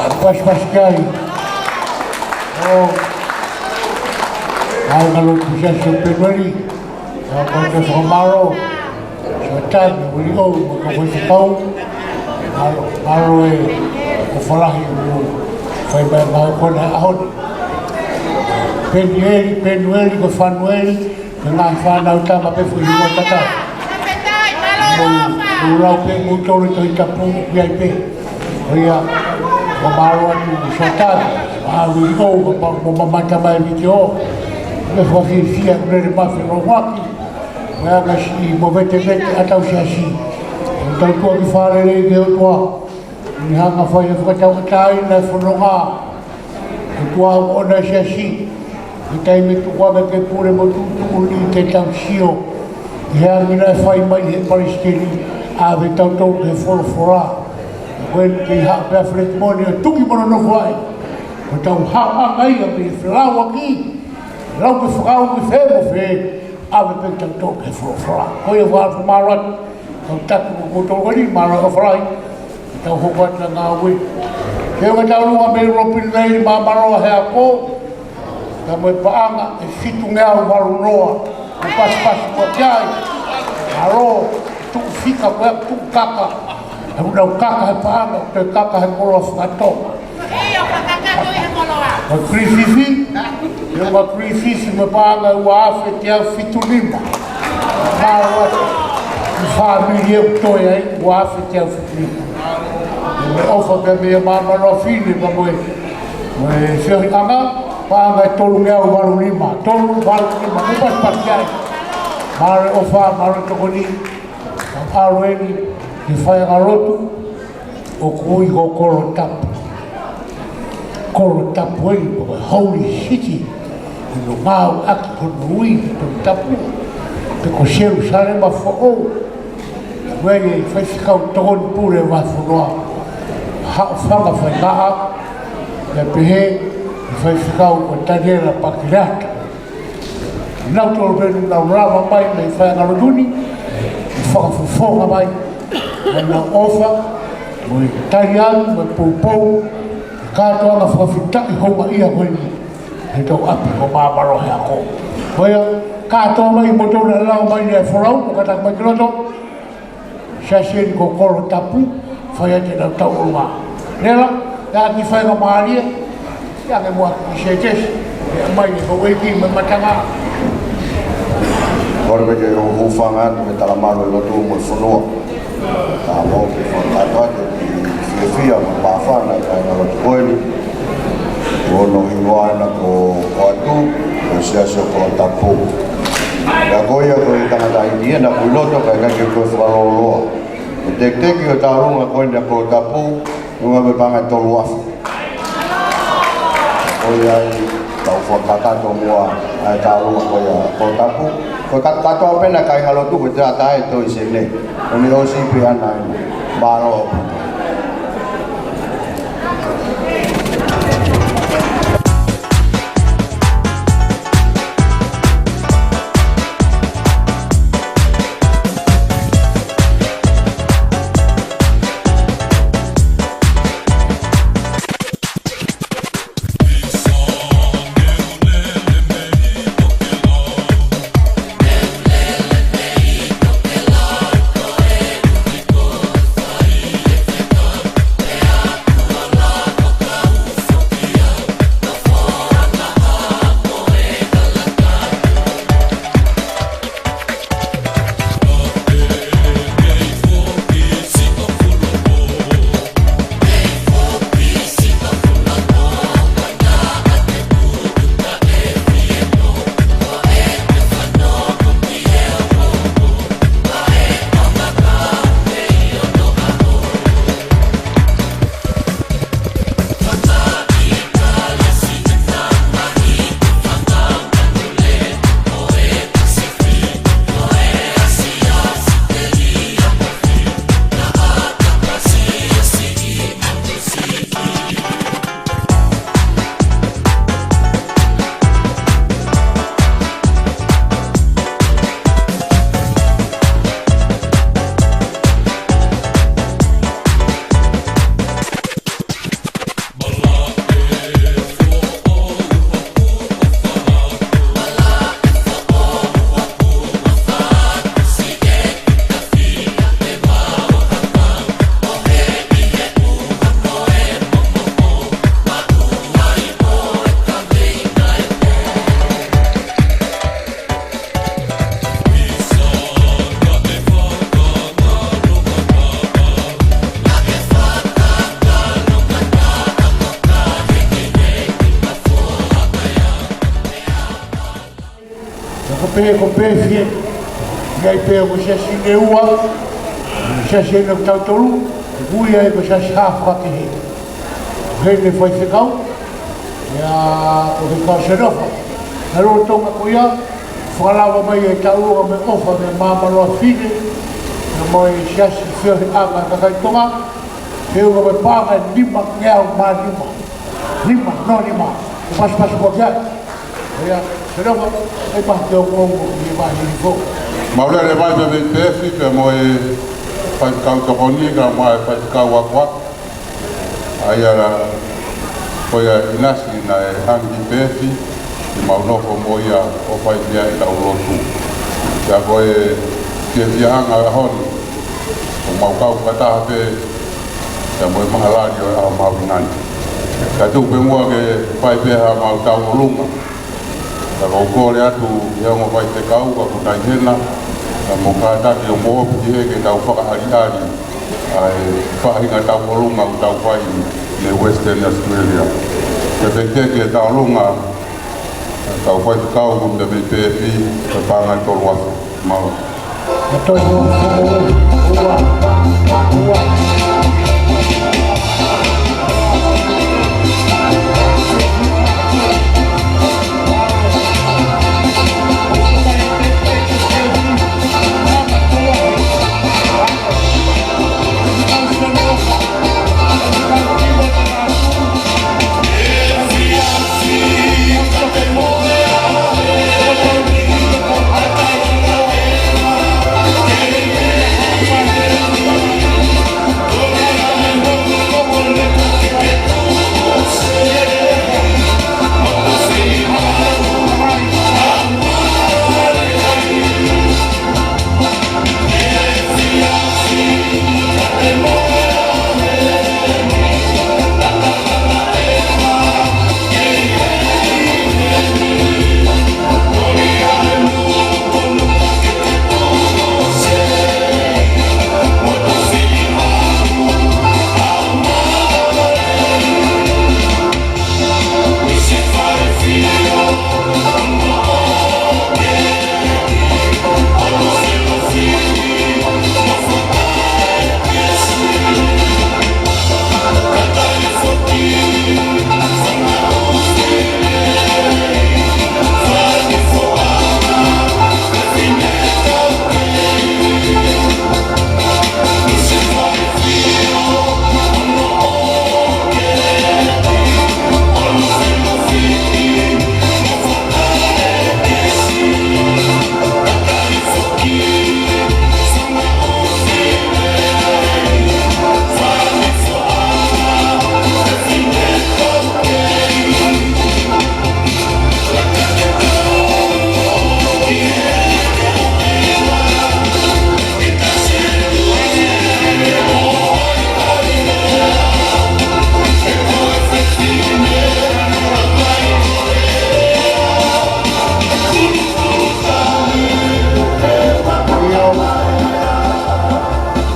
Pasipasi ki ai ʻa e kāingalotu Siasi ʻo Penueli, ʻa e kāinga fakamālō, Siotani, Uliʻou, mo e kau faifekau. Mālō, mālō e ʻofa lahi ʻoku fai mai ʻa e ngāue ko eni he ʻaho ni. Penueli, Penueli, ko Fanueli, mo e ngaahi fānau tama pē foʻi hingoa tatau. Mou, mou lau pē moutolu e Tohi Tapu ʻoku ʻi ai pē. ʻA ia, ʻoku mālō atu Siotani, ʻa Uliʻou, ʻoku ma-, mo mamata mai e vitiō. Meʻa fakafiefia ʻoku lele mai e feʻiloaki. Ko e anga siʻi movetevete ʻetau Siasi. ʻOku tau tuʻa ki fālele ki he ʻOtua. ʻI he anga fai e fakatauʻatāina e fononga ʻa e ʻOtua ʻoʻona e Siasi. ʻI he taimi tuku ange ke pule mo tuʻutuʻuni ke tau sio ʻi he angi naʻe fai mai ʻe he Palesiteni, ʻave tautolu ki he folofola. Ko eni kei haʻu pē ʻa Filitimoni ʻo tuki mo nonofo ai. Ko ʻetau haʻu anga ia mei he felauʻaki, lau ke fakaʻau ki fē mo fē, ʻave pē tautolu ki he folofola. Ko ia ʻoku ou fakamālō atu, kau taki mo kimoutolu ko eni, mālō e ʻofa lahi. Tau hoko atu ʻa e ngāue. Ke ʻoua ke tau lua mei Lopini Valley, mālō e ako. Ka mo e paʻanga ʻe fitungeau valu noa. Mo pasipasi ko ia ki ai. Mālō, tuʻu fika ko ia, tuʻu kaka. He ʻoku nau kaka he paʻanga, ʻoku toe kaka he koloa fakatonga. Ko e kilififi, ʻio, ko e kilififi mo e paʻanga ʻe ua afe teau fitu nima. Mālō atu ki he fāmili ʻoku toe ai, ua afe teau fitu nima. Mo e ʻofa pē mei he māmani ʻofefine, pea mo e, mo e feohiʻanga, paʻanga ʻe tolungeau valu nima, tolu valu nima, mo pasipasi ai. Mālō e ʻofa, mālō e tokoni, ʻalu eni ki he faiʻanga lotu, ʻoku ui ko Kolo Tapu. Kolo Tapu eni, ko e holy city, ʻi hono ngāueʻaki hono ui, Kolo Tapu. Pe ko Selusalema Foʻou. Ko e faifekau tokoni pule vahefonua, Haʻofanga Faingaʻa, pea pehē, faifekau ko Taniela Pakileata. Nautolu pē naʻa nau lava mai mei he faiʻanga lotu ni, ʻo fakafofonga mai ʻenau ʻofa, mo e taliangi, mo e poupou, kātoanga fakafetaʻi houngaʻia ko eni, he tau ʻapi ko Māmaloheako. Ko ia, kātoa mai moutolu naʻe lava mai ʻi he folau, ʻo kātaki mai ki loto, Siasi eni ko Kolo Tapu, fai atu ʻenau tauʻolunga. Leva, ʻa e kiʻi faingamālie, ʻi he ange muʻa ki he Siasi, ʻe mai ʻe he kau ʻeiki mo e matanga. Kole ke u hūfanga atu ke tala mālō e lotu mo e fonua. Ka mou ke fakakātoa atu e kiʻi fiefia mo e māfana ʻa e kāingalotu ko eni. Ko hono hingoa ena ko ʻOatu, ko e Siasi ʻo Kolo Tapu. Pea ko ia ko e tangataʻeiki ena ʻoku ʻi loto, kae ʻikai ke u toe fakalōloa. Ko e tekiteki ʻo e tauʻolunga ko eni ʻa Kolo Tapu, ʻoku ngali paʻanga ʻe tolu afe. Ko ia ai, tau fakakakato muʻa ʻa e tauʻolunga ko ia ʻa Kolo Tapu. Ko e ka-, kātoa pē ena e kāingalotu, ko e tangataʻeiki ʻe toe ʻi Senē. Ko eni ʻosi pē ʻana eni. Mālō. He ko Pefi, ʻi ai pē ko e siasi ʻe ua, siasi ʻe ua ʻo tautolu, ʻoku ui ai ko e siasi Haʻa Fakakehe. Heni faifekau, ia ko e kau Senofa. Naʻe lolotonga ko ia, fakalava mai e taulua mo e ʻofa mei māmani ʻa Fili, mo e siasi fio he anga kakai Tonga, he ua mo e paʻanga ʻe nima ngeau mā nima. Nima, no nima. Ko e pasipasi ko ia. Ia, Senofa, ʻe pā ke o ko o ki he vahe hifo. Mau lele mai pē mei Pefi, pea mo e faifekau tokoni, ka mo e faifekau akoako. ʻA ia la, ko ia ʻinasi naʻe hangē ki Pefi, ʻi mau nofo mo ia ʻo fai mei ai ʻetau lotu. Pea ko e fiefia ʻanga ʻaho ni, ʻo mau kau fakataha pē, pea mo e mahalali ʻo e ʻaho mahuʻinga ni. Ka tuku pē muʻa ke fai pē ha mau tauʻolunga. Ka ʻoku ou kole atu ʻi he ongo faifekau, ka kuo nau ʻi hena, ka mou kātaki ʻo mou ʻomi ki he ke tau fakaʻaliʻali ʻa e faʻahinga tauʻolunga ʻoku tau fai mei Western Australia. Ke pehē ki he tauʻolunga, tau faifekau mei Pefi, ko e paʻanga ʻe tolu afe. Mālō.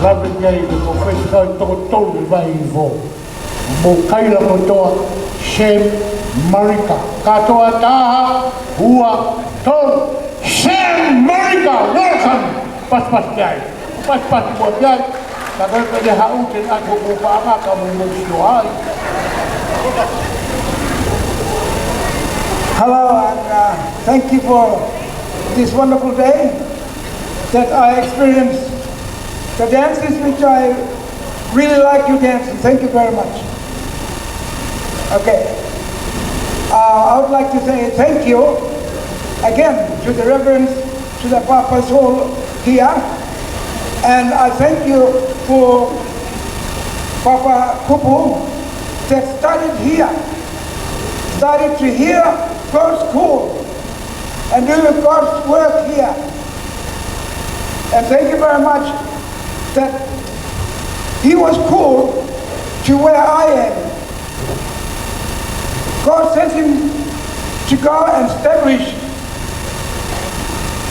Lave ki ai, ko e faifekau toko tolu ʻi he vahe hifo. Mou kaila kotoa, Sam Marika. Kātoa, taha, ua, tolu. Sam Marika, welcome. Pasipasi ki ai. Pasipasi muʻa ki ai. Ka ko e pehē haʻu te na ko ko paʻanga ka mou mou sio ai. Hello, and, uh, thank you for this wonderful day that I experienced the dances which I really like your dancing. Thank you very much. Okay. Uh, I would like to say thank you again to the Reverend, to the Papa's Hall here. And I thank you for Papa Kupu that started here, started to hear God's call and doing God's work here. And thank you very much that he was called to where I am. God sent him to go and establish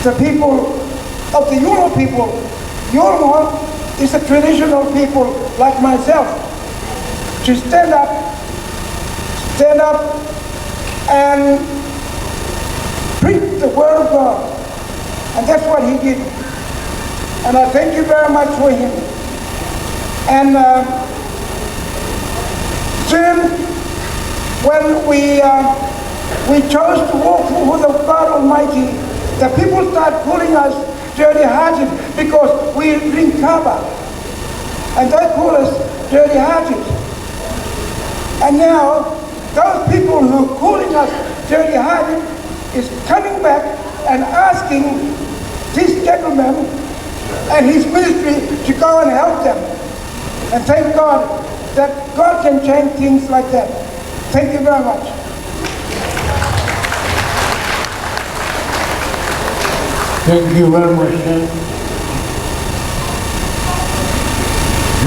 the people of the Yolngu people. Yolngu is a traditional people like myself. To stand up, stand up and preach the word of God. And that's what he did. And I thank you very much for him. And uh, soon, when we, uh, we chose to walk for the God Almighty, the people start calling us dirty-hearted because we drink kava. And they call us dirty-hearted. And now, those people who are calling us dirty-hearted is coming back and asking this gentleman and his ministry to go and help them. And thank God that God can change things like that. Thank you very much. Thank you very much, sir.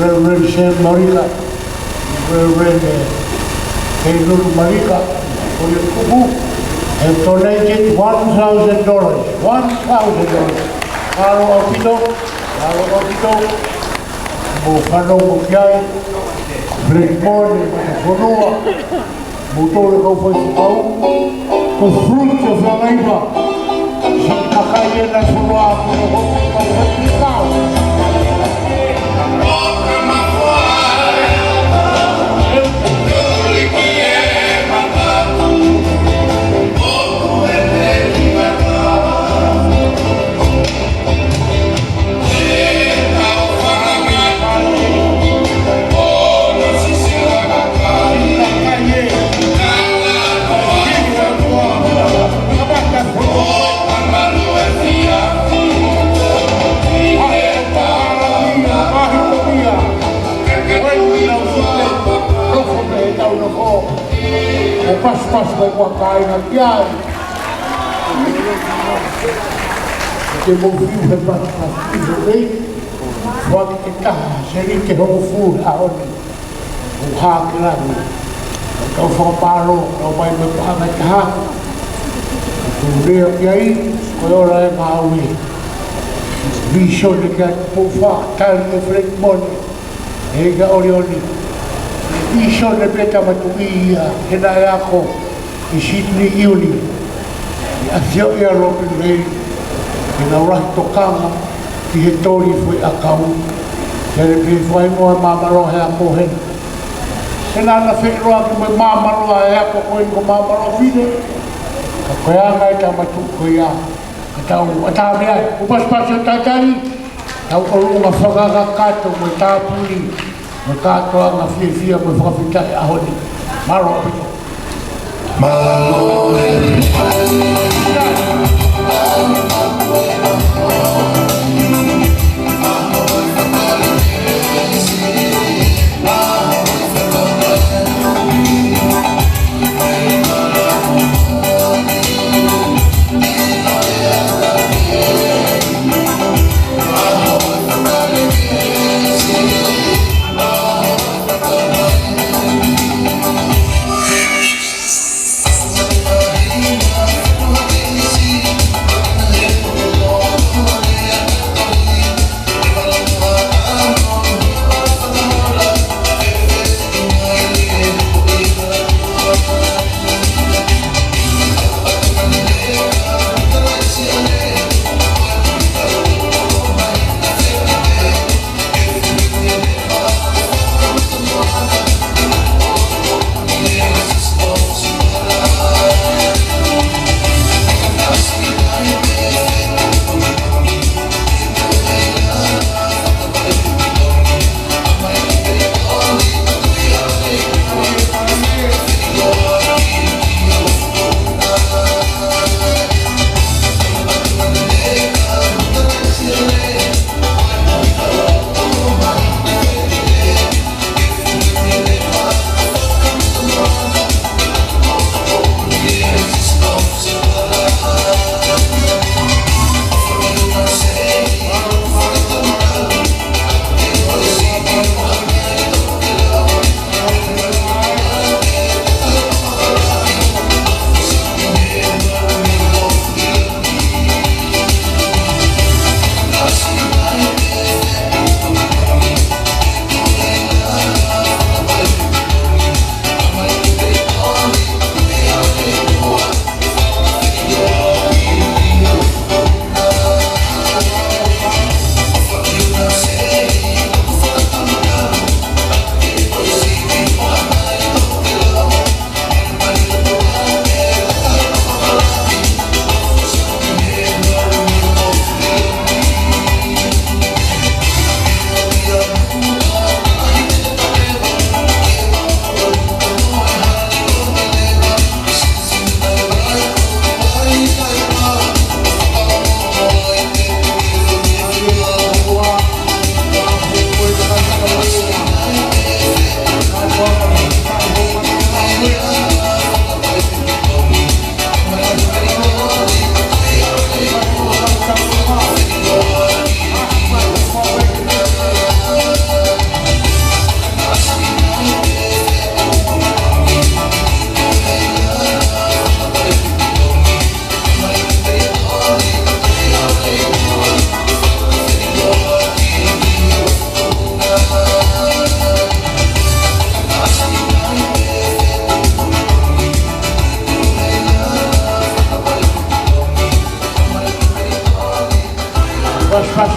Reverend Sam Marika, Reverend, uh, Keilulu Marika, for your kupu, have donated one thousand dollars. One thousand dollars. Mālō ʻaupito, mālō ʻaupito. Mou fanongo ki ai, Frank Mone, Matafonua, mou tole kau fai fakau, ko fruit of your labor. Siʻi kakai ena fonua, ko e kau fai fakau. ʻO pasipasi mai kua kāinga ki ai. Ke mou fiu he pasipasi ki he rei. Fua ki te taha, se li ke hoko fū he ʻaho ni. ʻO hā ke langi. ʻO tau fakamālō, tau mai mai paha mai taha. Ko lea ki ai, ko e ola e ngāue. Vīsone ki ai, ko fā, tali e Frank Mone. ʻE ka ʻoliʻoli. Vīsone pē tama tuʻi ia, he naʻe ako ʻi Sydney Uni. ʻI ʻafioʻi ʻa Robin Ray, ke nau lahi tokanga ki he toli foʻi ʻakau. Ke le pē fai mo e māmāloa he ako hena. Ke nana feʻiloaki mo e māmāloa he ako ko eni ko māmāloa fine. Ka ko e anga e tama tuʻi ko ia. Ka tau ʻatā mei ai, ʻo pasipasi ʻo tatali, tau ʻolunga fakakakato mo e tāpuni, mo e kātoanga fiefia mo e fakafetaʻi ʻaho ni. Mālō ʻaupito. Mālō e.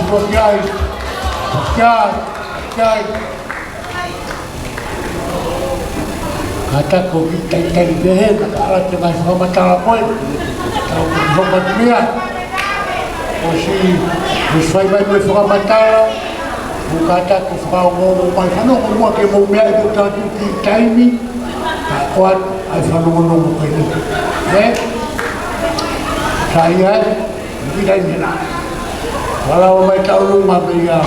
Ko ki ai, ki ai, ki ai. Kātaki ʻo kiʻi talitali pē hena, ka ʻalu atu e ngaahi fakamatala ko ē, tau kiʻi hoko atu mei ai. ʻOsi, ʻosi fai mai mo e fakamatala, ʻoku kātaki ʻo fakaongoongo mai, fanongo muʻa ke mou meaʻi ʻo tau kiʻi taimi, kae ʻoatu ʻa e fanongonongo ko eni. Ē? Sai ē? Kiʻi taimi hena. Vala o mai tau luma pē ia.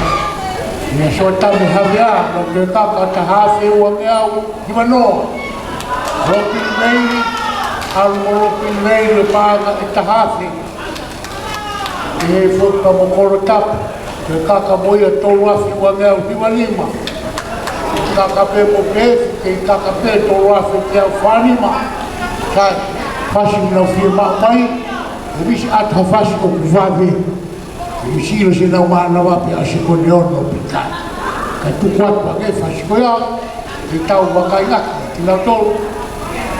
Ia Sōtami Havea, Lopekaka taha afe ua ngeau hiva noa. Lopini Veili, ʻalu mo Lopini Veili e paʻanga ʻe taha afe. ʻI he foka mo Kolotapa, Lopekaka mo ia tolu afe ua ngeau hiva nima. Kaka pē mo Pefi, kei kaka pē tolu afe teau fā nima. Sai, fasi naʻa nau fiemaʻu mai, ʻe visi atu ha fasi ʻoku vave. ʻE visi ʻilo se nau mānava pē ʻa e sekoni ono pē kai. Kae tuku atu ange fasi ko ia, ke tau vakai ʻaki kinautolu,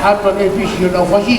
ʻatu ange fisi ʻo nau fasi.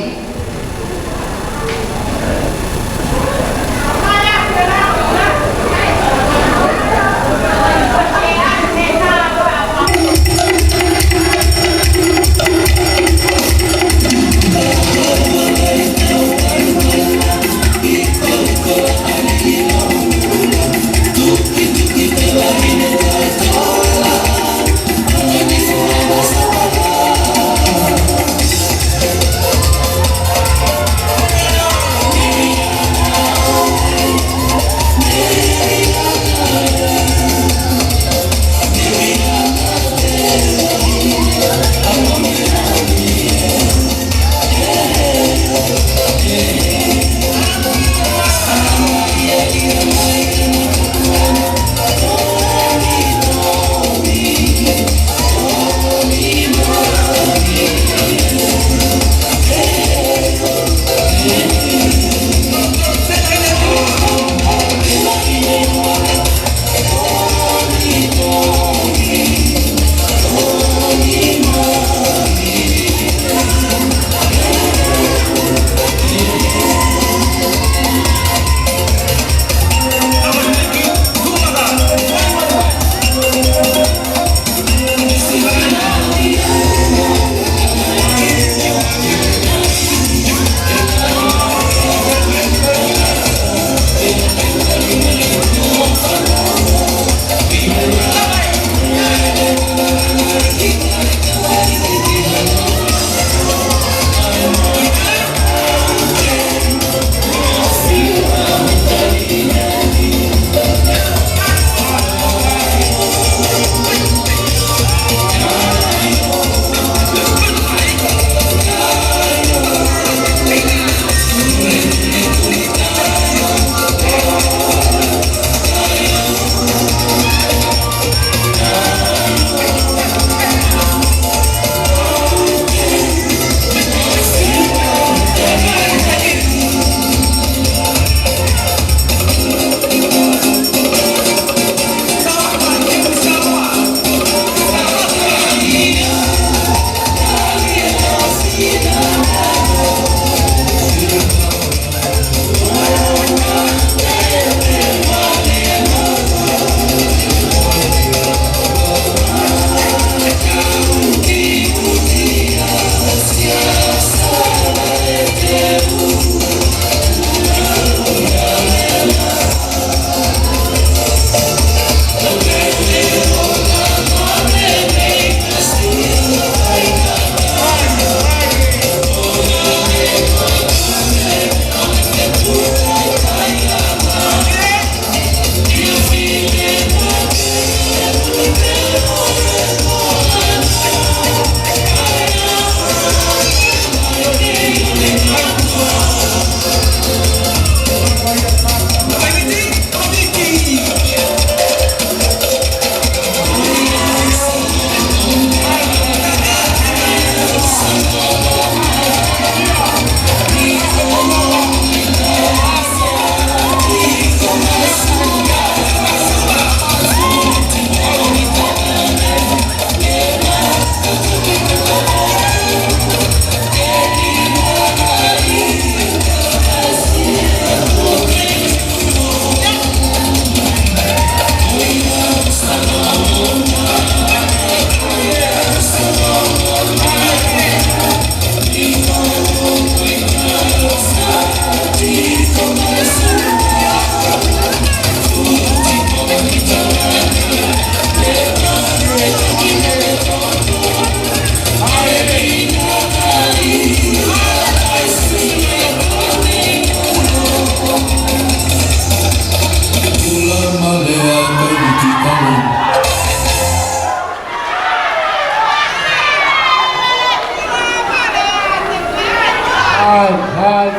ʻAi, ʻai.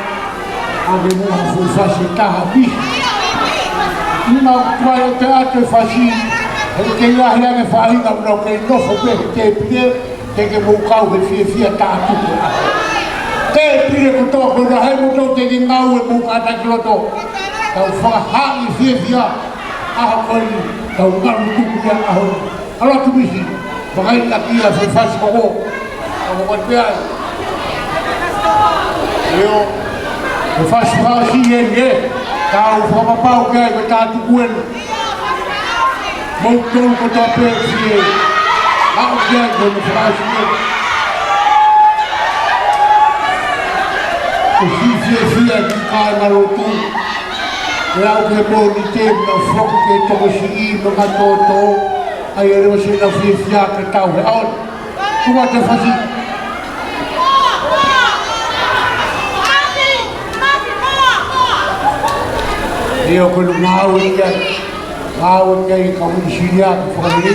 ʻAke muʻa ha fuʻu fasi ʻe taha pē. Ni mau kuai ʻo te ʻatu e fasi. He kei lahi ange faʻahinga ʻoku nau kei nofo pē he tēpile, te ke mou kau he fiefia tātuku. Tēpile kotoa ko ena, he mou tau te ke ngāue mou kātaki loto. Tau fakahaaʻi e fiefia ʻaho ko eni, tau ngalu tuku ia ʻaho ni. ʻAlu atu Misi, vakai ʻaki ia e fasi ko ē. Ka mo koe pē ai. ʻIo, e fasi fasi eni ē. Tau fakapapau ki ai ko e tātuku eni. Mou tolu kotoa pē ʻoku fie aʻu ki ai ko e fasi eni. Ko e fiefia ki he kāingalotu. ʻE aʻu ki he Mōnite, nau foki ke tokosiʻi mo ngatōtō. ʻAi ʻe leva siʻenau fiefia ke tau he ʻaho ni. Tuku atu e fasi. ʻIo, ko e ngāue ia. Ngāue ia ʻa e kau ʻinisinia ke fakalele.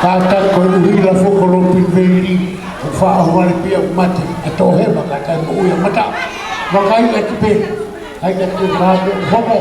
Kātaki ko e ʻuhila foki ko Lopini Veili, ʻoku faʻa ʻohovale pē ia ʻoku mate ʻa Tohema, kātaki moʻui ʻa Mata. Vakai atu pē, kai atu pē, kātaki homo.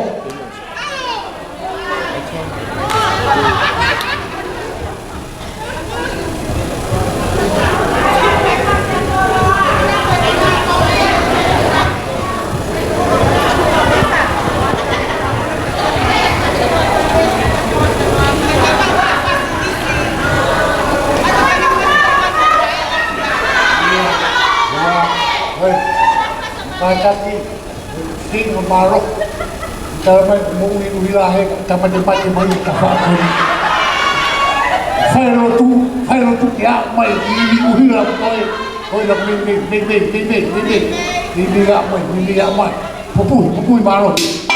Kātaki. Singa mālō. Tala mai moʻui ʻuhila he tamatemate mai ʻi he tafaʻaki. Fai lotu, fai lotu ke aʻu mai ki he ʻuhila ko ē. Ko ena mei, mei, mei aʻu mai, mei, mei aʻu mai. Pupuhi, pupuhi mālō.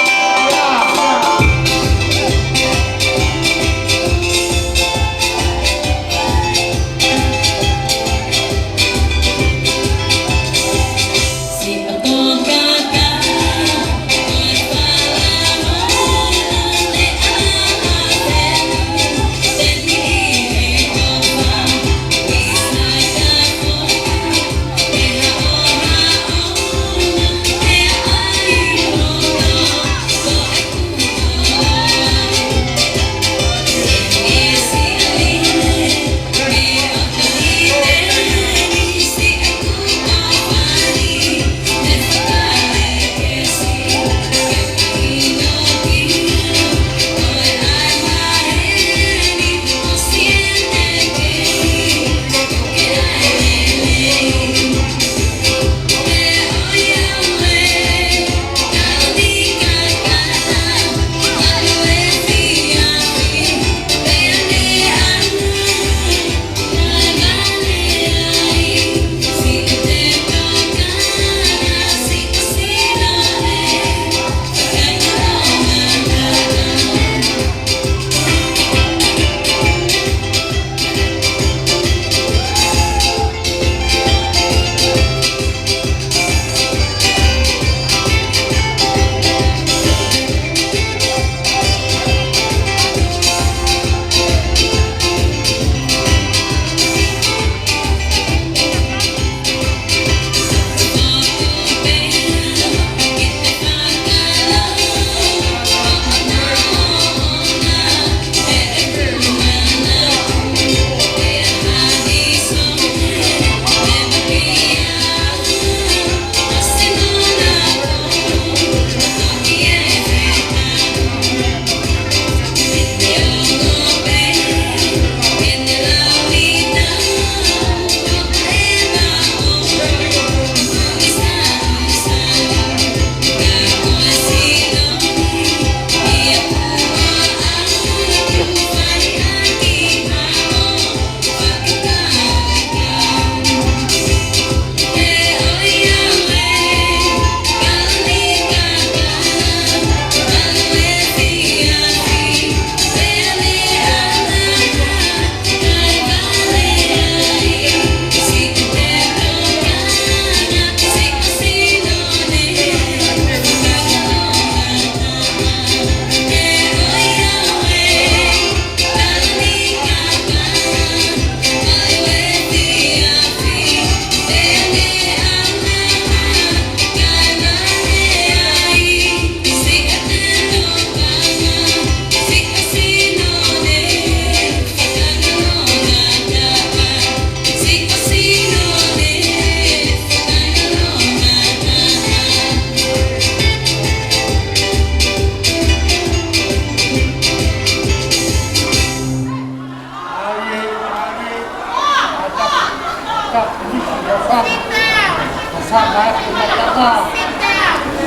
Tama,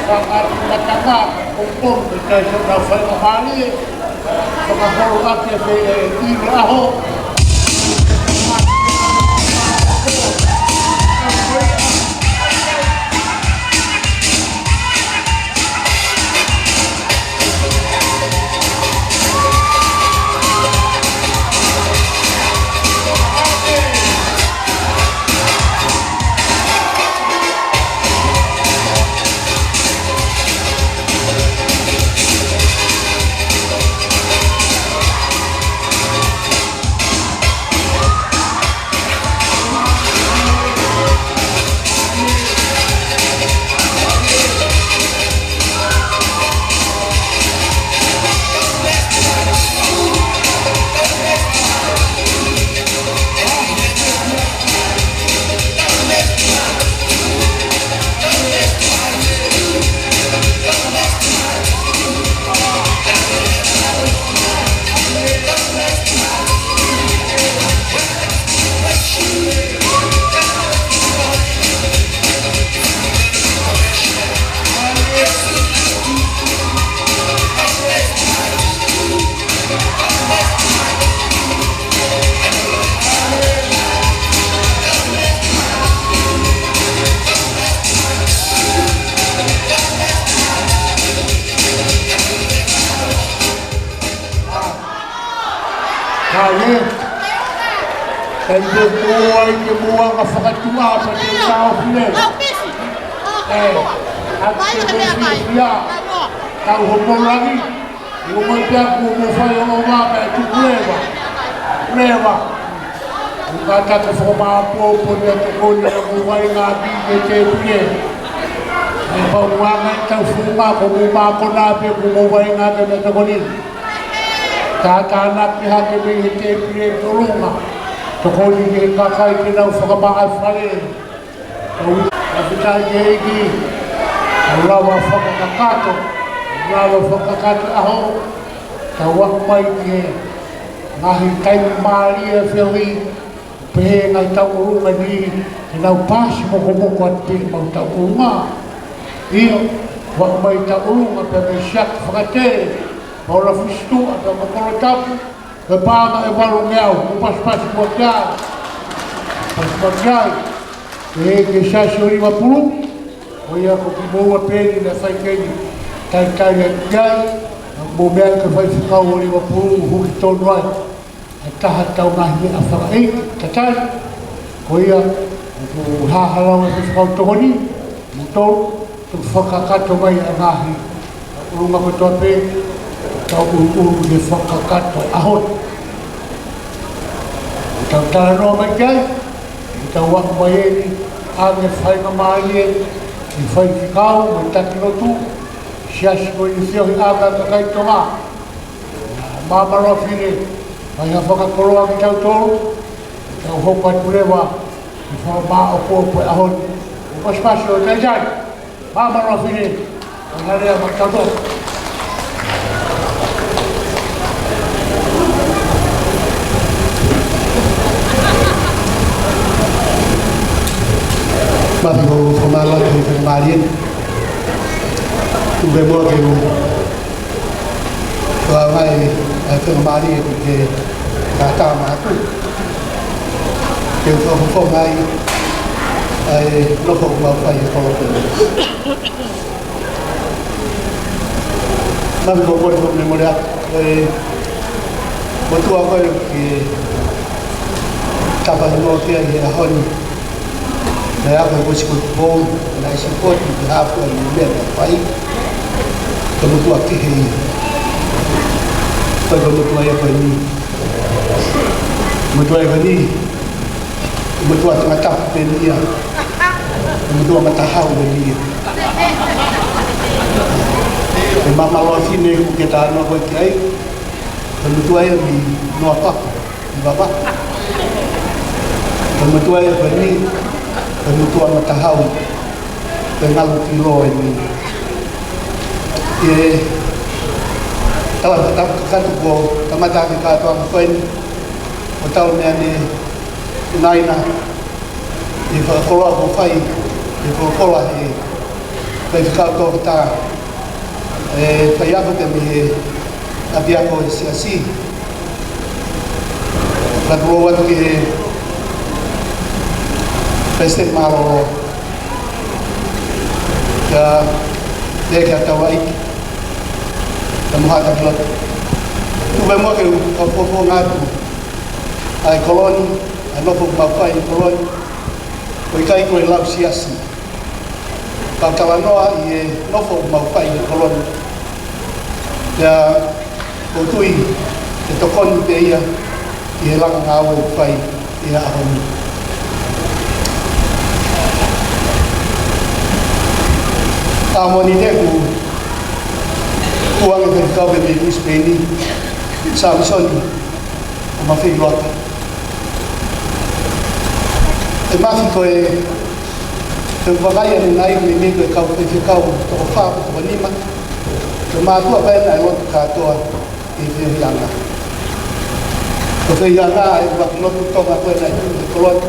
tama, tama, tama, ko ko me kai so na fai ma mali, so ka holo ake pe i le aho. Ka ʻi ai, ʻe te mua ai ke mua ka fakatuʻa pa te tau fine. ʻE, a te te fia, tau hopo lagi, ʻi o mai pea kuo mo fai o ma pea tuku leva. Leva. ʻUka ta ke fakamāʻopoʻopo ni a tokoni a mo vai ngā ki ke te pule. ʻE pau ngā ngai tau funga ko mo mā kona pe kuo mo vai ngā ke me tokoni. Tātānaki hake mei he tēpile tolunga. Tokoni ki he kakai ke nau fakamaʻa fale. Tau ʻafitaʻi ki he ʻEiki. Tau lava fakakakato. Lava fakakakato ʻaho. Tau ako mai ki he ngaahi taimi mālie feohi. Pehē ngaahi tauʻolunga ni, ke nau pasi mokomoko atu pē mau tauʻolunga. ʻIo, ʻoku mai tauʻolunga pē mei Siaki Fakatē, Paula Fusituʻa, pea mo Kolotapu, pea paʻanga ʻe valungeau, mo pasipasi ua ki ai. Pasipasi ai. Pehē ki he Siasi ʻo Livapulu, ko ia ko kimoua pē ni naʻe fai ki ai, talitali atu ki ai, mo meʻa ki he faifekau ʻo Livapulu, huki tonu ai. ʻE taha tau ngaahi meʻa fakaʻeiki, tatali. Ko ia, ʻoku hāhalau ʻa e faifekau tokoni, mo tau, tau fakakakato mai ʻa e ngaahi ʻulunga kotoa pē, tau ʻunuʻunu ke fakakakato ʻaho ni. Tau talanoa mai ki ai, tau ako mai eni, ʻa e faingamālie, ʻi he faifekau, mo e taki lotu, siasi ko e feohiʻanga kakai Tonga. Māmā Loafine, mai ha fakakoloa kitautolu, tau hoko atu leva, ʻi he fakamāʻopoʻopo ʻo e ʻaho ni. ʻO pasipasi ʻo taitai, Māmā Loafine, ʻo na lea maʻa kitautolu. Māfana ʻo fakamālō atu he faingamālie ni. Tuku pē muʻa ke u Kau mai, ʻa e faingamālie ʻoku ke kātā mai atu. Ke u fakafofonga ai, ʻa e nofo ʻoku mau fai he kolope. Naʻa ku kole atu, ko e motuʻa ko ē ʻoku ke tapa ni mo ke ai he ʻaho ni. Naʻe ako e kosi ko Tupou, naʻe sipoti ki he hāfua ni meʻa naʻe fai. Ko e motuʻa kehe ia. Ko e motuʻa ia ko eni. Motuʻa ia ko eni. Motuʻa tangata pē ia. Motuʻa matahau pē ia. Ko Māmā Loafine ʻoku ke talanoa ko ē ki ai. Ko e motuʻa ia mei Noa Papa. Papa. Ko e motuʻa ia ko eni, ko e motuʻa matahau, ko e ngalu ki loa eni. ʻE, tala ka tapu katu ko, kamata ke kātoa ko eni, ʻo tau meʻa ne, naina, ʻi he fakakoloa ko fai, ʻi he kolokola he, Faifekau Toketā, ʻe faiako pē mei he ʻapiako ʻo e Siasi. Ka tulou atu ki he Palesiteni Mālōlō, kia Leke Atauai, kia Muhata Kiloto. Tuku muʻa ke u fakafofonga atu ʻa e kolo ni, ʻa e nofo ʻoku mau fai ʻi he kolo ni, ʻoku ʻikai ko e lau siasi. Ka talanoa ʻi he nofo ʻoku mau fai ʻi he kolo ni. Pea ʻoku ou tui ʻe tokoni pē ia ʻi he langa ngāue ʻoku fai ʻi he ʻaho ni. Ka moʻoni te ku, ku ange faifekau pē mei Brisbane, Samisoni, ʻo Mafeiloaki. ʻE Mafi, ko e, ko e vakai ʻanenai meimei ko e kau faifekau toko fā pe toko nima. Ko e mātuʻa pē naʻe lotu kātoa ʻi he feohiʻanga. Ko e feohiʻanga ʻa e ʻuluaki lotu Tonga ko ē naʻe tuʻu ʻi he kolo ni.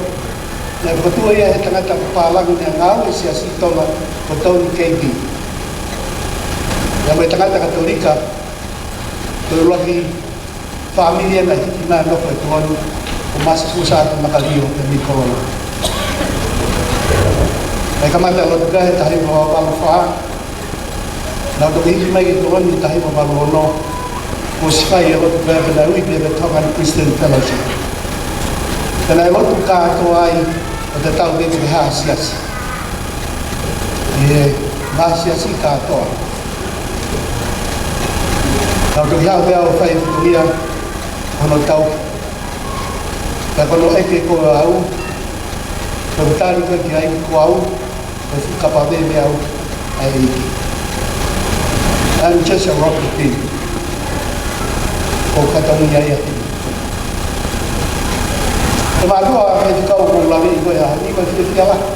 Naʻe fakatuʻu ia ʻe he tangata pālangi naʻe ngāue ʻi he Siasi Tonga ko Tony K B. Pea mo e tangata Katolika, ko e ʻuluaki fāmili ia naʻe hiki mai ʻo nofo ʻi he kolo ni, ko Masi Fusa Makalio pē mei Kololo. Naʻe kamata e lotu ko ē he taha hiva valu fā. Naʻa nau toki hiki mai ki he kolo ni he taha hiva valu ono. Kuo ʻosi fai e lotu ko ē pea naʻe ui pē ko e Tongan Christian Fellowship. Pea naʻe lotu kātoa ai ʻo tatau pē ko e hā e siasi. ʻI he ngaahi siasi kātoa. Naʻa ku toki haʻu pē au ʻo fai e fatongia ʻo hono tauhi. Pea ko hono ʻeke ko au, ko e tali ko ē ki ai ko au, ko e fuʻu kapa pē mei au ʻa e ʻEiki. I'm just a rock to pin. Ko e fatongia ia. Ko e mātuʻa ʻa e faifekau ʻoku ou lave ʻi he ʻaho ni, ko e fiefia lahi.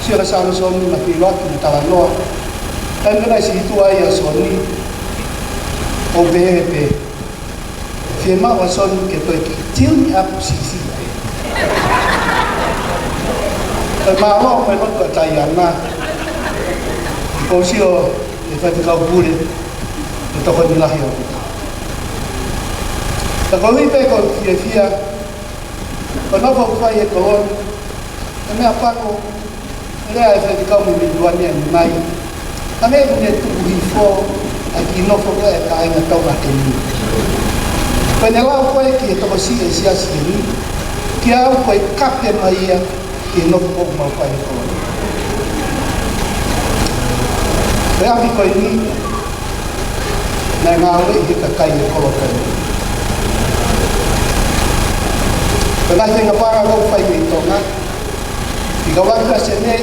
Sio kia Samisoni Mafeiloaki mo talanoa. Taimi naʻe siʻi tuʻu ai ʻa Soni, ʻo pehē pē, fiemaʻu ʻa Soni ke toe kiʻi tune up siʻisiʻi pē. Ko e mālō mo e lotu ʻa Taiana. Ko e sio ʻe Faifekau Pule, ʻe tokoni lahi ʻaupito. Ka ko e ʻuhi pē ko e fiefia, ko e nofo ʻoku fai ʻi he kolo ni, ko e meʻa pango, lea ʻa e faifekau mei Melbourne ʻanenai. Ka meʻa ʻoku ne tuku hifo ʻa e kiʻi nofo ko ē ʻa e kāinga Tonga he niu. Ko ʻene lau ko ē ki he tokosiʻi ʻo e siasi ni, kiate au ko e kape mai ia ki he nofo ʻoku mau fai ʻi he kolo ni. Ko e ʻapi ko eni, naʻe ngāueʻi ʻe he kakai ʻo e kolo ko eni. Ko e ngaahi feinga paʻanga ʻoku fai mei Tonga, fika ua ki Senē,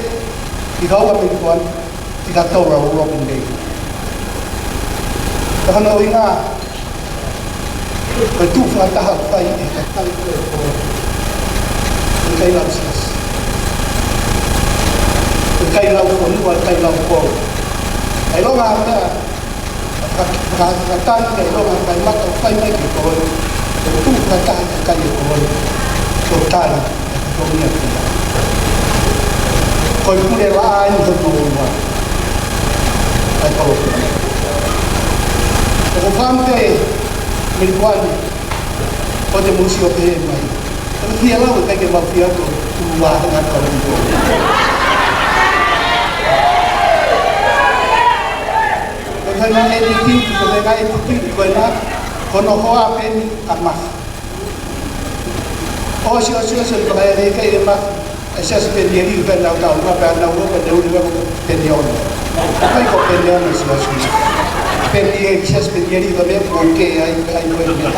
fika ua mei Melbourne, fika tolu ʻa Robin Bay. Ko hono ʻuhinga, ko e tuʻu fakataha ʻoku fai ʻe he kakai ko ē ʻo e kolo. ʻIkai lau siasi. ʻIkai lau fonua, ʻikai lau kolo. ʻA e ʻilonga ʻa e meʻa, ka, ka, ka tana, ʻa e ʻilonga ʻa e mata ʻoku fai mai ki he kolo ni. Ko e tuʻu fakataha ʻa e kakai ʻo e kolo ni. Ko e tali ʻa e fatongia ko ia. Ko e pule laʻā eni hono ua ʻa e kolo. ʻOku ou fakaʻamu pē Melbourne, ko e te mou sio pē mai. Ko e fie lau ʻikai ke mau fie ʻatu ʻo ua he ngata ʻo ua. Ko e fai mai e tiki, ko e fai mai e tiki, ko ena, ko hono hoa pē eni ʻa Mafi. ʻOsi, ʻosi, ʻosi, ʻosi, pea ʻe lele ʻe Mafi ʻa e siasi Penieli, pea nau tau, pea nau ō, pea nau ō, pea nau ō, Penieli. ʻIkai ko Penieli, siasi. Penieli, siasi Penieli, pea meʻa ko ē ai, ai, ko e meʻa.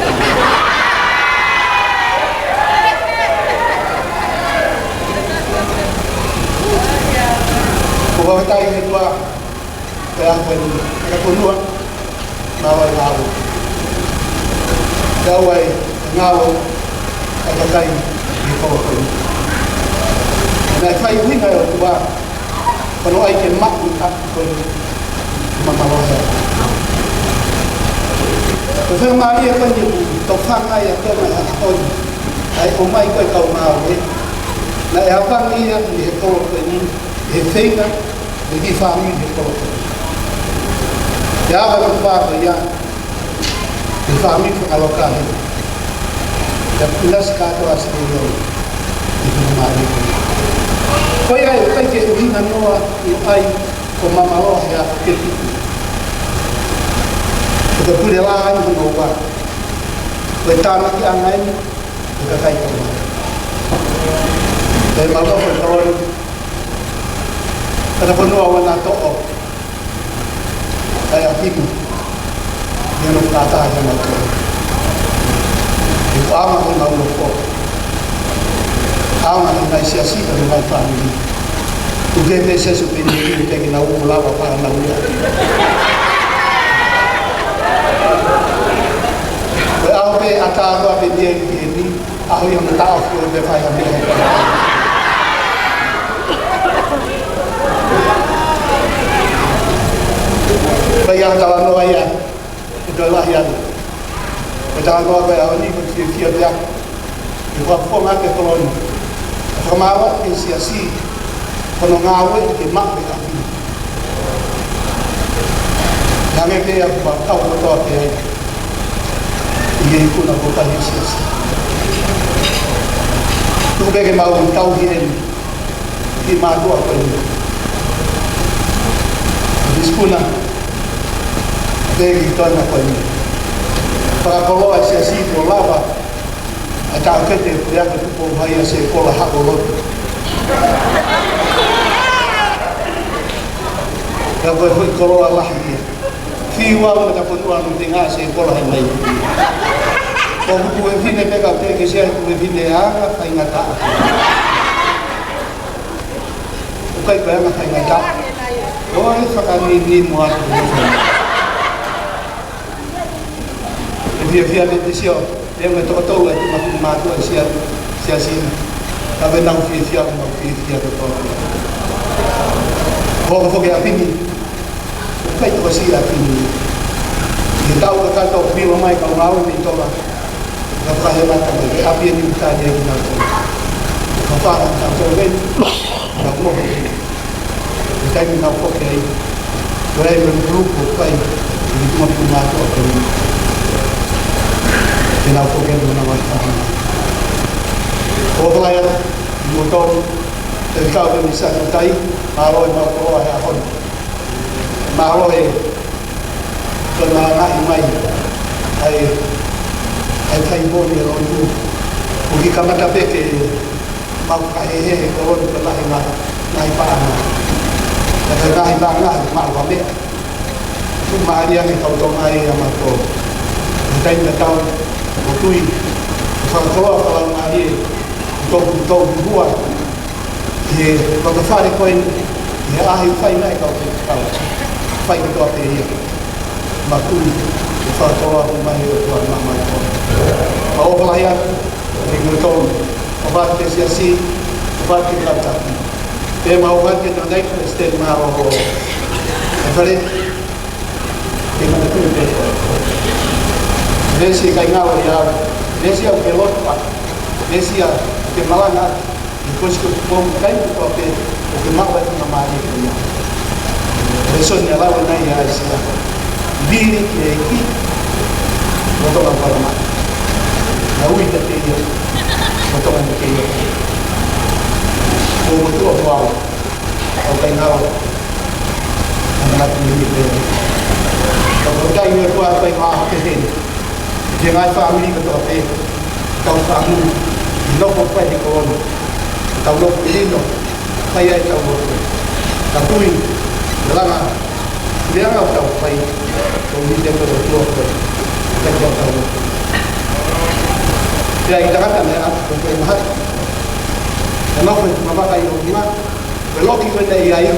Ko e vakai he tua, pea ko e, pea ko nua, naʻa ʻi ai e ngāue. Pea ʻoku ʻi ai e ngāue ʻa e kakai ʻi he kolo ko eni. Naʻe fai ʻuhinga ʻe he ʻOtua, ko hono ʻai ke maʻu ʻa e ʻapi ko eni, ma malohe. Ko e faingamālie ko eni ʻoku tofanga ai ʻa e ʻOtua ʻi he ʻaho ni, ʻa e ʻomai ko ē e kau ngāue. Naʻe ʻavangi ia mei he kolo ko eni, he feinga, Ki he fāmili he kolo ko eni. Pea ʻave ʻeku fānau ia ki he fāmili fakalokale. Pea ʻinasi kātoa Sierra Leone ʻi he faingamālie ko ia. Ko ia ʻoku ʻikai ke u hinga noa ʻi ai ko Mamaloa he ʻaho kehe. Ko e pule lā ʻi hono ua. Ko e tānakiʻanga eni ʻo e kakai ko ia. Pea malava ko e koloni. Ka ko e fonua ʻoku na toʻo ai ʻa e ʻapi ni, ʻi hono fakataha ki he mautolu. ʻI he ʻaonga ko ē ʻenau nofo, ʻaonga ki he ngaahi siasi, ki he ngaahi fāmili. ʻOku ke pehē Siaosi Upenieli, ʻoku teʻeki ke nau lava pē ʻenau ia. Ko e ʻaho pē ʻatā ko ē ʻa Upenieli ki heni, ʻaho ia ʻoku na taʻofi ʻo pehē fai ha meʻa. Pea ʻi ai ha talanoa ia ʻe toe lahi ange. Ko e talanoa ko ē ʻo e ʻaho ni, ko e fiefia pē ʻaku ke fakafofonga ʻa e koloni, ʻo fakamālō ki he siasi, ko hono ngāue ke maʻu e ʻapi ni. Hangē pē ʻa e fakakaukau kotoa pē ai ʻi he ikuna ko ē ʻa e siasi. Tuku pē ke mau tauhi eni ʻa e mātuʻa ko eni. ʻA e sikuna, pea ki he toenga ko eni. Fakakoloa e siasi kuo lava ʻa e taʻokete ʻa e Puleako Tupou Hai ʻa Sekola Haʻa Lotu. Pea ko e foʻi koloa lahi ia. Fiu au mei he fonua ʻoku tengaʻa Sekola Hai mai. Ko hoku tuofefine pē ka u teʻeki ke sia tuofefine anga faingataʻa. ʻOku ʻikai ko e anga faingataʻa. ʻOku ou fakaninimu atu. ʻE fiefia pē te sio, ʻe ʻomai toko tolu ʻa e tuʻunga fili mātuʻa ʻi he sia, siasi ni. Ka ʻoku nau fiefia, ʻoku nau fiefia kotoa pē. Ko e hoko foki ʻa e ʻapi ni, ʻoku ʻikai tokosiʻi ʻa e ʻapi ni. ʻI he taʻu kakato ʻoku ʻilo mai ka u ngāue mei Tonga, ka fakahēmata mai, ko e ʻapi eni ʻoku tali ai kinautolu. Ka fānau kinautolu eni, ka u mohe. Ko e taimi naʻa nau foki ai, ko e ʻai mo e kulupu ʻoku ʻi ai ʻi he tuʻunga fili mātuʻa ko eni. Te nau foki ai mo ʻenau ngaahi fāmili. ʻOku ou kole atu kiate kimoutolu, ʻe kau ke misa kutai, mālō e maʻu koloa he ʻaho ni. Mālō e toe malangaʻi mai ʻa e, ʻa e fai moʻoni e lotu. ʻOku kiʻi kamata pē ke mau fakahēhē he koloni ko e lahi e ngaahi, ngaahi paʻanga. Ka ko e ngaahi paʻanga, maʻu ha meʻa. Tuʻumālie ange kau Tonga ē ʻa mautolu. Ko e taimi tatau, ʻoku ou tui, ʻoku fakakoloa fakalaumālie, ʻoku tau, tau hua, ʻi he vakafale ko eni, ʻi he ʻaho ʻoku fai mai kau te kau. Fai kotoa pē ia. Makui, ʻoku fakakoloa mai ʻe he ʻOtua maʻamautolu. Ka ʻoku ou kole atu kiate kimoutolu, ʻofa atu ki he siasi, ʻofa atu ki he kau taki. Pea mau ʻofa atu ki he tangataʻeiki palesiteni mālōlō. ʻE fale, ke manatuʻi pē. Veesi ʻikai ngalo ia, veesi au ke lotu ʻa, veesi au ke malanga ʻi he Kosipeli Tupou Hai, taimi kotoa pē ʻoku ke maʻu ai e faingamālie ko ia. Lēsoni ʻa e lau ʻanenai ʻa ʻAisea. Vili ki he ʻEiki lolotonga ʻo e palama. Naʻa ui kiate ia lolotonga ʻene kei ʻOtua. Ko e motuʻa ko au, ʻoku ʻikai ngalo ʻa e manatu ni pē. Ka ko e taimi ʻoku ʻi ai ʻa e ngaahi ʻaho pehē ni, ki he ngaahi fāmili kotoa pē, tau fāmili, ʻi he nofo fai he koloni, tau nofo ʻi lino, fai ai ʻetau lotu. Tau tui, langa, langa ʻoku tau fai, tau mite ko e lotu ʻoku fai ʻetau lotu. Pea ʻi he tangata naʻe ʻatu ko e mahaki, naʻe nofo he mamaka ʻi ʻolunga, ko e loki ko ē naʻe ʻi ai,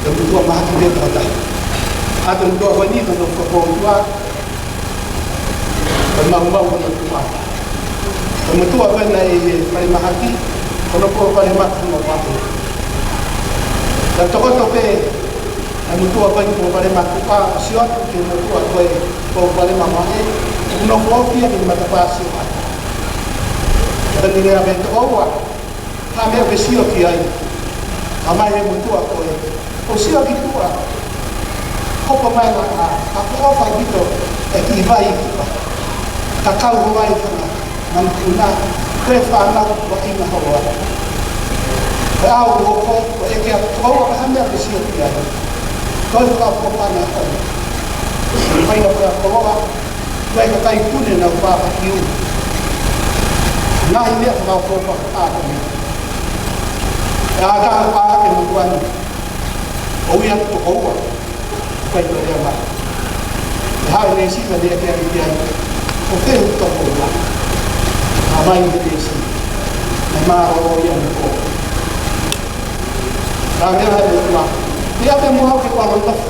ko e motuʻa mahaki pē tangata. ʻAtu e motuʻa ko eni, ko hono fakapoupou, ko e maumau hono tuʻa. Ko e motuʻa ko ē naʻe ʻi he falemahaki, ko hono palopalema ko hono vaʻe. Naʻe tokoto pē ʻa e motuʻa ko ē ki he palopalema tuʻa, ʻo sio atu ki he motuʻa ko ē palopalema vaʻe, ʻoku nofo ofi ia ki he matapā sio atu. Ka naʻe lea pē tokoua, ha meʻa ke sio ki ai, ʻa mai he motuʻa ko ē, ʻo sio ki tuʻa, hopo mai ʻa e laʻā, ʻoku ʻofa ʻaupito e kiʻi vai ʻi tuʻa. Ka kau ho vai fanga manupuna, ko e fānau ʻoku ʻi ai ʻa e holoa. Ko e ʻau ʻoku hoko, ko e ʻeke atu, ko e hā ha meʻa ke sio ki ai. Ko e fakaʻofoʻofa ʻa e ʻOtua. Ko e fai ʻa e koloa, ko e kakai pune naʻa nau pāpā ki ʻuta. Ngaahi meʻa fakaʻofoʻofa ʻa e ʻOtua. ʻE ʻatā ʻa e pā ke motuʻa ni. ʻOku ʻi ai ʻa e tokoua. Ko e toe lea mai. ʻE haʻu ʻa Nesita ne ʻeke ange ki ai. Ko fē hoʻo tokoua? Pehē mai ʻe Nesita. Naʻe mālōlō ia mo koe. Ka lea ʻa e ʻOtua. Pea te mou haʻu ke ʻalu ʻo nofo.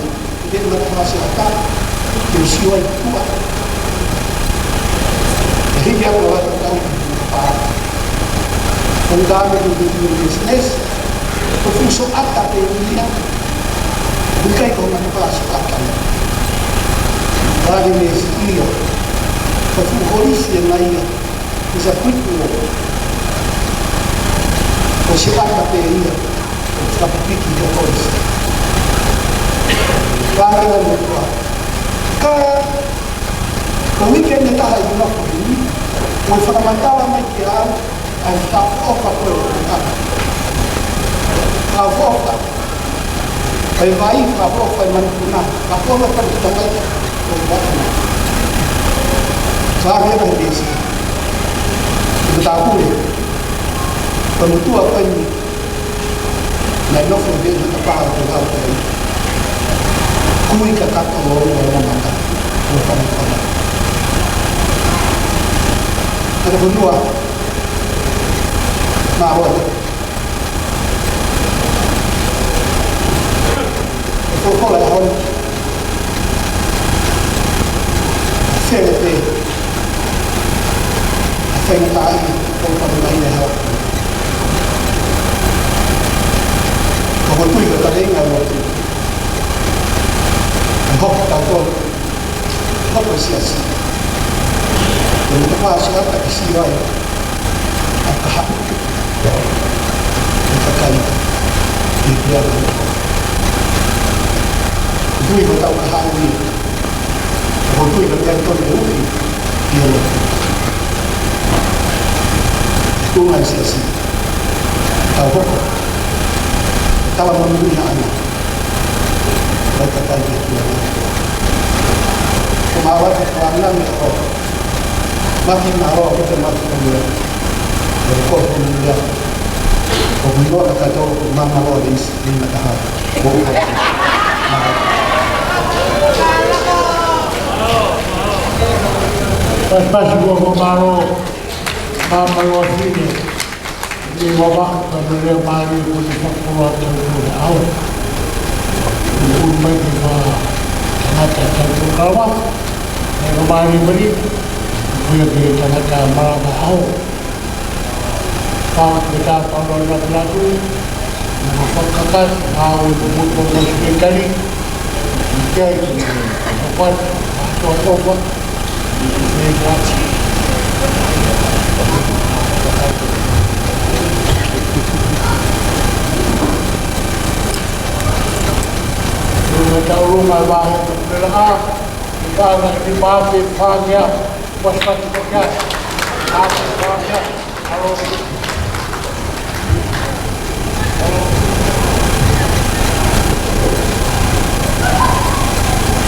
Ke mata fasi ata, ke sio ai tuʻa. ʻE hiki atu ʻa e tau ki tuʻa pā. Ko e ngaahi meʻa ʻoku ʻi ai ʻa e business, ko e fuʻu sioʻata pē ia. ʻOku ʻikai ko e ngaahi meʻa sioʻata ia. Ngaahi meʻa sia, ko e fuʻu holisi ʻe ngai ia. It's a quick war. Ko e sioʻata pē ia, ko e fakapiki ʻa e holisi. Pākela mo koe. Ka, ko e uike ʻe taha ʻi he nofo ni, ko e fakamatala mai kiate au, ʻa e fakaʻofoʻofa ko ē ʻoku ʻi ai. Fakaʻofoʻofa. Ko e vai, fakaʻofoʻofa e manupuna, fakaʻofoʻofa e tamai, ʻo vai. Fakaʻofoʻofa e Nesita. Ko e tāpule, ko e motuʻa ko eni, naʻe nofo ʻi he ʻi he pā ʻo e lau ko ē. Kui kakato ʻo ʻo mata, ʻo fana fana. Ko e fonua, mālō. Ko e folofola ʻo e ʻaho ni. Fele pē. ʻA e faingataʻaʻia, ko e fale mai ʻe hao. Ko e tui ko e kaveinga ʻo e lotu. ʻE hoko kitautolu. Hoko e siasi. Ko e matapā sioʻata ke sio ai. ʻA e kahaʻu. ʻE kakai. ʻE pia. Tui ko e tau kahaʻu ia. Ko e tui ko e meʻa tonu ʻe uhi. ʻI he lotu. Tuʻunga e siasi. Tau hoko. Tala monūʻia ʻana. Mai kakai ke tua na. Ko mālō ka tua na me ko. Maki mālō ki te maki ko ia. Ko ko ko ia. Ko ko ia ka tau ko mālō le isi ni na kaha. Ko ko. Pasi pasi ko ko mālō. Mālō sine. Ni wa wa, ka mele mali ko ni fakua ka ko ni au. Ko mai ki wa, tangata ka ko kawa. Ni ko mali mali, ko ia ki tangata mala ma au. Pau ke ta pau na na pilatu. Ni ko fakakai, au ko mo ko mo spendali. Ni ke ai ki ni ko fat, ko ko fat.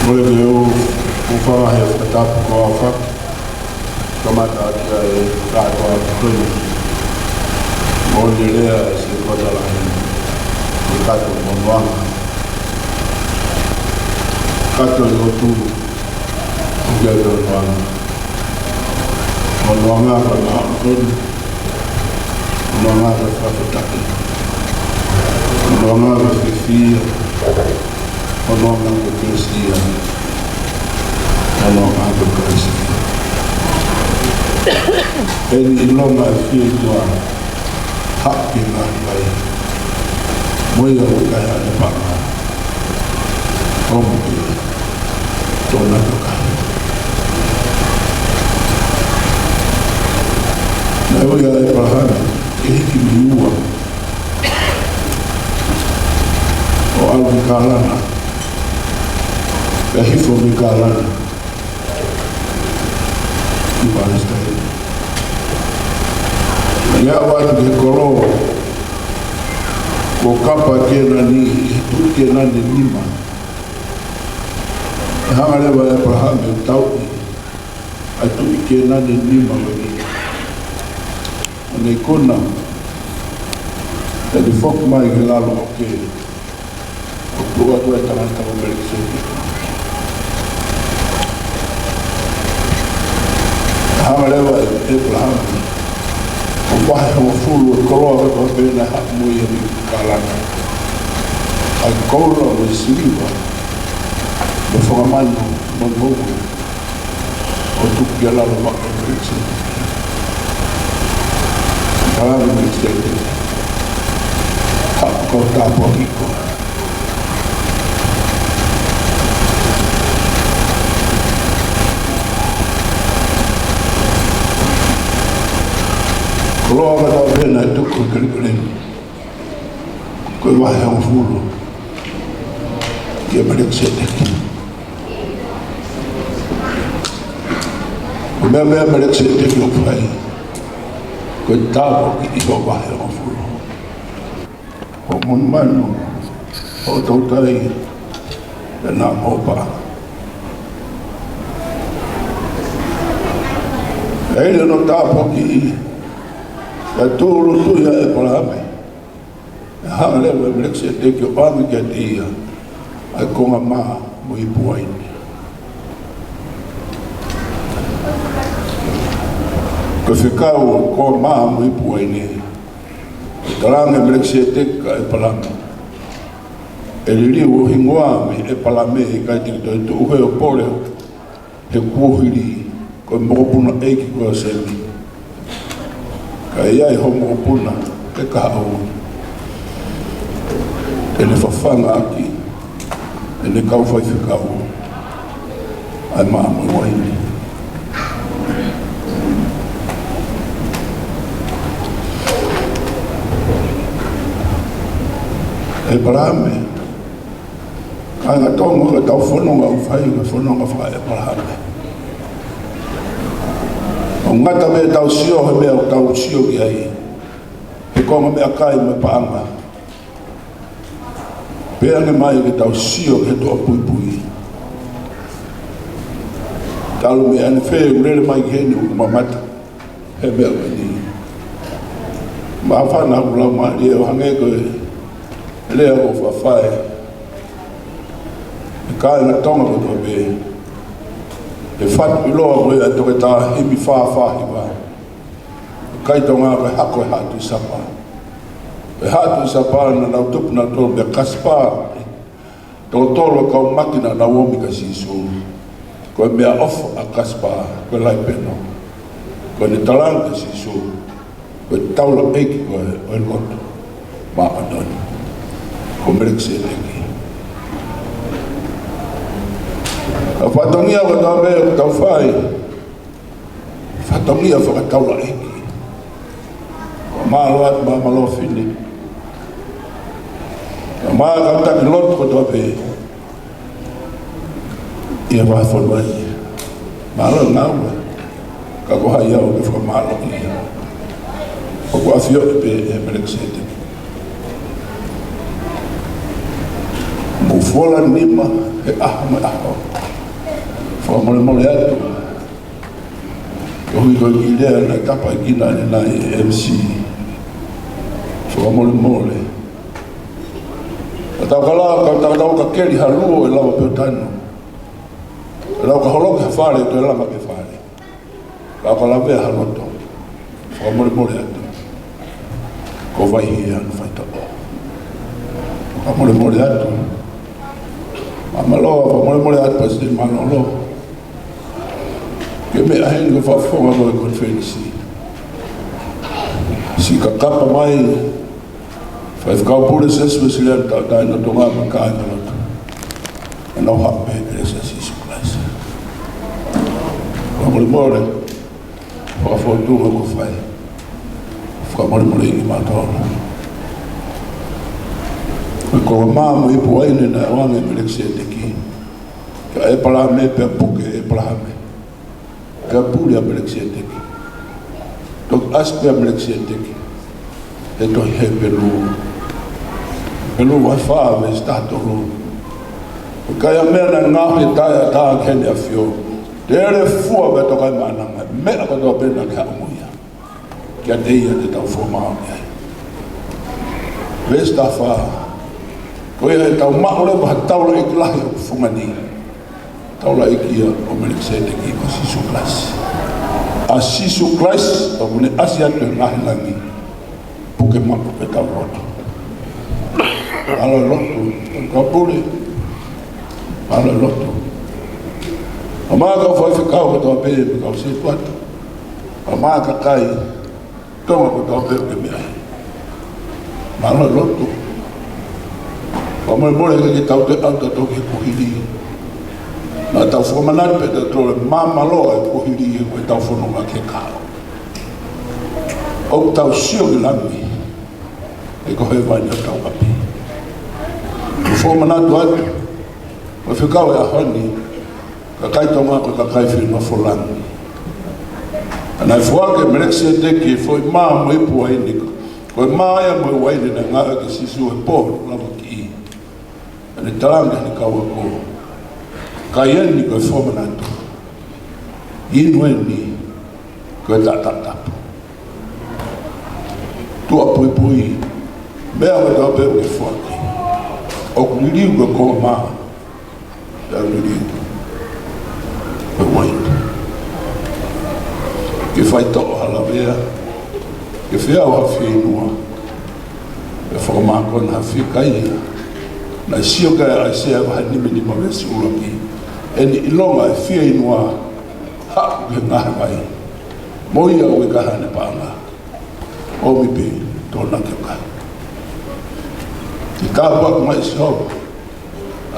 Mole ke u, u fanga he fakatapu ko afa. Kamata ʻaki ʻa e kātoa ko eni. Mo ne lea ʻa e Sekoto Lahi. Mo kato mo noanga. Kato ʻi lotu. Mo noanga. Mo noanga ko e maha ko eni. Mo noanga ko e fakafetaʻi. Mo noanga ko e fiefia. Hono ʻAlo ko Kalaisi ia. Hono ʻAlo ko Kalaisi. ʻEni ʻilonga e fiefia. Haʻu ke ngāue ai. Mo ia ʻoku ʻikai haʻane paʻanga. Homo ke. Tona toka. Naʻe ui ʻa ʻĒpalahame ke hiki mei ua. ʻO Kau ki Kalana, pea hifo mei Kalana ki Palesitaine. Naʻe aʻu atu ki he kolo ko Kapa Kēnani, ʻi he Tuʻi Kēnani ʻe nima. Naʻe hanga leva ʻe ʻĒpalahame ʻo tauʻi ʻa e Tuʻi Kēnani ʻe nima ko eni. ʻO ne ikuna, ʻo ne foki mai ki lalo ʻo ke ʻo tuʻu atu ʻa e tangata ko Melekiseteki. Naʻe hanga leva ʻe ʻĒpalahame ʻo vahe hongofulu ʻo e koloa kotoa pē naʻe haʻu mo ia mei Kalana, ʻa e koula mo e siliva mo e fanga manu mo e ngoue, ʻo tuku ki lalo ʻo Melekiseteki. Naʻe talaange ʻe Melekiseteki, haʻu ka u tāpuakiʻi koe. Koloa kotoa pē naʻe tuku ʻe Kelikiuleni, ko e vahe hongofulu kia Melekiseteki. Ko e meʻa pē ʻa Melekiseteki ʻoku fai, ko e tāpuakiʻi hoʻo vahe hongofulu, hoʻo monumanu, hoʻo toutai, pea mo hoʻo paʻanga. Pea hili hono tāpuakiʻi, pea tūʻulutui ʻa ʻĒpalahame, naʻe hanga leva ʻe Melekiseteki ʻo ʻoange kiate ia ʻa e konga mā mo e ipu uaine. Ko e fekau ʻo e konga mā mo e ipu uaine, ʻoku talaange ʻe Melekiseteki kia ʻĒpalahame, ʻe liliu ho hingoa mei ʻĒpalahame, ʻikai te ke toe tuʻu hē ʻo pole he kuohili, ko e mokopuna ʻeiki koe ʻo Semi. Ka ʻe ʻi ai ho mokopuna ʻe kahaʻu, te ne fafanga ʻaki ʻene kau faifekau ʻa e mā mo e uaine. ʻĒpalahame, kāinga Tonga, ko ʻetau fononga ʻoku fai, ko e fononga faka-ʻĒpalahame. ʻOku ngata mei heʻetau sio he meʻa ʻoku tau sio ki ai, he konga meʻakai mo e paʻanga, pea ange mai ke tau sio ki he tuʻapuipui. Talu mei ʻanefē ʻoku lele mai ki heni ʻoku mamata he meʻa ko eni. Māfana hoku laumālie ʻo hangē ko e lea ʻoku fafai, ʻe kāinga Tonga kotoa pē, ʻe fatu ʻiloa ko ia ʻe Toketā Himi Fā Fā Hiva, ʻikai Tonga ko e hako ʻe Haʻa Tuʻi Sapa. ʻE Haʻa Tuʻi Sapa naʻa nau tupu nautolu meia Kasipā, toko tolu ʻa e kau maki naʻa nau ō mai kia Sīsū. Ko e meʻaʻofa ʻa Kasipā, ko e laipeno. Ko ʻene talaange kia Sīsū, ko e taulaʻeiki koe ʻo e lotu māʻoniʻoni, ko Melekiseteki. ʻA e fatongia ʻoku tau meʻa ʻoku tau fai, fatongia fakataulaʻeiki. Mālō atu, mālō Fili. Mālō kau taki lotu kotoa pē ʻi he vahefonua ni. Mālō ngāue. Ka ko hai au ke fakamālō ia? ʻOku ʻafioʻi pē ʻe Melekiseteki. Mou fola nima he ʻaho mo e ʻaho. Fakamolemole atu. Koeʻuhi ko e kiʻi lea naʻe tapaʻi kinautolu ʻe he M C. Fakamolemole. Ka tau ka la, ka tau ka keli ha luo ʻe lava pē ʻo tanu. ʻE lava ka holoki ha fale, toe langa pē fale. Ka ka lavea ha loto. Fakamolemole atu. Ko Vaihia naʻe faitoʻo. Fakamolemole atu. Mālō, fakamolemole atu Palesiteni Mālōlō. Ke meʻa heni ko e fakafofonga ʻo e konifelenisi. Siʻi kakapa mai Faifekau Pule Siasi Uēsiliana Tauʻatāina ʻo Tonga mo e kāingalotu. ʻE nau haʻu mei he Kelesi ʻa Sīsū Kalaisi. Fakamolemole. Fakafōtunga kuo fai. Fakamolemoleʻi kimautolu. Ko e mā mo e ipu uaine naʻe ʻoange ʻe Melekiseteki kia ʻĒpalahame, pea puke ʻe ʻĒpalahame, pea puli ʻa Melekiseteki. Toki ʻasi pē ʻa Melekiseteki he tohi Hepelū, Hepelū vahe fā veesi taha tolu: Ko e ʻikai ha meʻa naʻe ngaohi ʻe taʻeʻatā ki Heʻene ʻAfio, telefua pea tokaimaʻananga, meʻa kotoa pē naʻa ke haʻu mo ia, kiate ia te tau fakamāʻoniʻoniʻi. Veesi taha fā: Ko ia ʻe tau maʻu leva ha taulaʻeiki lahi ʻoku fungani. Taulaʻeiki ia ʻo Melekiseteki ko Sīsū Kalaisi. ʻA Sīsū Kalaisi ʻoku ne ʻasi atu he ngaahi langi, puke maʻu ʻetau loto. Mālō e lotu, kau pule. Mālō e lotu. ʻA e kau faifekau kotoa pē, kau setuata, ʻa e kakai Tonga kotoa pē ʻoku ke meʻa ai, mālō e lotu. Fakamolemole, ʻikai ke tau toe ʻalu tautolu ki he kuohili. Naʻa tau fakamanatu pē tautolu e māmāloa e kuohili he ko ʻetau fononga ki he kahaʻu. ʻOku tau sio ki langi, he ko hēvani hotau ʻapi. Ko e fakamanatu atu, ko e fekau e ʻaho ni, kakai Tonga ko e kakai fenofo langi. Naʻe foaki ʻe Melekiseteki e foʻi mā mo e ipu uaine, ko e mā ia mo e uaine naʻe ngāueʻaki ʻe Sīsū he pō lavakiʻi. Naʻa ne talaange ki heʻene kau ako: Kai eni ko e fakamanatu. Inu eni ko e taʻataʻa tapu. Tuʻa puipui, meʻa kotoa pē ʻoku ke foaki, ʻoku liliu ko e konga mā, pea liliu ko e uaine. Ke faitoʻo ha lavea, ke feau ha fieinua, ke fakamākona ha fiekaia. Naʻe sio ki ai ʻa ʻAisea vahe nimanima veesi ʻuluaki: ʻEne ʻilonga e fieinua, haʻu ki he ngaahi vai, mo ia ʻoku ʻikai haʻane paʻanga, ʻomi pē, tokonaki ʻo kai. Ke tāpuaki mai ʻe Sihova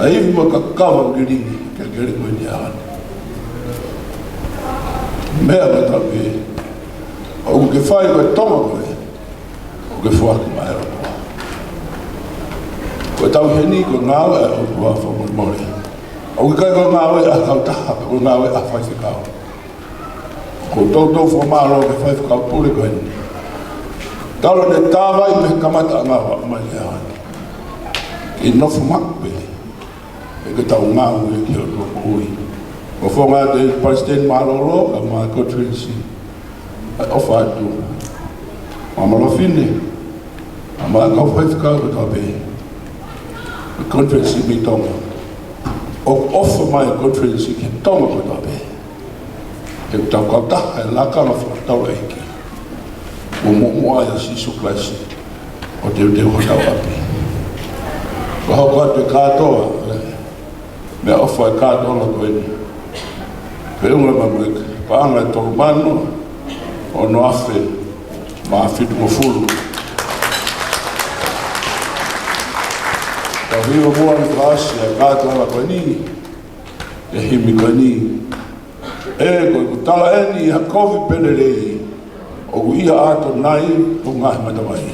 ʻa e ivi mo e kakava ʻoku lilingi ki he kele ko eni he ʻaho ni. Meʻa kotoa pē ʻoku ke fai ko e Tonga ko ē, ʻoku ke foaki mai ʻe he ʻOtua. Ko ʻetau ʻi heni ko e ngāue ʻa e ʻOtua, fakamolemole. ʻOku ʻikai ko e ngāue ʻa e kautaha, ko e ngāue ʻa e faifekau. Ko e toutou fakamālō ki he faifekau pule ko eni. Talu ʻene tā vai mei he kamataʻanga ʻo aʻu mai ki he ʻaho ni, ke nofo maʻu pē, he ko ʻetau ngāue ki he ʻOtua moʻui. Ko e fofonga atu e palesiteni mālōlō, kae ʻumaʻā e konifelenisi, ʻofa atu, Māmā Lofine, kae ʻumaʻā e kau faifekau kotoa pē e konifelenisi mei Tonga. ʻOku ʻofa mai e konifelenisi ki he Tonga kotoa pē, he ʻoku tau kautaha he lakanga fakataulaʻeiki ʻoku muʻomuʻa ai ʻa Sīsū Kalaisi ʻo teuteu hotau ʻapi. Ko e hoko atu e kātoa, ē, meʻaʻofa e kātoanga ko eni, feʻunga mo e paʻanga ʻe tolu mano ono afe mā fitungofulu. Tau hiva muʻa ʻi he fakaʻosi e kātoanga ko eni, e himi ko eni: ʻE, ko ʻeku tala eni ʻi ha kovi pē lelei, ʻoku ʻia ʻAtonai hoku ngaahi matavai.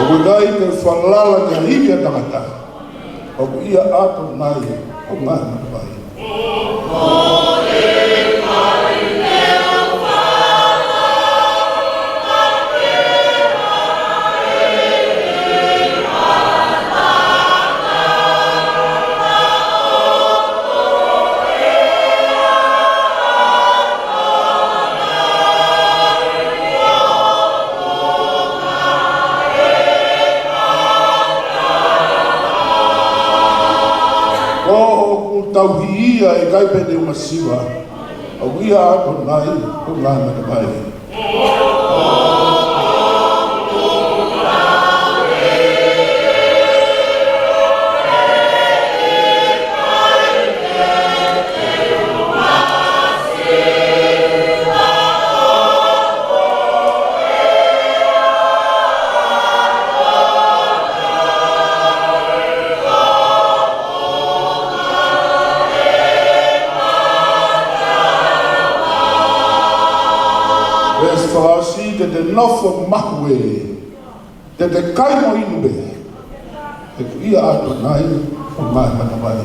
ʻOku ʻikai ke falala ki he ivi ʻa e tangata, ʻoku ʻia ʻAtonai hoku ngaahi matavai. Ko ʻeku tauhi ia, ʻe ʻikai pē te u masiva, ʻoku ʻia ʻAtonai hoku ngaahi matavai. Veesi fakaʻosi, te te nofo mahuʻi, te te kai mo inu pē. He ko ia ʻa ʻAtonai ʻoku ngāue ʻi he matavai.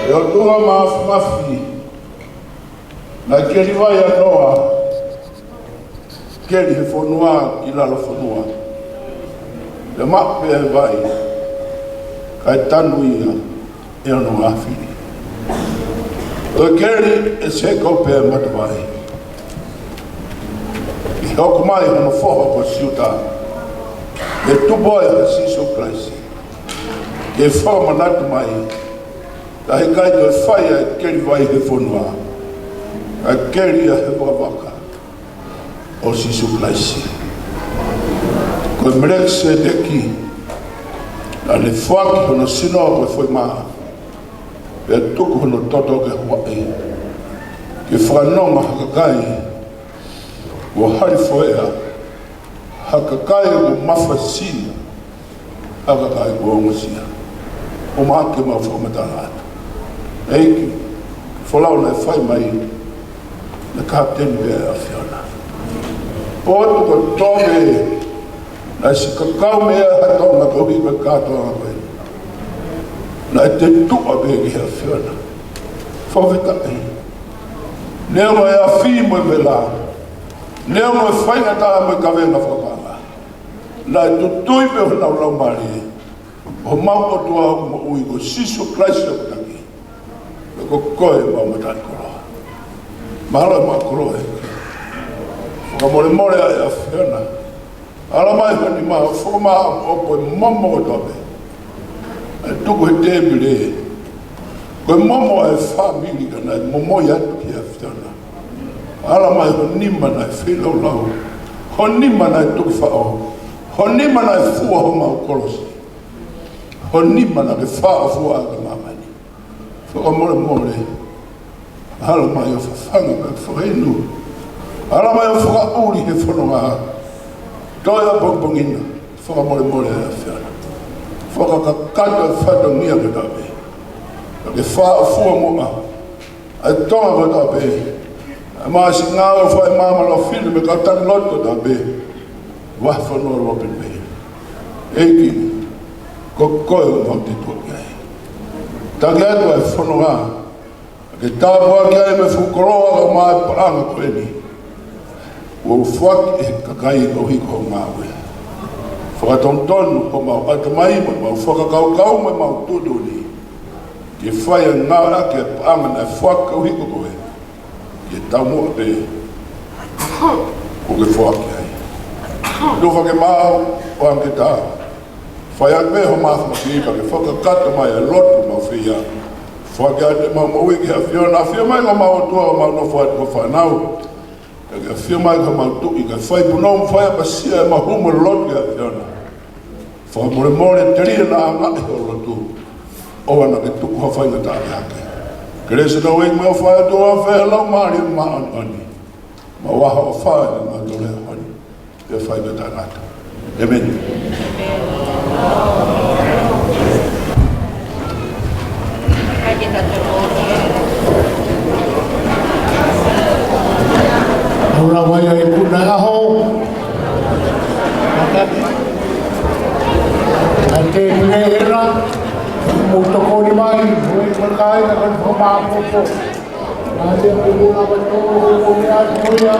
ʻE ʻOtua Māfimafi, naʻe keli vai ʻa Noa, keli he fonua ki lalo fonua. Pea maʻu pē ʻa e vai, kae tanu ia ʻe hono ngaahi fili. Toe keli ʻe Sēkope ʻa e matavai. ʻI he hoko mai hono foha ko Siuta, ʻe tupu ai ʻa Sīsū Kalaisi. Ke fakamanatu mai, ka heʻikai toe fai ʻa e keli vai he fonua, kae keli ia he vakavaka ʻo Sīsū Kalaisi. Ko e Melekisēteki, naʻa ne foaki hono sino ko e foʻi mā, pea tuku hono toto ke huaʻi, ke fakanonga ha kakai kuo hali foea, ha kakai kuo mafasia, ha kakai kuo ongosia. ʻOmai ke mau fakamatala atu. ʻEiki, folau naʻe fai mai, naʻe kapiteni pē ʻa e ʻAfiona. Potu ko Tonga, naʻe sikakau mei ai ha Tonga koeʻuhi ko e kātoanga ko ē. Naʻe te tuʻa pē ki he ʻAfiona. Fakafetaʻi. Neongo e afi mo e vela, neongo e faingataʻa mo e kavenga fakapaʻanga, naʻe tutui pē honau laumālie, homau ʻOtua ʻoku moʻui ko Sīsū Kalaisi ʻoku taki. Ko koe homau mataʻikoloa. Mahalo ʻe mau koloa ē. Fakamolemole ʻa e ʻAfiona. Ala mai ho nima ʻo fakamaʻopoʻopo e momo kotoa pē. ʻE tuku he tēpile ko e momo ʻa e fāmili ka naʻe momoi atu ki he ʻAfiona. Ala mai ho nima naʻe feilaulau, ho nima naʻe tukifaʻo, ho nima naʻe fua homau kolosi, ho nima naʻa ke fāʻofua ʻaki ʻa māmani. Fakamolemole. Ala mai ʻo fafanga pea fakainu. Ala mai ʻo fakaʻuli he fononga. Toe ʻapongipongi na. Fakamolemole ʻa e ʻAfiona. Fakakakato e fatongia kotoa pē. Ka ke fāʻofua muʻa ʻa e Tonga kotoa pē. ʻA e māʻoniʻoni ʻoku fai mai, māmani fili mo e kau tangaloto kotoa pē. Vahe fonua lopin pē. ʻEiki, ko koe ʻoku mau te tuʻa ki ai. Taki atu ʻa e fononga, ke tāpuakiʻi ai mo e fuʻu koloa ʻo e maʻu paʻanga ko eni. Kuo foaki ʻe he kakai koeʻuhi ko hoʻo ngāue. Fakatonutonu homau ʻatamai mo ʻemau fakakaukau mo ʻemau tuʻutuʻuni, ke fai ʻa e ngāueʻaki ʻa e paʻanga naʻe foaki koeʻuhi ko koe, ke taumuʻa pē kuo ke foaki ai. Tufa ke mau ʻoange ke tau fai atu pē ho māfimafi pea ke fakakakato mai ʻa e lotu mau fai. Foaki atu ʻemau moʻui ki he ʻAfiona. ʻAfio mai ko homau ʻOtua, ʻo mau nofo atu ko e fānau. Pea ke ʻafio mai ko homau Tuʻi, kae fai punou, fai ʻapasia ʻemau hū mo lotu ki he ʻAfiona. Fakamolemole telia naʻa angaʻi hoʻo lotu, ʻoua naʻa ke tuku ha faingataʻa hake. Kelesi ʻa hotau ʻEiki mo e ʻofa ʻa e ʻOtua, feohi ʻa e Laumālie Māʻoniʻoni, mo e ʻofa ʻa e Laumālie Māʻoniʻoni, ke fai ʻa e taʻengata. ʻĒmeni. Aula vai ai kuna aho. Ate pule era, mo tokoni mai, mo e kai, ka kan fama popo. Ate pule na ba to, mo ya, mo ya.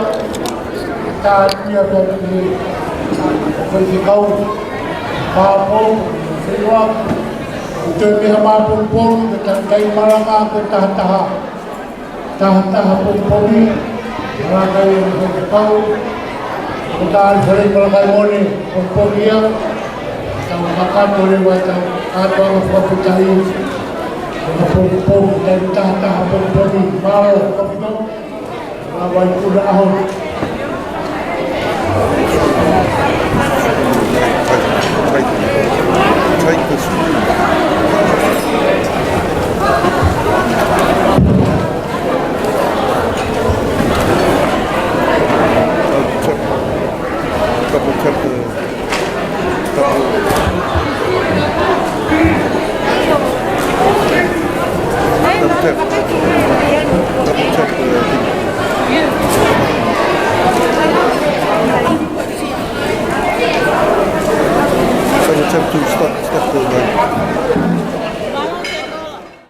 Ta tia ba ni. Ko si kau. Ba po, se wa. Ute me ha ba po po, ka tai malanga, ka taha taha. Taha taha pongipongi, malakai ʻo e pau, ko tā fale malakai mone pongipongi ia, tau kakato leva tau kātoanga fakafetaʻi, Poupou, taimi taha taha poupou, mālō ʻaupito. Lava ʻi kula ʻaho. Take the screen.